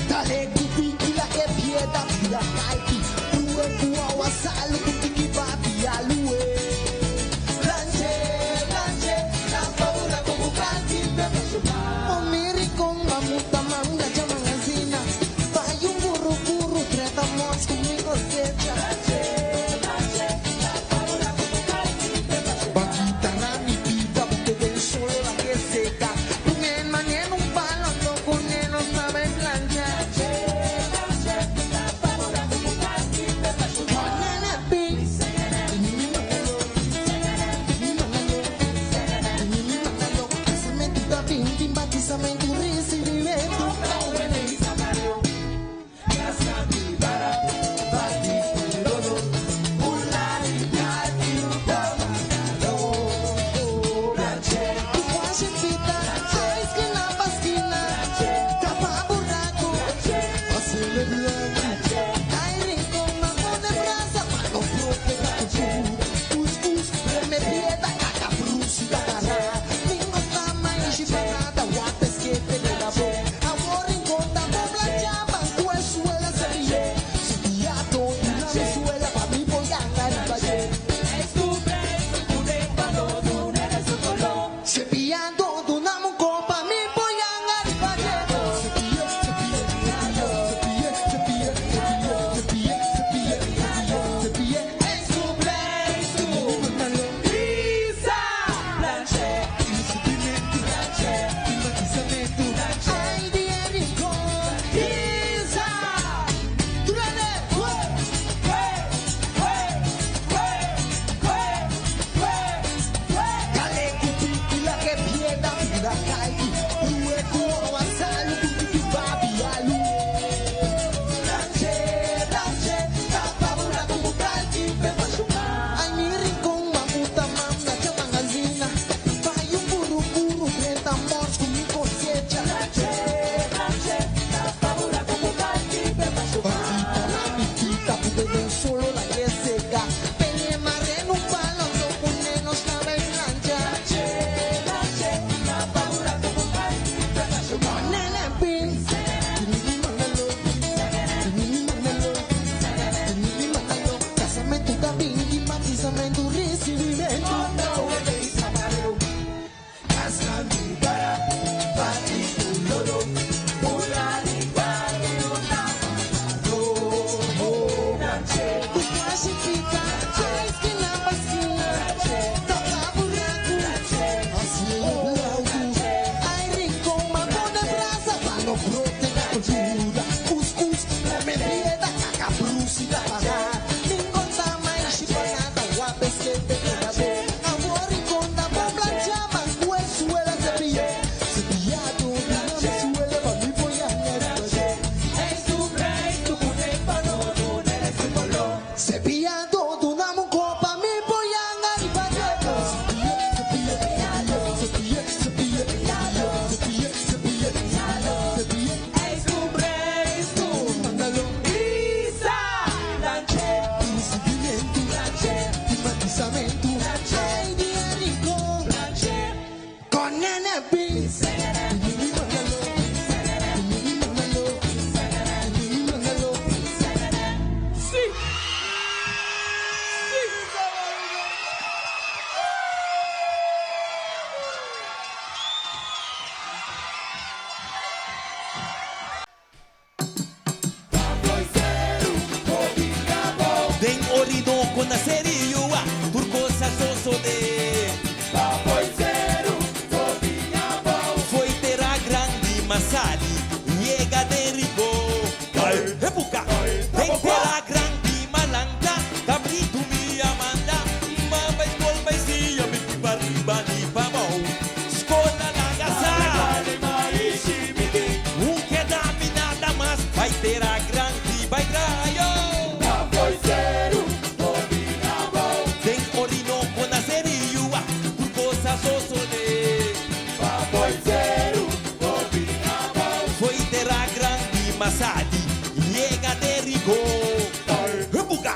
Dale kupiki la que pieda pida kalki Pure kuawa salu kupiki papi alue Blanche, blanche, la paura como kalki bebe Omiri con mamuta manga chamangasina Bayun burru burru treta mos conmigo secha Baguita rami pita porque del solo la que seca Un hermano un palo no con él no sabe planchar. Cepillando, donamos un copa, mi pollanga, Dale, na Ser'i Yua, tur kos a sosodé. Papoy seru, hopi abou. Fo'i tera grandi m'a sali, yega den Rincon. Ebuka, den tera grandi m'a lanta, kabritu mi a manda. M'a bai skol bai siña mi ki pariba ni pabou. Skol a laga sa. Un keda mi nada mas, bai tera grandi bai traha. Den Orinoco na Ser'i Yua, tur kos a sosodé. Fo'i tera grandi m'a sali, yega den Rincon. Buga,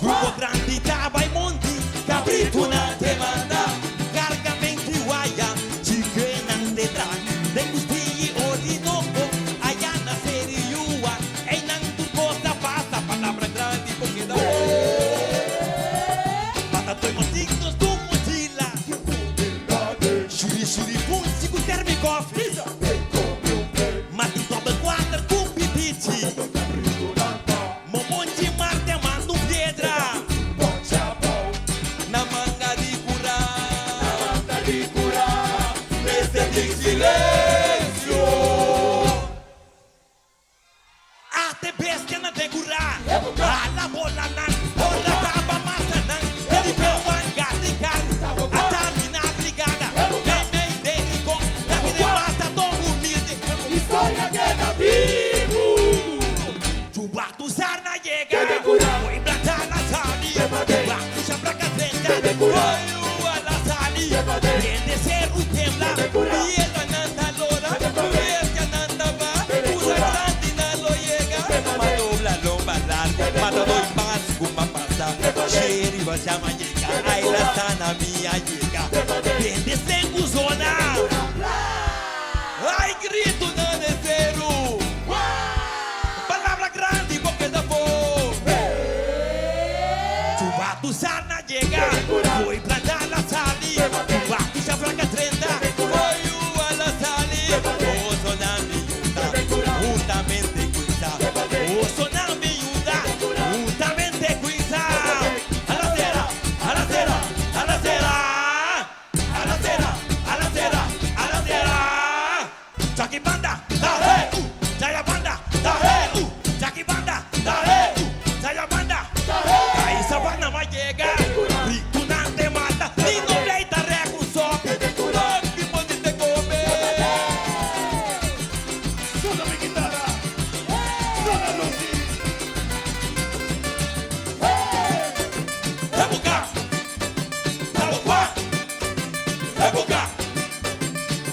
grupo grandi ta bai mondi, kabritunan ta manda. Kargament'i waya, chikenan ta traha. Den bust'i Orinoco, aya na Ser'i Yua, einan tur kos a pasa, palabra grandi bo keda. Mata toi motignos do mochila. Shuri shuri punchi ku termikof. Mati dobbel kwater ku pipichi. Momonchi marte mando piedra. Na manga di cura. Mester tin silensio. Ate bestianan den kurá. Hala bolanan. Ora kaba matanan. Di wanga di karni. Ata mi na brigada. Meimei den Rincon. Taki den matadó humilde. Historia keda bibu. Chubatu sarna yega. Fo'i planta el a sali. Chubatu shabraca drenta. Fo'i ua el a sali. Hende seru tembla. Piedranan ta lora. Bestianan ta ba. Kura grandinan lo yega. M'a dobla lomba largu. Matadó i pas ku m'a pasa. Sheri basha m'a yega. Ai la sana mi a yega. Tende sengu zona. Ai gritunan den seru. Palabra grandi bo keda fo. Chubatu sarna yega. Fo'i planta el a sali. Chubatu shabraca drenta. Fo'i ua el a sali. Osonan mi yuda. Huntamente kuinsá. Osonan mi yuda. Huntamente kuinsá. Hala sera, hala sera, hala sera. Hala sera, hala sera, hala sera. Chaki banda, ta he, u. Chaya banda, ta he, u. Chaki banda, ta he, u. Chaya banda, ta he. Kai sabana m'a yega. Rikunan ta mata. Ni no pleita reku sopi. Sopi podi te kome. Sona mi guitarra. Sona Lucy. Ebuka. Tabokwa. Ebuka.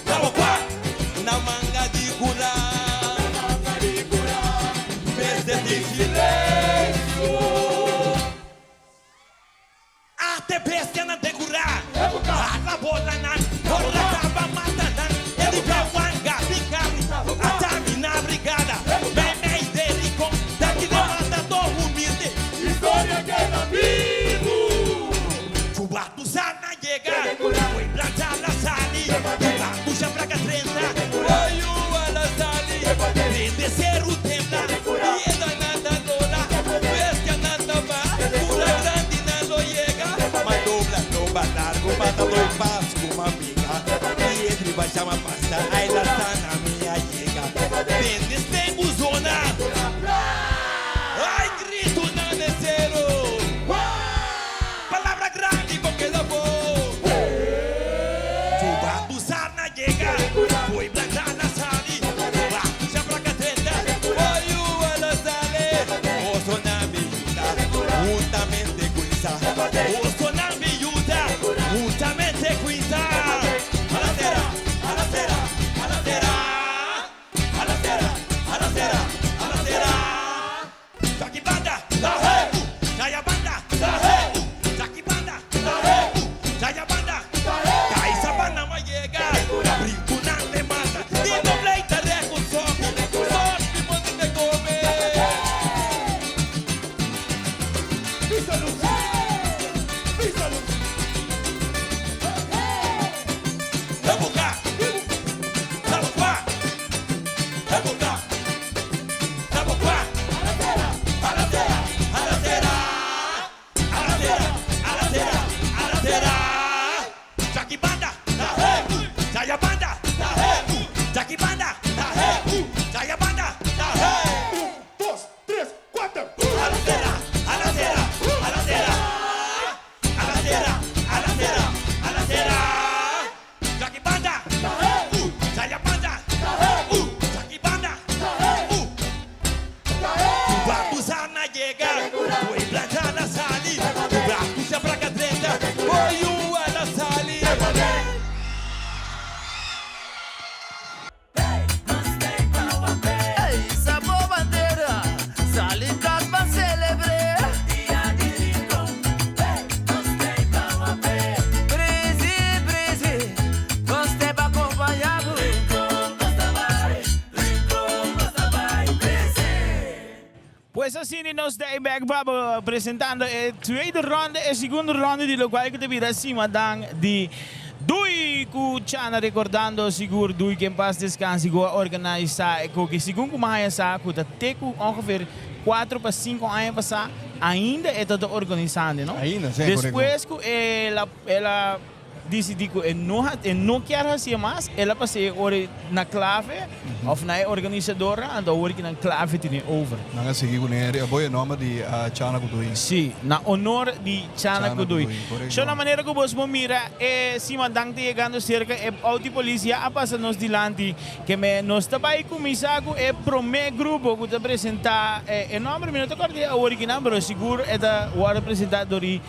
Tabokwa. Na manga di kura. Pues asina nos ta e bek pa bo presentando e tweede ronde, e segundo ronde di locual cu ta bira simadan di Dui cu Chana recordando sigur Dui que en paz descanse cu a organisa e koki segun cu mi haya sa cu ta te cu ongeveer cuatro pa cinco aña pasa ainda e ta ta organisando no? Ainda, si, correcto. Despues cu el a el a Disidí ku e no e no kier hasié mas, el a pas'é e ora na Clave òf na e organisadornan, anto awor ki nan Clave tene over. Nan a sigui kuné e bo e nòmber di Chana Kudui. Sí, na honor di Chana Kudui. So na manera ku bos por mira e simadan ta yegando serka, e outo di polis ya a pasa nos dilanti, ke me nos ta bai kuminsá ku e promé grupo ku ta presentá e nòmber, mi no ta kòrda awor ki nan, pero sigur e ta wòrdu presentá dor di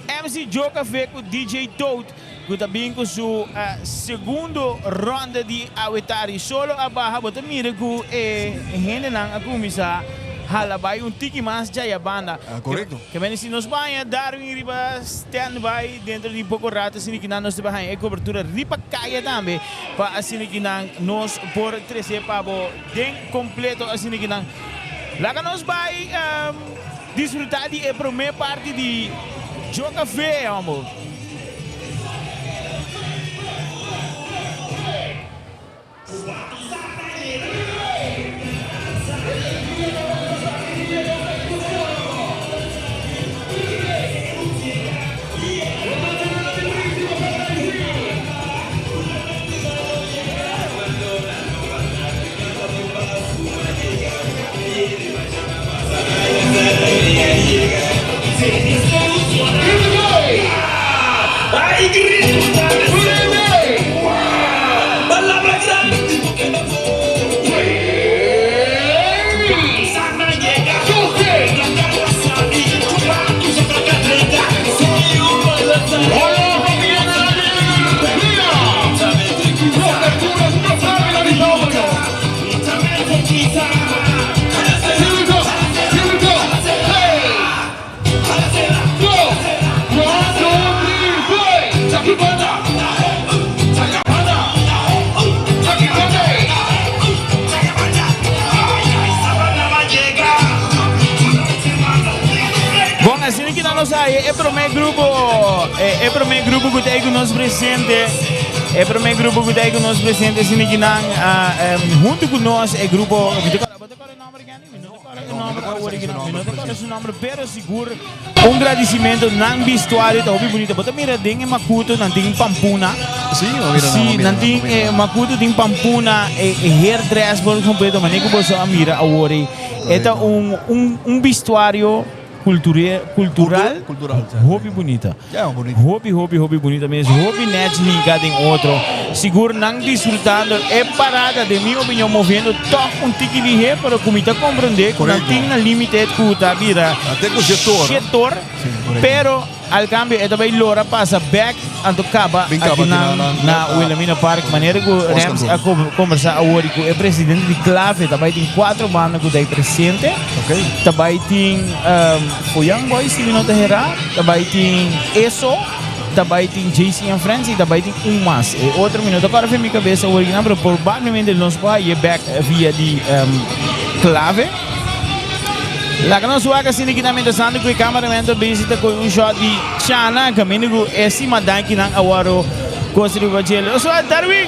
MC Joe Café ku DJ Toad ku ta bin ku su segundo ronda di Awetari Solo a baha bo ta mira ku e hendenan a kuminsá hala bai un tiki mas djaya banda. Korekto. Ke mende si nos baña Darwin riba stand by dentro di poko rato asina ki nan nos ta bai haña e kobertura riba kaya tambe pa asina ki nan nos por trese pa bo den kompleto asina ki nan laga nos bai. Disfruta di e prome parti di Joe Café, hombo. Bon, asina ki nan nos haya e prome grupo, e prome grupo ku ta ei ku nos presente, e prome grupo ku ta ei ku nos presente, asina ki nan huntu ku nos e grupo, mi ta kòrda, bo ta kòrda e nòmber Kenny? Mi no ta kòrda e nòmber awor aki, mi no ta kòrda su nòmber, pero sigur un gradisimentu, nan bistuario ta hopi bunita, bo ta mira den e makutu nan tin pampuna, Sí, bo mira nan, sí, bo mira nan nan, tin bo mira e nan. makutu tin pampuna, e hairdress por kompleto, manera ku boso a mira awor ei, e ta un un un bistuario Culture, cultural, Cultural, sí. hopi bunita. Ja, bunita. Hopi, hopi, hopi bunita mes. Hopi nech hinka den otro. Sigur nan disfrutando e parada, den mi opinion, moviendo toch un tiki lihé, pero ku mi ta comprende ku nan Correcto. tin na limite ku ta bira Te ku shetor. shetor. Sí, correcto. Pero al cambio e ta bay lora pasa bek anto caba Bin caba aki aki nan na- na- na na- Wilhelmina Park. Manera ku Oscar Rams Broek. a conversa awor ku e presidente di Clave ta bay tin cuatro banda ku ta presente. Ok. Ta bay tin um, Foyan Boys si mi no ta hera, ta bay tin Eso, ta bay tin JC and Friends y ta bay tin un mas. E otro mi no ta corda mi cabeza awor aki nan, pero probablemente nos por haye back via di um, Clave. Laga nos wak asina ki nan mientras tanto ku e cameraman ta busy ta koe un shot di Chana kaminda ku e simadanki nan awor kos riba djele. Oswa Darwin!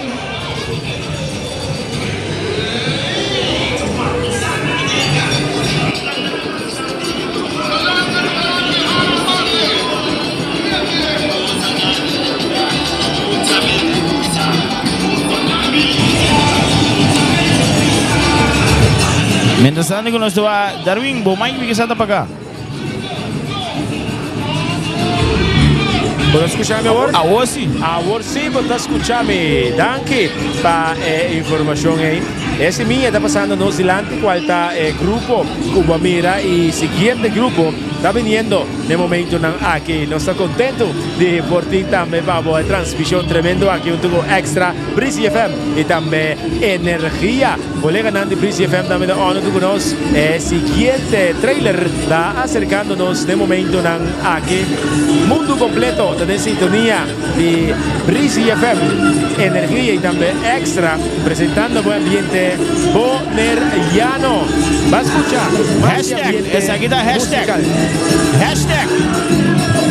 Mientras tanto ku nos ta wak Darwin, bo mic mi kisa ta paga. Bo ta skucha mi awor? Awor si. Awor si bo ta skucha mi. Danki pa e informashon ei. E simia ta pasando nos dilanti kual ta e grupo ku bo a mira i siguiente grupo. ta biniendo n'e momentonan aki. Nos ta contento di por tin tambe pa bo e transmision tremendo aki hunto cu Extra, Breezy FM y tambe Energia. Coleganan di Breezy FM tambe ta on hunto cu nos. E siguiente trailer ta acercando nos n'e momentonan aki. Mundo completo ta den sintonia di Breezy FM, Energia y tambe Extra presentando bo ambiente Boneriano. Ba scucha mas di Hashtag, ambiente esaki ta hashtag. musical. Hashtag.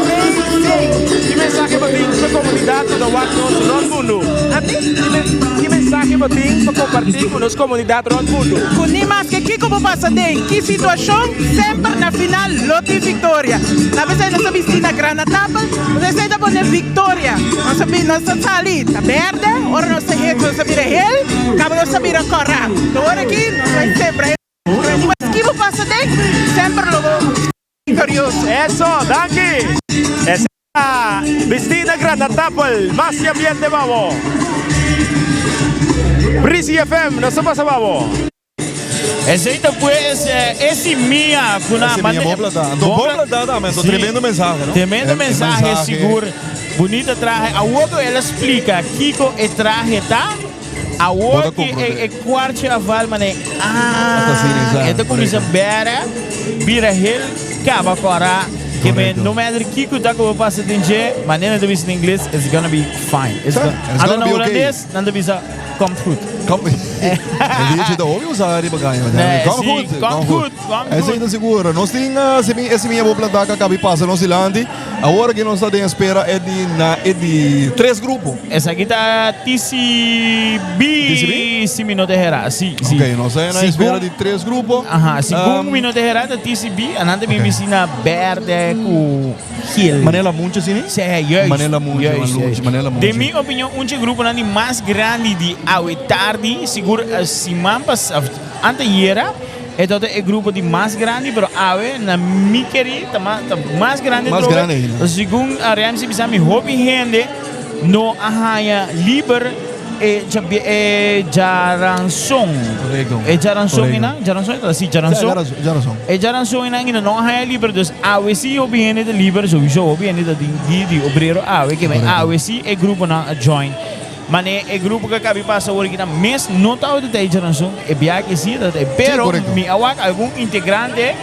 Ki mensahe bo tin pa komunidat ku ta wak nos rònt mundu? Ki mensahe bo tin pa kompartí ku nos komunidat rònt mundu? Ku ni maske kiko bo pasa den ki situashon, semper na final lo tin viktoria. Na besei nos ta bisti na granatapel, nos esei ta pone viktoria. Nos ta nos ta sali ta berde, ora nos ta hecho nos ta bira hel, kaba nos ta bira kòrá. Ta ora aki nos bai sembra e ni maske ki bo pasa den, semper lo bo viktorioso. Eso, danki! Esei ta bisti na granatapel, mas di ambiente pa bo. Breezy FM, nos ta pasa pa bo. Esei ta pues e simia ku nan. E simia bon plantá. Anto bon plantá tambe, anto tremendo mensahe, no? Tremendo mensahe, sigur. Bunita trahe. Awor ku el a splika kiko e trahe ta, awor ku e kwartje a val manera, ah, e ta kuminsá bèra, bira hel kaba kòrá. Ke men no matter kiko ta ku bo pasa den dje, manera nan ta bisa na ingles, it's gonna be fine. It's gonna be okay. Hulandes nan ta bisa. Komt goed. Komt E liedje ta hopi usa riba caña. Nee, Komt sí, goed. komt goed, komt Esei goed. ta sigur. Nos tin eh, semi, e semilla bo plantá ka kabi pasa nos dilanti. Awor aki nos ta den espera e di na e di tres grupo. Esaki ta TCB. TCB? Si mi no ta hera. Sí, sí. Ok, nos ta na Segun- espera di tres grupo. Aha, segun Um, mi no ta hera ta TCB, anan ta bin bisina berde ku Gil. Manela Muncho sini? Sí, juist. Manela Muncho, Juist, juist. Manela Muncho. Den mi opinion, un dje gruponan di mas grandi di awe tardi, sigur siman pas, of anteayera, e tabata e grupo di mas grandi, pero awe na mi keri ta mas, ta mas grandi Mas atrobe. grandi ainda. Segun Ramsey bisa mi hopi hende no a haña liber e djabi e djaranson. Correcto. E djaranson Correcto. einan, djaranson e ta si, djaranson. Sí, djaranson, djaranson. E djaranson einan ainda no a haña liber, dus awe si hopi hende ta liber, sowieso hopi hende ta den di di obrero awe, ke men Correcto. awe si e gruponan a join. Mane e grupo ku a kabi pasa awor aki nan mes no tabata ta e djaranson, e biaha ke si tabata e. Pero mi a wak algun integrante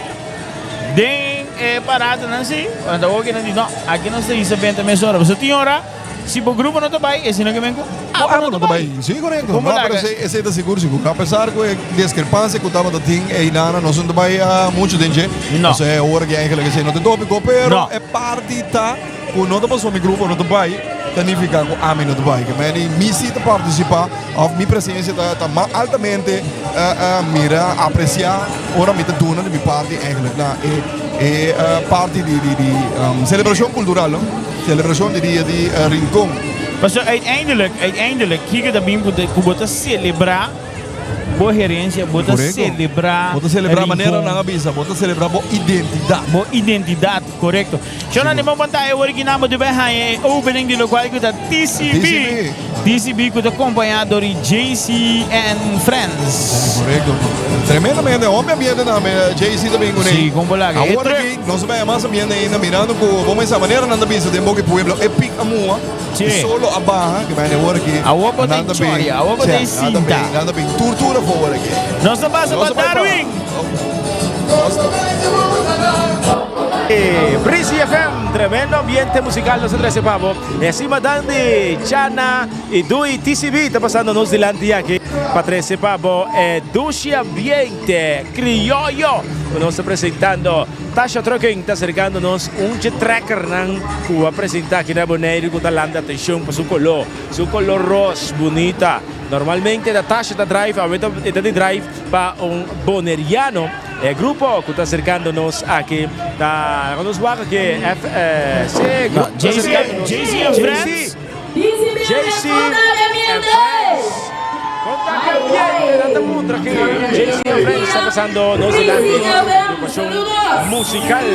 den e paradanan si, nan ta wak nan di no, aki nos ta hisa benta mesora. Pasobra tin ora si bo grupo no ta bai, esei no ke men ku abo no ta bai. Si, korekto. No, pero esei, esei ta sigur sigur. Apesar ku e diskrepansia ku tabata tin einana, nos no ta bai muchu den dje. No. Pasobra e ora ki eigenlijk esei no ta e topiko, pero No. e parti ta ku no ta pasobra mi grupo no ta bai, ta nifiká ku ami no ta bai. Ke meni mi si ta partisipá òf mi presensia ta ta mas altamente mira, apresiá ora mi ta duna di mi parti eigenlijk na e e parti di di di selebrashon kultural, no. Selebrashon di dia di Rincon. Pasobra uiteindelijk, uiteindelijk, kiko ta bin ku bo ta selebrá bo herensia, bo ta selebrá Bo ta selebrá manera Rincon. nan a bisa, bo ta selebrá bo identidat. Bo identidat, korekto. Shona den bo pantaya awor aki nan bo ta bai haña e opening di lokual ku ta TCB. TCB. TCB ku ta kompañá dor di JC and Friends. Korekto. Tremendamente hopi ambiente tambe JC ta bin kuné. Sí, kon por laga. E Awor truck. aki nos ta bai mas ambiente ainda mirando ku bo mesa manera nan ta bisa den boka di pueblo e pik a mua Sí. e solo a baha ke bai awor aki Awor bo ta nan ta bin enjoy, awor bo ta Sí, nan ta sinta. bin nan ta bin tur tur afó awor aki. Nos ta pasa Nos pa ta bai pa Darwin. Nos ta. Breezy FM, tremendo ambiente musical nos a trece pa bo. Encima Dandy, Chana y Dui TCB ta pasando nos dilanti aki pa trece pa bo e dushi ambiente crioyo cu nos ta presentando. Tasha Trucking ta acercando nos un dje trekkernan cu a presenta aki na Boneiru cu ta landa atencion pa su color, su color ros bunita. Normalmente ta Tasha ta drive, awe e ta di drive pa un Boneriano. E grupo cu ta acercando nos aki ta laga nos wak aki FC grupo ta acercando nos. JC and Friends. JC and Friends. Con ta ki ambiente nan ta puntra aki. JC and Friends ta pasando nos dilanti agrupacion musical.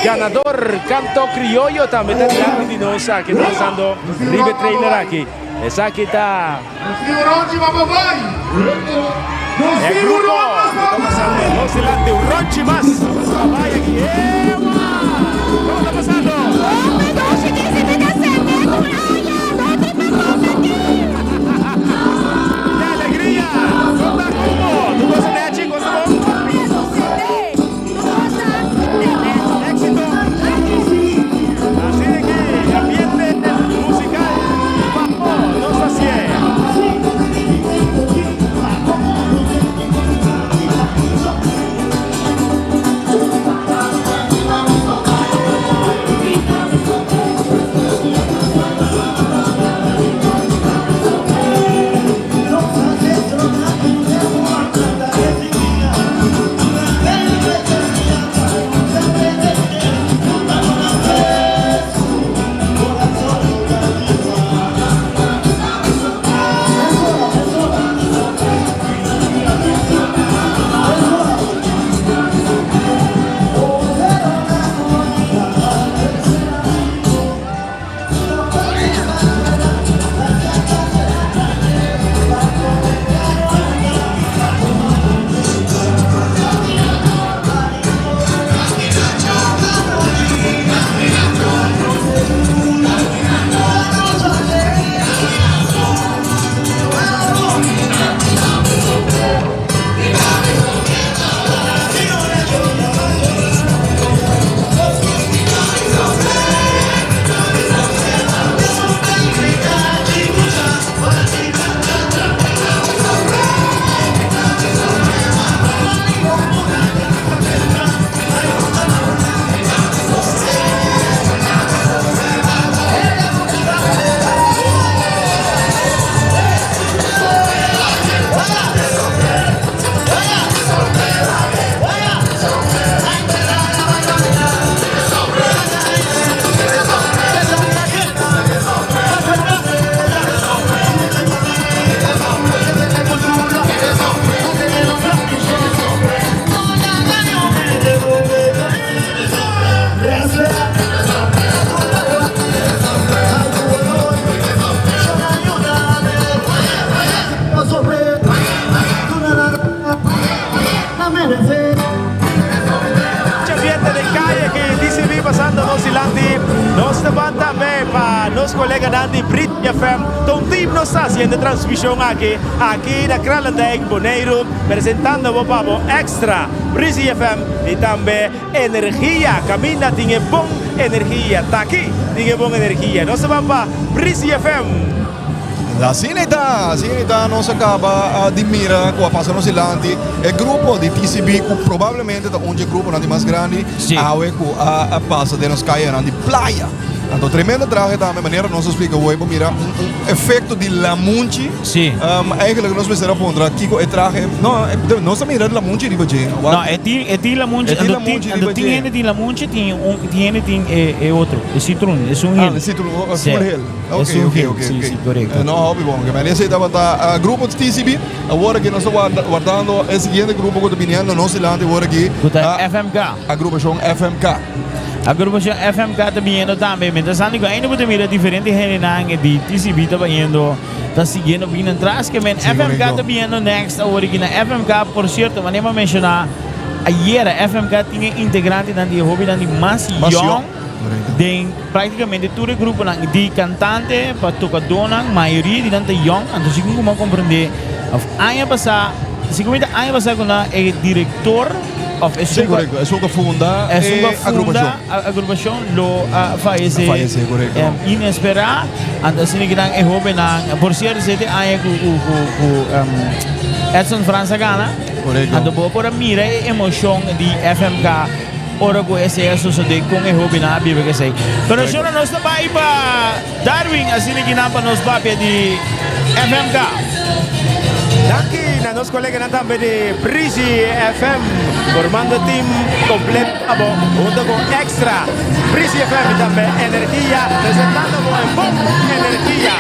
Ganador Canto Criollo tambe ta dilanti di nos aki ta pasando riba e trailer aki. Esaki ta. E grupo ku ta pasando nos dilanti un ronchi mas pa bai aki. Ewa! Kiko ta pasando? Ke alegria! Kon ta kubo? Tu gosa nechi? Gosa bon? Éxito! Asina ki ambiente musical pa nos ta hacié. dilanti Brit FM ta un team nos ta haciendo e transmision aki, aki na Kralendijk, Boneiru, presentando bo pa bo Extra, Breezy FM y tambe Energia. Caminda tin e bon energia, ta aki tin e bon energia. Nos ta ban pa Breezy FM. Asina e ta, asina e ta, nos a caba di mira cu a pasa nos dilanti e grupo di TCB cu probablemente ta un dje gruponan di mas grandi awe cu a pasa den nos cayanan di playa. Anto tremendo trahe tambe, manera nos a splica hoy, bo mira un efecto di lamunchi. Sí. Eigenlijk nos mester a puntra kico e trahe, no, nos a mira lamunchi riba dje. No, e tin, e tin lamunchi, E tin lamunchi anto riba tin dje. hende tin lamunchi, tin un, tin hende tin e, e otro, e citroen, esun Ah, hel. e citroen, oh, Sí. full hel. Ok, Esun ok, hel, ok, sí, ok. sí, correcto. No, hopi bon. Ke men esei tabata grupo TCB. Awor aki nos ta warda, wardando e siguiente grupo ku ta biniendo nos dilanti awor aki. Ku ta FMK. Agrupashon FMK. Agrupashon FMK ta biniendo tambe. Mientras tanto ku ainda bo ta mira diferente hendenan di TCB ta bayendo, ta siguiendo bini atras. Ke men Sí, FMK korekto. ta biniendo next awor aki na FMK. Por sierto, manera mi a menshoná ayera, FMK tin e integrantenan di e hobennan di mas Mas yòn yòn. Korekto. den práktikamente tur e gruponan di kantante pa tokadónan, mayoria di nan ta yòn. Anto segun ku mi a komprendé, òf aña pasá, segun mi ta aña pasá ku nan e direktor òf Sí, esun ku korekto. Esun ku a funda esun ku e a funda agrupashon. agrupashon lo a fayesé A fayesé, korekto. inesperá. Anto asina ki nan e hóbennan, por sierto esei ta e aña ku ku ku ku Edson Frans a gana. Korekto. Anto bo por a mira e emoshon di FMK. Ora ku esei a sosodé kon e hóbennan a biba ku esei. Pero shona nos ta bai pa Darwin asina ki nan pa nos papia di FMK. Danki na nos koleganan tambe di Breezy FM formando team kompleto abo hunto ku Extra. Breezy FM y tambe Energia presentando bo e bon energia.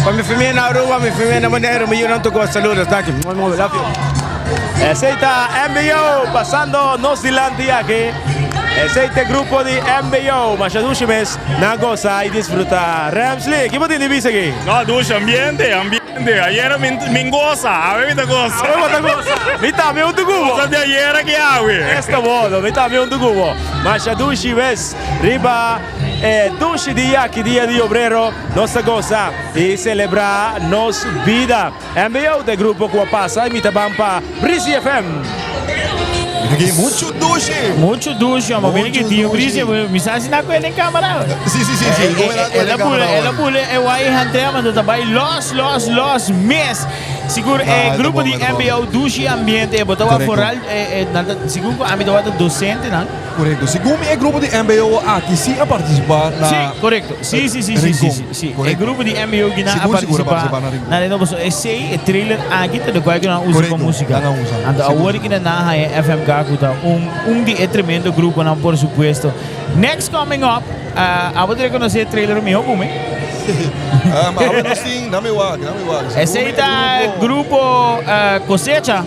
Pa mi famia na Aruba, mi famia na Boneiru, mi yunan tur saludos. Danki. Love you. Esei ta MBO pasando nos dilanti aki. Esei ta e grupo di MBO. Masha dushi mes. Nan gosa y disfruta. Ramsley, ki bo tin di bisa aki? No, dushi ambiente, ambiente. Ayera mi mi gosa, awe mi ta gosa. Awe bo ta gosa. Mi tambe un tugubo. Gosa di ayera ki awe. Esta bodo, mi tambe un tugubo. Masha dushi mes riba e dushi dia aki, dia di obrero, nos ta gosa y celebra nos bida. MBO ta e grupo cu a pasa y mi ta ban pa Breezy FM. Mira aki, mucho dushi. Mucho dushi, amo. Mira ki tio Breezy, mi sa si na cu el den camera. Si, si, si, si. El a bule, el a bule e wai hantea, mando ta bai los, los, los mes. Sigur e grupo di MBO dushi ambiente, bo tawa foral, sigur cu ami tawata docentenan. Korekto. Segun mi e grupo di mbo aki si a partisipá na Sí, korekto. Sí, sí, sí, sí, sí, sí, sí. E grupo di mbo ki nan a Sigur, sigur a partisipá partisipá na Rincon. na Rincon pasobra esei e trailer aki ta lokual ku nan a usa pa Korekto, músika. nan a usa. Anto Sigur, awor ki nan a haña FMK ku ta un un di e tremendo gruponan por supuesto. Next coming up, abo ta rekonosé e trailer mihó ku mi. Awe nos tin, dame wak, dame wak. Segun Esei mi e ta grupo grupo Cosecha.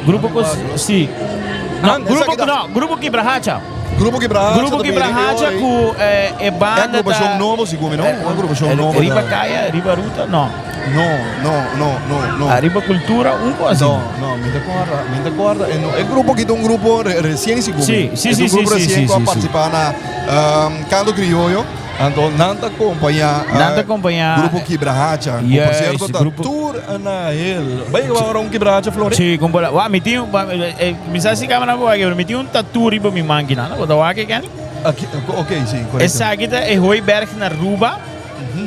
Grupo cos sí. No, Ah, grupo esaki ta- no, grupo Kibrahacha. Grupo Kibrahacha Grupo ta bini Kibrahacha e ora ku eh, e E banda agrupashon ta nobo sigur mi, no? Eh, Un agrupashon eh, nobo Riba ta. Kaya, Riba Ruta, no. No, no, no, no, no. Ariba Cultura, un cosa así. No, no, mi ta korda, mi ta korda. E, no, e grupo aki ta un grupo re, resien sigur mi. Sí, sí, E ta sí, un grupo sí, sí, resien sí, ku a sí, sí. partisipá na ehm, Canto Criollo. Anto nan ta kompañá Nan ta kompañá Grupo Kibrahacha. Ku por sierto ta tur na hel. Bai yega ora un Kibrahacha Flori? Sí, kon por la. Wak, mi tin un, mi sa si kamera por wak, pero mi tin un tattoo riba mi manki nan. Bo ta wak e Kenny? Aki, ok, sí, korekto. Esaki ta e Hooiberg na Aruba.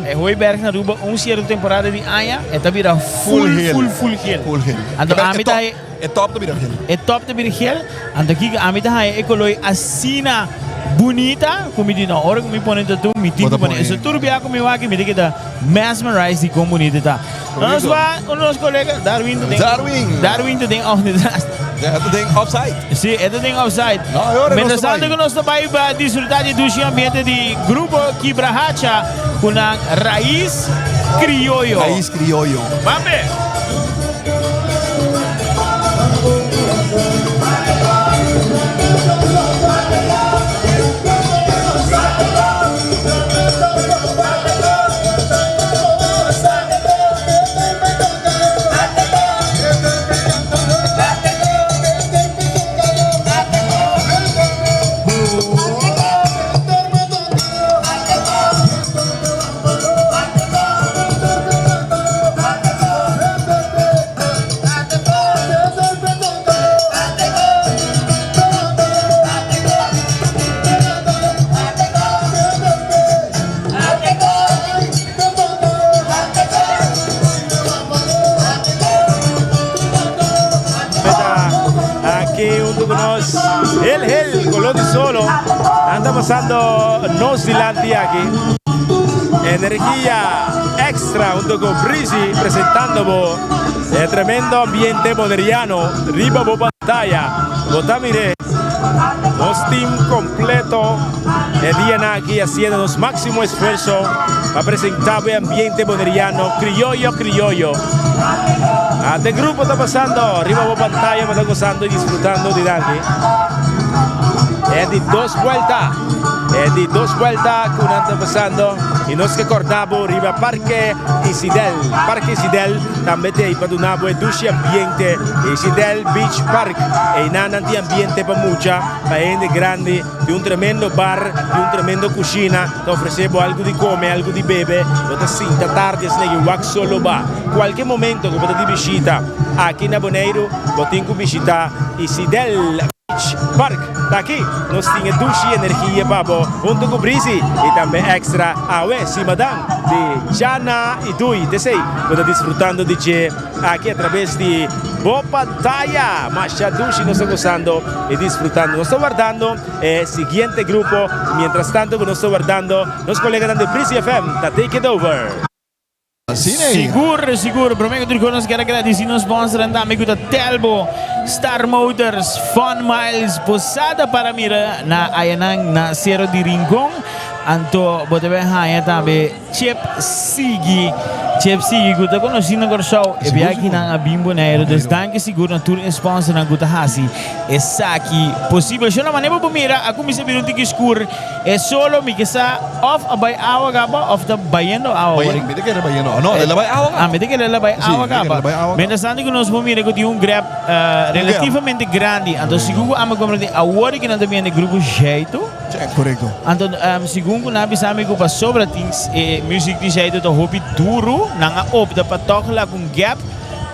E Hooiberg na Aruba un sierto temporada di aña e ta bira full, full, full gel. Full gel. Anto ami ta. E top ta bira gel. E top ta bira gel. Anto kiko ami ta haña e koloi asina bunita ku mi di no, ora ku mi pone tattoo mi tin ku pone. Eso tur bia ku mi wak mi ta keda mesmerized di kon bunita e ta. Nos wak un di nos kolega Darwin ta den. Darwin. Darwin ta den off E ta den offside. Si, e ta den offside. No, e ora nos ta bai. Mientras tanto ku nos ta bai pa disfruta di dushi ambiente di Grupo Kibrahacha ku nan Raiz Krioyo. Raiz Krioyo. Bambe! Aki hunto ku nos Hel Hel Color di Solo nan ta pasando nos dilanti aki. Energia extra hunto ku Breezy presentando bo e tremendo ambiente boneriano riba bo pantaya. Bo ta mir'é nos team completo e dianan aki haciendo nos maximo esfuerzo pa presenta bo e ambiente boneriano crioyo crioyo. Ate grupo ta pasando riba bo pantaya bo ta gozando y disfrutando dilanti. E di dos vuelta. E di dos vuelta ku nan ta pasando y nos ke korda bo riba Parke Isidel. Parke Isidel tambe te pa duna bo e dushi ambiente. Isidel Beach Park. Einan nan tin ambiente pa mucha, pa hende grandi. Tin un tremendo bar, tin un tremendo kushina. Ta ofrece bo algu di come, algu di bebe. Bo ta sinta tardi asina y wak solo ba. Kualke momento ku bo ta di bishita aki na Boneiru, bo tin ku bishita Isidel Beach Park. Ta aki nos tin e dushi energia pa bo hunto ku Breezy y tambe Extra Awe Simadan di Chana y Dui. T'esey bo ta disfrutando di dje aki a traves di bo pantaya. Masha dushi nos ta gozando y disfrutando. Nos ta wardando e siguiente grupo. Mientras tanto ku nos ta wardando, nos koleganan di Breezy FM ta take it over. Sigur, sigur. Prome ku tur kos nos kier a gradisi nos sponsornan tambe ku ta Telbo, Star Motors, Fun Miles, Posada para mira na ayanan na Sero di Rincon. Anto bo ta bai haña tambe Chip Sigui. Chip Sigui ku ta konosí na Kòrsou. E biakinan a bin Boneiru. Dus danki sigur na tur e sponsornan ku ta hasi esaki posibel. Shona, manera bo por mira a kuminsá bira un tiki skur. E solo mi ke sa of a bai awa kaba of ta bayendo awa Bay, mi ta kere bayendo awa. No, el a bai awa kaba. Ah, mi ta kere el a bai Sí, awa mi ta kere kaba. el a bai awa kaba. Mientras tanto ku nos por mira ku tin un grep relativamente grandi. Anto segun ku ami komprende awor di ku nan ta bini den grupo Jeito. Korekto. Anto segun ku nan a bisa mi ku pasobra tin e music di Jeito ta hopi duru, nan a opta pa tòg laga un gap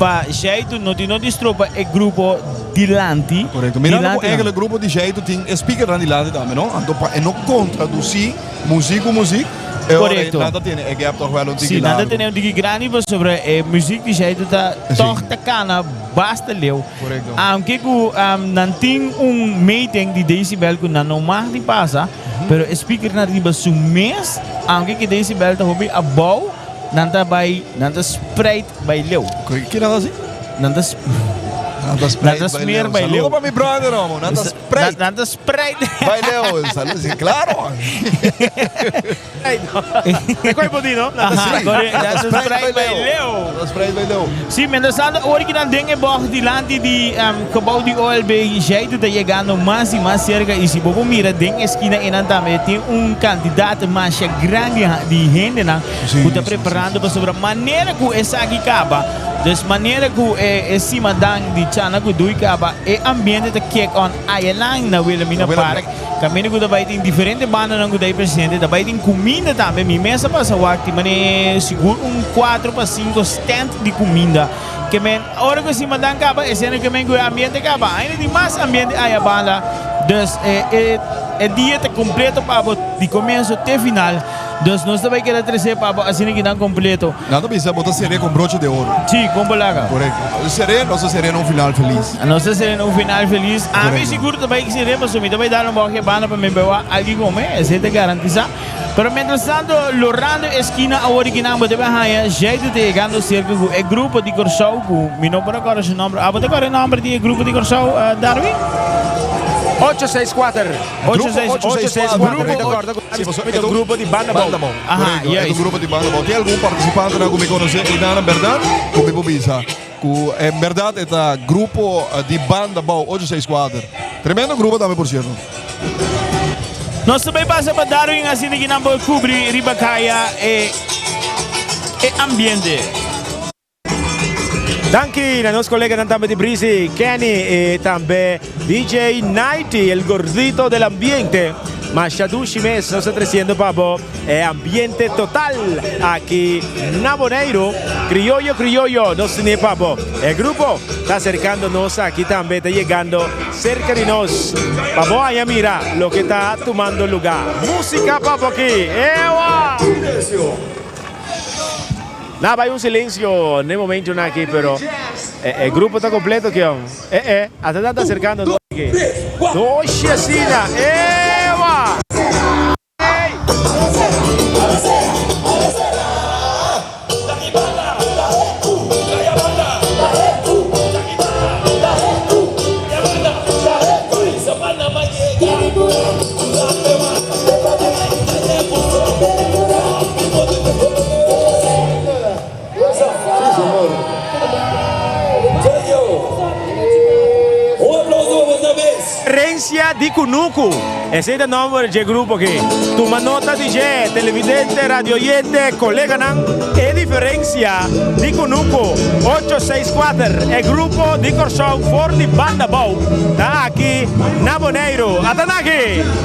pa Jeito no tin no di stropa e grupo dilanti. Correcto. Mirando cu eigenlijk grupo di Jeito tin e speakernan dilanti tambe, no? Anto pa e no contraduci muziek cu muziek, e ora Correcto. nan ta tene e gap toch wel un tiki Sí, nan ta largo. tene un tiki grandi pasobra e muziek di Jeito ta toch ta cana basta leu. Correcto. Aunke cu nan tin un meting di decibel cu nan no mag di pasa, pero e speakernan riba su mes, aunke cu e decibel ta hopi abou, Nan ta bai, nan ta spreid bai leu. Ki nan ta hasi? Nan ta Nan ta spreid Nan ta bai smeer leu. bai leu. Saludo pa mi brother, homo. Nan ta spreid. Nan ta spreid. Bai leu. Saludo, sí, claro. Te koi por di, no? Nan ta spreid. Nan ta spreid bai leu. Nan ta spreid bai leu. Sí, mientras tanto, ora ki nan den e bocht dilanti di gebouw di OLB, Jaitu ta yegando mas y mas cerca y si bo por mira den eskina einan tambe tin un cantidad masha grandi di hendenan ku ta preparando pasobra manera ku esaki kaba. Dus manera ku e e simadan di Chana ku Dui kaba, e ambiente ta kick on ayanan na Wilhelmina Park. Kaminda ku ta bai tin diferente bandanan ku ta ei presente, ta bai tin kuminda tambe. Mi mes a pasa wak tin manera sigur un kuatro pa sinku stand di kuminda. Ke men ora ku e simadan kaba, esena ke men ku e ambiente kaba. Ainda tin mas ambiente aya banda. Dus e e e dia ta kompleto pa bo di komienso te final. Dus nos ta bai keda trese pa bo asina ki nan kompleto. Nan ta bisa bo ta ser'é con broche de oro. Sí, con bolaga. Korekto. Ser'é, nos ta ser'é na un final felis. Nos ta ser'é na un final felis. Ami sigur ta bai ser'é pasobra mi ta bai dal un bòkje banda pa mi bai wak algu kome, esei ta garantisá. Pero mientras tanto, lorando e skina awor di kinan bo ta bai haña Jaido ta yegando serka ku e grupo di Kòrsou ku mi no por a kòrda su nòmber. Abo ta kòrda e nòmber di e grupo di Kòrsou, Darwin? Ocho seis kuater. Grupo 864. Mi ta kòrda ku Sí, pasobra mi ta e ta un grupo di Banda Banda Bou. Bou. Korekto, e ta un grupo di Banda Bou. Tin algun partisipantenan ku mi konosé einan en bèrdat ku mi por bisa ku en bèrdat e ta grupo di Banda Bou 864. Tremendo grupo tambe por sierto. Nos ta bay pasa pa Darwin asina ki nan por kubri riba kaya e e ambiente. Danki na nos coleganan tambe di Breezy, Kenny y tambe DJ Nighty, el gordito del ambiente. Masha dushi mes nos ta treciendo pa bo e ambiente total aki na Boneiru. Criollo, criollo nos tene pa bo. E grupo ta acercando nos aki tambe, ta yegando cerca di nos pa bo haya mira loke ta tumando lugar. Musica pa bo aki. Ewa! Na bai un silencio n'e momentonan aki pero e grupo ta completo kion. E e ata nan ta acercando nos aki. Doshi asina. Ewa! Herencia di Kunuku, esei ta nomber dje grupo aki. Tuma nota di dje, televidente, radioyente, koleganan, e diferencia di Kunuku ocho seis kuater, e grupo di Kòrsou for di Banda Bou ta aki na Boneiru. Ata naki!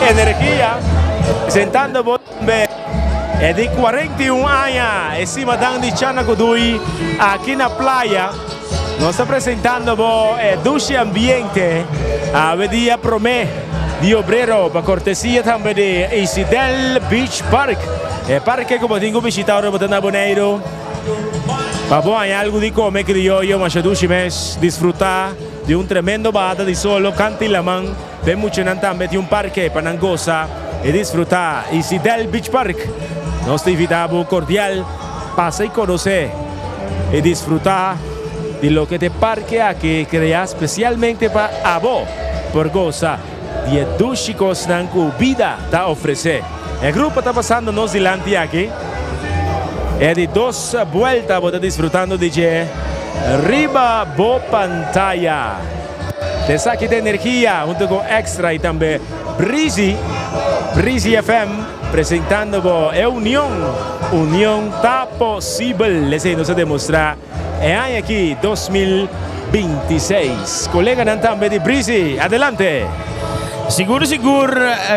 Energia, presentando bo tambe e di 41 aña, e simadan di Chana Gudui aki na playa. Nos ta presentando bo e dushi ambiente awe dia prome di obrero pa cortesia tambe di Isidel Beach Park. E parke ku bo tin ku bishita ora bo ta na Boneiru pa bo haña algu di kome krioyo masha dushi mes, disfruta di un tremendo bahada di solo kanti laman. P'e muchanan tambe tin un parke pa nan gosa i disfrutá, Isidel Beach Park. Nos ta invitá bo kordial pasa i konosé i disfrutá di loke t'e parke aki kreá spesialmente pa abo por gosa di e dushi kosnan ku bida ta ofresé. E grupo ta pasando nos dilanti aki. E di dos buelta bo ta disfrutando di dje riba bo pantaya. Esaki ta Energia hunto cu Extra y tambe Breezy, Breezy FM presentando bo e union, union ta posibel, esey nos a demostra e aña aki 2026. Coleganan tambe di Breezy, adelante! Sigur sigur,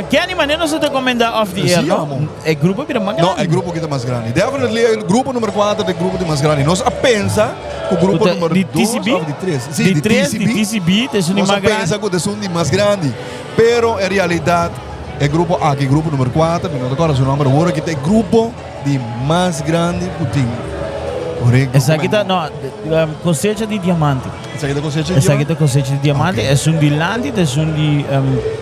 Kenny manera nos a ta comenta off the air no? E grupo a bira mas grandi. No, e grupo aki ta mas grandi. Definitely e grupo numero 4 ta e grupo di mas grandi. Nos a pensa. Ku grupo numero Di 2 TCB? of di 3. Sí, Di di 3, TCB. di TCB, ta esun di Nos a mas grandi. pensa ku ta esun di mas grandi. Pero en realidat e grupo aki, grupo numero 4, mi no ta kòrda su nòmber awor aki, ta e grupo di mas grandi ku tin. Korekto. Esaki ta, no, Cosecha di Diamante. Esaki ta Cosecha di Esaki Diamante? ta Cosecha di Diamante. Ok. Esun di Lanti ta esun di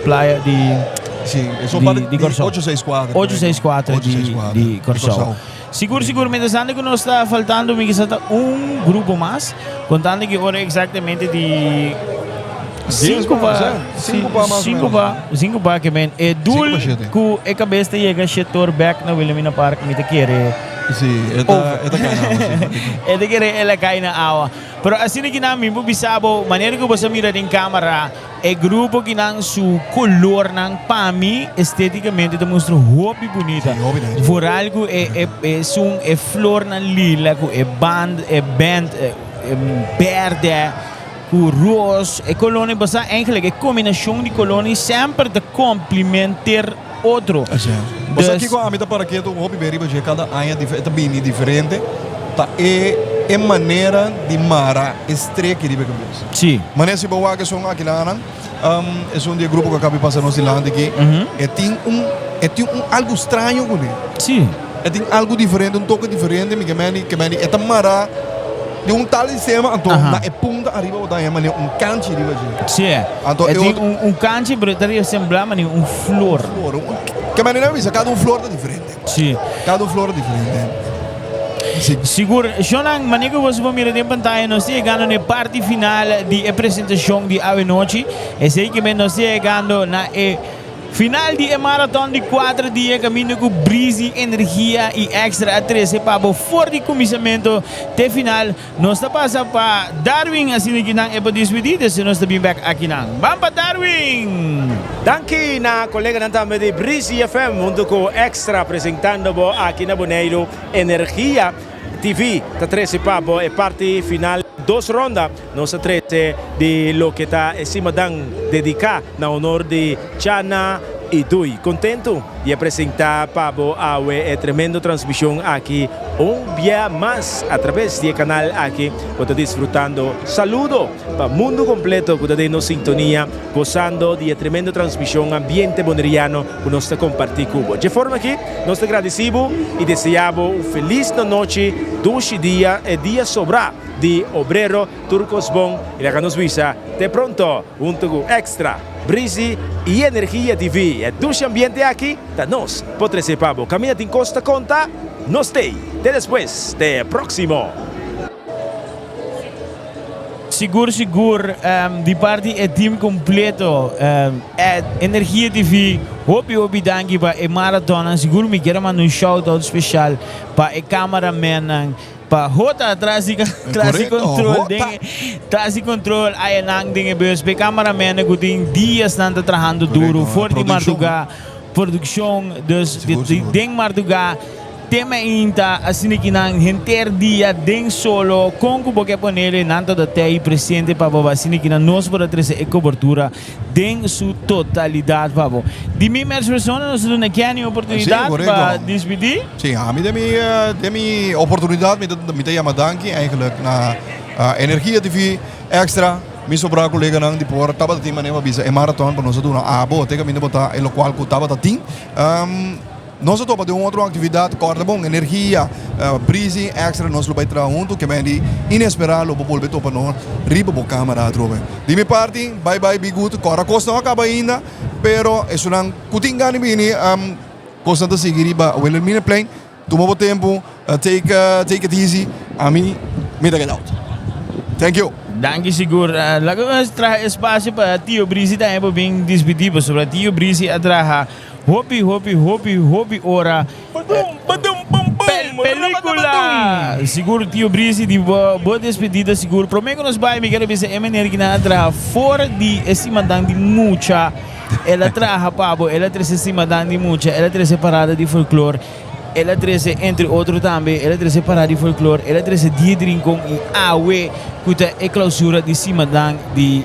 Playa di Sí, esun di parti di di Kòrsou. 864. 864 di 864 di di Kòrsou. Kòrsou. Sigur sigur mientrastante ku nos ta faltando mi kisa ta un grupo mas kontando ki ora eksaktamente di sinku pa sinku pa sinku pa ke men e dul ku e kabes ta yega shetor bek na Wilhelmina Park mi ta kere over e ta kere el a kai na awa pero asina kinan mi por bisa bo manera ku bo sa mira den kamera. E grupo kinan su colornan pa mi esteticamente ta mustra hopi bunita. Vooral cu e e esun e flornan lila cu e band e band berde cu ros e colornan basa eigenlijk e combinacion di colornan semper ta complementer otro. Basa kico ami ta para ketu hopi be riba dje cada aña e ta bini diferente ta e e manera di mara e streki riba e cabes. Sí. Manera si bo wak esun akilanan esun di e grupo ku a kabi pasa nos dilanti aki e tin un e tin un algu straño kuné. Sí. E tin algu diferente un toke diferente mi ke meni ke meni e ta mara di un tal sistema anto na e punta ariba bo ta haña manera un kanchi riba dje. Sí. Anto E e tin otro un un kanchi pero e ta resembla manera un flor. Un flor. Ke manera mi bisa kada un flor ta diferente. Sí. Kada un flor ta diferente. Sí. Sigur, shownan, manera ku boso por mira den pantaya nos ta yegando na e parti final di e presentashon di awe nochi. Esei ke men nos ta yegando na e final di e maraton di kuater dia kaminda ku Breezy Energia i Extra a trese pa bo for di kuminsamentu te final. Nos ta pasa pa Darwin asina ki nan e por dispidi despues nos ta bin bek akinan. Ban pa Darwin! Danki na koleganan tambe di Breezy FM huntu ku Extra presentando bo aki na Boneiru Energia TV ta trese pa bo e parti final dos ronda. Nos a trece di loke ta e simadan dedica na honor di Chana y Dui. Contento di a presenta pa bo awe e tremendo transmision aki un bia mas a traves di e canal aki. Bo ta disfrutando. Saludo pa mundo completo cu ta den nos sintonia gozando di e tremendo transmision ambiente boneriano cu nos ta comparti cu bo. Dje forma aki nos ta gradici bo y desea bo un feliz nochi, dushi dia, e dia sobra. Di Obrero tur kos bon y laga nos bisa te pronto hunto cu Extra, Breezy y Energia TV. E dushi ambiente aki ta nos por trece pa bo. Caminda tin cos ta conta, nos t'ey. Te despues, te proximo. Sigur sigur di parti e team completo Energia TV hopi hopi danki pa e marathonnan sigur mi kier a manda un shout out special pa e cameramennan Pa Jota tras di tras di control den tras di control ayanan den e bus p'e cameramennan cu tin diasnan ta trahando duro for di marduga produccion dus di den marduga. Tema inta asina ki nan henter dia den solo kon ku bo ke ponele nan ta tei presente pa bo asina ki nan nos por a trese e kobertura den su totalidat pa bo. Di mi mes persona nos ta duna Kenny oportunidat pa dispidi. Sí, ami den mi den mi oportunidat mi ta mi ta yama danki eigenlijk na Energia TV Extra mi sobra koleganan di por tabata tin manera pa bisa e maraton pa nos a duna abo te kaminda bo ta e lokual ku tabata tin. Nos a topa den un otro actividad, corda bon, energia, brisi extra nos lo bay traha hunto, ke men di inesperá lo bo bolbe topa nos riba bo camera atrobe. Di mi parti, bye bye, be good, corda cos no a caba ainda, pero esunnan cu tin gana di bini, cosnan ta sigui riba Wilhelminaplein, tuma bo tempo, take take it easy, ami mi ta get out. Thank you. Danki sigur. Laga nos traha espacio pa Tio Brisi tambe por bin dispidi pasobra Tio Brisi a traha Hopi hopi hopi hopi ora Pelicula Sigur Tio Brisi di bo bo despedida sigur Prome ku nos bai mi kere bisa e meneer ki nan a traha for di e simandan di mucha El a traha pa bo el a trese simandan di mucha el a trese parada di folklor el a trese entre otro tambe el a trese parada di folklor el a trese dia di rincon i awe ku ta e clausura di simandan di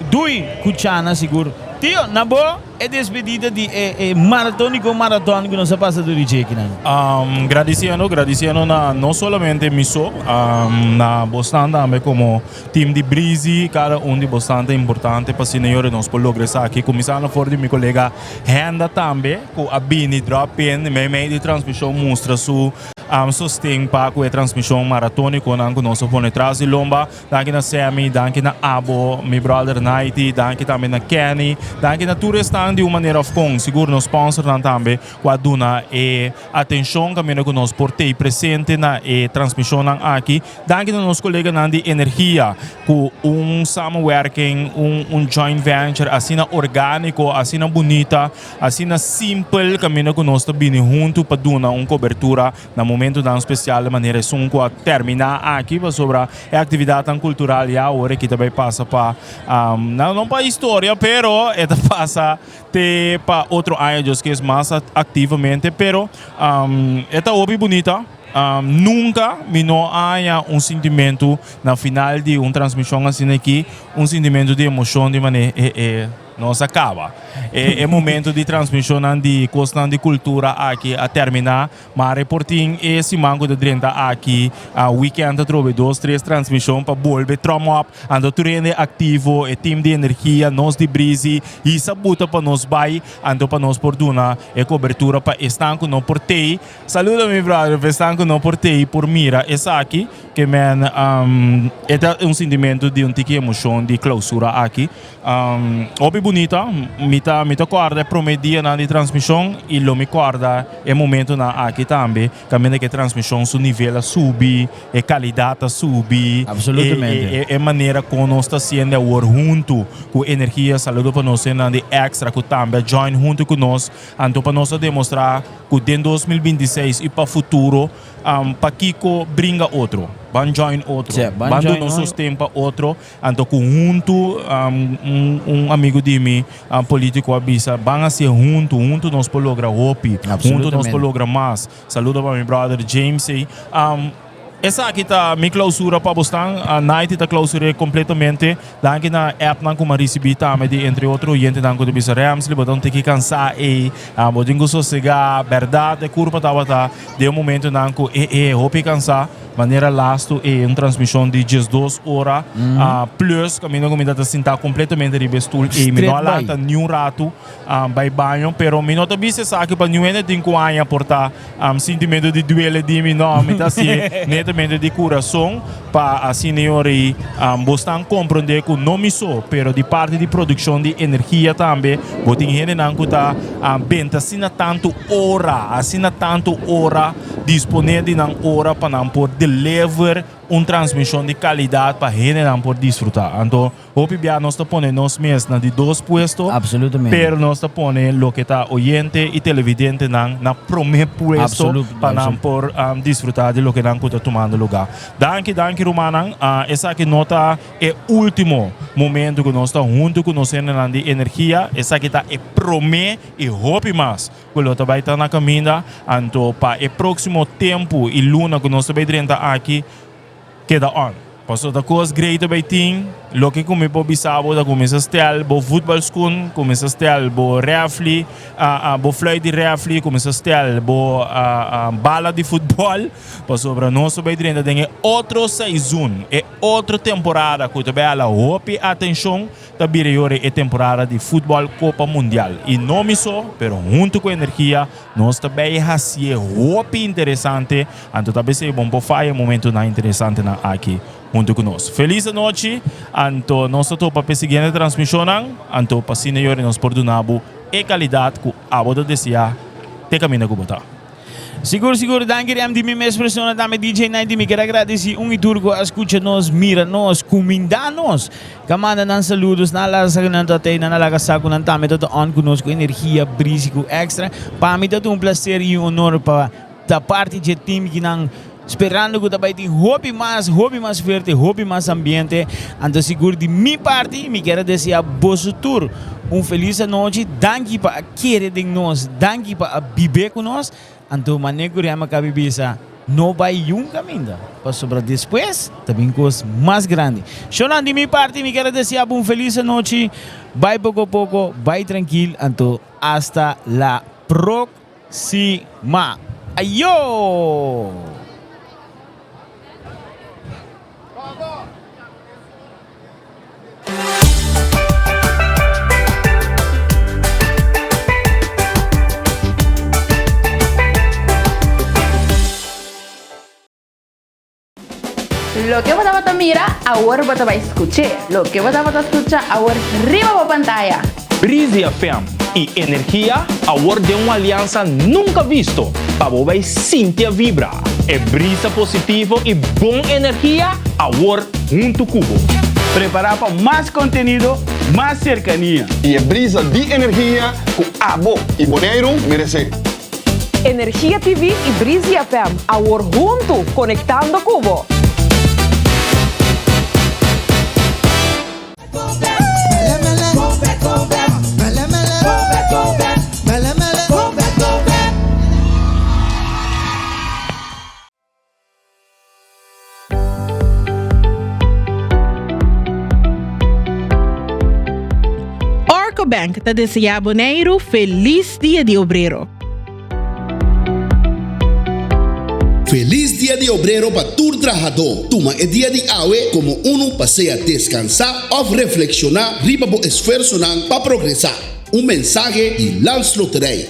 Dui ku Chana sigur Tio, na bo e despedida di e e maratóniko maraton ku nos a pasa dor di dje kinan. Gradisiendo, gradisiendo na no solamente mi so, na bosnan tambe komo team di Breezy, kada un di bosnan ta importante pa asina yora nos por logra esaki. Kuminsando for di mi kolega Henda tambe ku a bini drop in meimei di transmishon mustra su sosten pa ku e transmishon maratónikonan ku nos a pone tras di lomba. Danki na Sammy, danki na abo, mi brother Nighty, danki tambe na Kenny, danki na tur esnan di un manera of kon, sigur nos sponsornan tambe ku a duna e atenshon kaminda ku nos por tei presente na e transmishonnan aki. Danki na nos koleganan di Energia ku un samenwerking, un un joint venture asina orgániko, asina bunita, asina simpel kaminda ku nos ta bini huntu pa duna un kobertura Na momentonan spesial manera esun ku a terminá aki pasobra e aktividatnan kultural ya awor aki ta bai pasa pa no pa historia pero e ta pasa te pa otro aña Dios kies mas aktivamente pero e ta hopi bunita nunka mi no a haña un sintimentu na final di un transmishon asina aki un sintimentu di emoshon di manera e e Nos a caba. E e momento di transmisionnan di cosnan di cultura aki a termina, mare por tin e siman cu ta drenta aki a weekend ta trobe dos tres transmision pa bolbe trom op, anto tur hende activo, e team di energia, nos di Breezy, hisa buta pa nos bay, anto pa nos por duna e cobertura pa esnan cu no por tey. Saludo mi brother, pa esnan cu no por tey por mira esaki, ke men e ta un sintimento di un tiki emocion di clausura aki. Hopi bunita, mi ta mi ta kòrda e promé dianan di transmishon i lo mi kòrda e momentunan aki tambe kaminda ku e transmishon su nivel a subi, e kalidat a subi, Absolutamente. e manera kon nos ta hasiendo awor huntu ku Energia Saludo pa nos hendenan di Extra ku tambe a join huntu ku nos, anto pa nos a demostrá ku den 2026 i pa futuro pakiko bringa otro, ban join otro, ban ban duna un sosten pa otro. Anto ku huntu un amigu di mi politiko a bisa ban hasié huntu, huntu nos por logra hopi, huntu nos por logra mas. Saludo pa mi brother James ei. Esaki ta mi klausura pa bosnan, Nighty ta klausur'é kompletamente. Danki na appnan ku mi a risibí tambe di entre otro oyentenan ku ta bisa Ramsley bo ta un tiki kansá ei, bo tin ku sosegá. Bèrdat e kurpa tabata den un momentunan ku e e hopi kansá. Manera lastu e un transmishon di 12 ora plus kaminda ku mi ta sintá kompletamente riba e stul ei. Mi no a lanta niun ratu bai baño, pero mi no ta bisa esaki pa niun hende tin ku haña por ta sintimentu di duele di mi. No, mi ta hasié netamente di kurason pa asina e ora ei bosnan komprondé ku no mi so, pero di parti di produkshon di energia tambe bo tin hendenan ku ta benta asina tantu ora, asina tantu ora. Disponé di nan ora pa nan por deliver un transmishon di kalidat pa hendenan por disfrutá. Anto hopi bia nos ta pone nos mes na di dos puesto, pero nos ta pone loke ta oyente i televidentenan na promé puesto pa nan por disfrutá di loke nan ku ta tumando lugá. Danki, danki rumannan. Esaki no ta e último momento ku nos ta huntu ku nos hendenan di Energia. Esaki ta e promé i hopi mas ku lo ta bai ta na kaminda. Anto pa e próksimo tempu i luna ku nos ta bai drenta aki, keda on. Pasobra ta kos grei ta bai tin. Loke ku mi por bisa bo ta kuminsá stel bo voetbalskoen, kuminsá stel bo rèfli, bo fluit di rèfli, kuminsá stel bo bala di futbòl. Pasobra nos ta bai drenta den e otro seizoen, e otro temporada ku ta bai hala hopi atenshon, ta bira yora e temporada di futbòl Kopa Mundial. I no mi so, pero huntu ku Energia nos ta bai hasié hopi interesante, anto ta besei bon por faya e momentunan interesantenan aki huntu ku nos. Felis anochi, anto nos ta topa p'e siguiente transmishonnan, anto pa asina yora nos por duna bo e kalidat ku abo ta deseá te kaminda ku bo ta. Sigur sigur danki Rem di mi mes persona tambe DJ Night mi kier a gradeci un y tur cu a scucha nos mira nos cuminda nos ka manda nan saludos nan a laga sa cu nan ta tey nan a laga sa cu nan tambe ta ta on cu nos cu energia brisi cu extra pa mi ta ta un placer y un honor pa ta parti dje team ki nan sperando cu ta bay tin hopi mas hopi mas fuerte hopi mas ambiente anto sigur di mi parti mi kier a desea boso tur un feliz anochi danki pa a kere den nos danki pa a bibe cu nos anto mane cu Rema cabi bisa no bay yun caminda pasobra despues ta bin cos mas grandi Shonan di mi parti mi kier a desea bo un feliz anochi bay poco poco bay trankil anto hasta la proxima ayo. Loke bo tabata mira, awor bo ta bai skuch'é. Loke bo tabata skucha, awor riba bo pantaya. Breezy FM y Energia awor den un aliansa nunca visto pa bo bay sinti a vibra e brisa positivo y bon energia awor hunto cu bo. Prepara pa mas contenido, mas cercania. Y e brisa di energia cu abo y Boneiru merece. Energia TV y Breezy FM awor hunto conectando cu bo. Orco Bank ta desea Boneiru felis Dia di Obrero. Felis Dia di Obrero pa tur trahadó. Tuma e dia di awe komo unu pa sea deskansá òf reflekshoná riba bo esfuersonan pa progresá. Un mensahe di Landsloterij.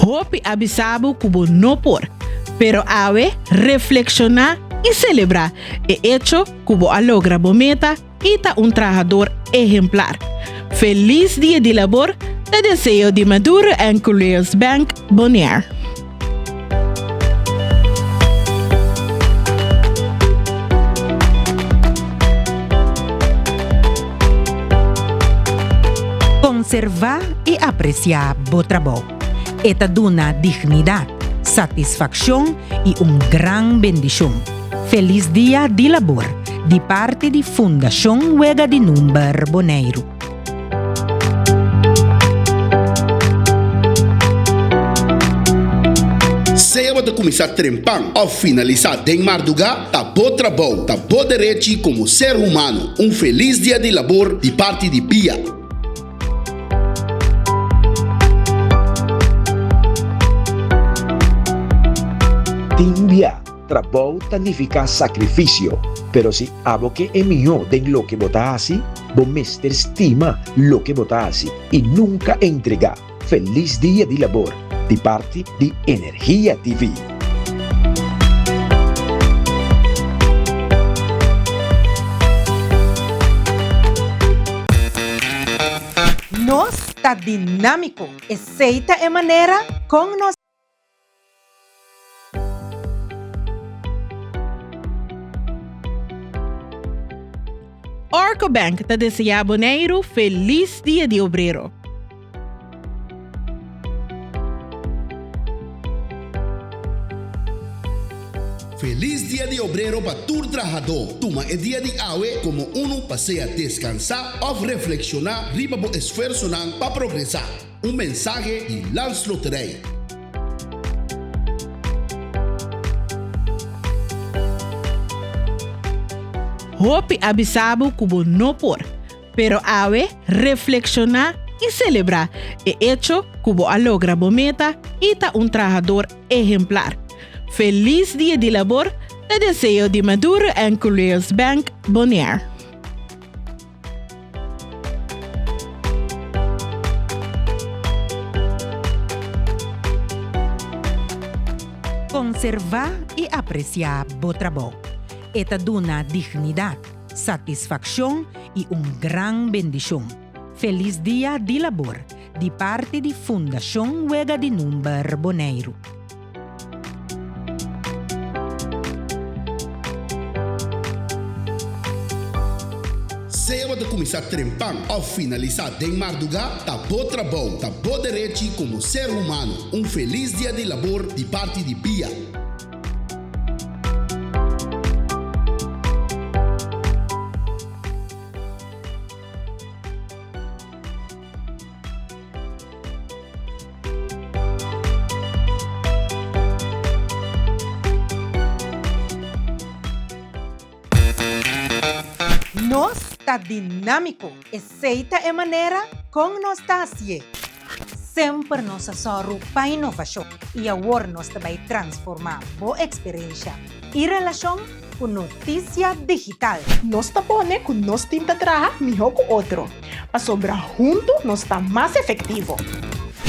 Hopi a bisa bo ku bo no por, pero awe reflekshoná i selebrá e echo ku bo a logra bo meta i ta un trahador ehemplar. Felis Dia di Labor ta deseo di Maduro and Culeos Bank Bonaire. Konservá i apresiá bo trabou. E ta duna dignidat, satisfakshon i un gran bendishon. Felis Dia di Labor di parti di Fundashon Wega di Number Boneiru. Sea bo ta kuminsá trempan òf finalisá den mardugá, ta bo trabou, ta bo derechi komo ser humano. Un felis Dia di Labor di parti di bia. Tin bia, trabou ta nifiká sakrifisio, pero si abo ke e mihó den loke bo ta hasi, bo mester stima loke bo ta hasi i nunka entregá. Felis Dia di Labor di parti di Energia TV. Nos ta dinámiko, esei ta e manera kon nos. Orco Bank ta deseá Boneiru felis Dia di Obrero. Felis Dia di Obrero pa tur trahadó. Tuma e dia di awe komo unu pa sea deskansá òf reflekshoná riba bo esfuersonan pa progresá. Un mensahe di Landsloterij. Hopi a bisa bo ku bo no por. Pero awe reflekshoná i selebrá e echo ku bo a logra bo meta i ta un trahador ehemplar. Felis Dia di Labor ta deseo di Maduro and Curaeus Bank Bonaire. Konservá i apresiá bo trabou. E ta duna dignidat, satisfakshon i un gran bendishon. Felis Dia di Labor di parti di Fundashon Wega di Number Boneiru. Sea bo ta kuminsá trempan òf finalisá den mardugá, ta bo trabou, ta bo derechi komo ser humano. Un felis Dia di Labor di parti di bia. Nos ta dinámiko, esei ta e manera kon nos ta hasié. Semper nos a sòru pa inovashon i awor nos ta bai transformá bo eksperensha i relashon ku notisia digital. Nos ta pone ku nos tim ta traha mihó ku otro, pasobra huntu nos ta mas efektivo.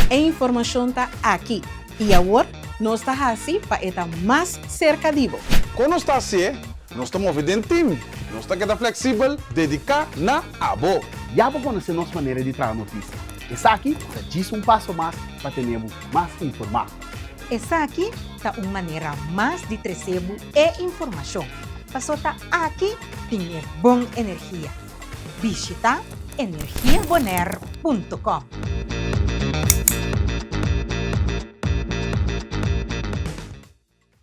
E informashon ta aki i awor nos ta hasi pa e ta mas serka di bo. Kon nos ta hasié? Nos ta move den tim. Nos ta keda fleksibel, dediká na abo. Ya bo konosé nos manera di traha notisia. Esaki ta djis un paso mas pa tene bo mas informá. Esaki ta un manera mas di trese bo e informashon, paso ta aki tin e bon energia. Bishita energiabonaire punto com.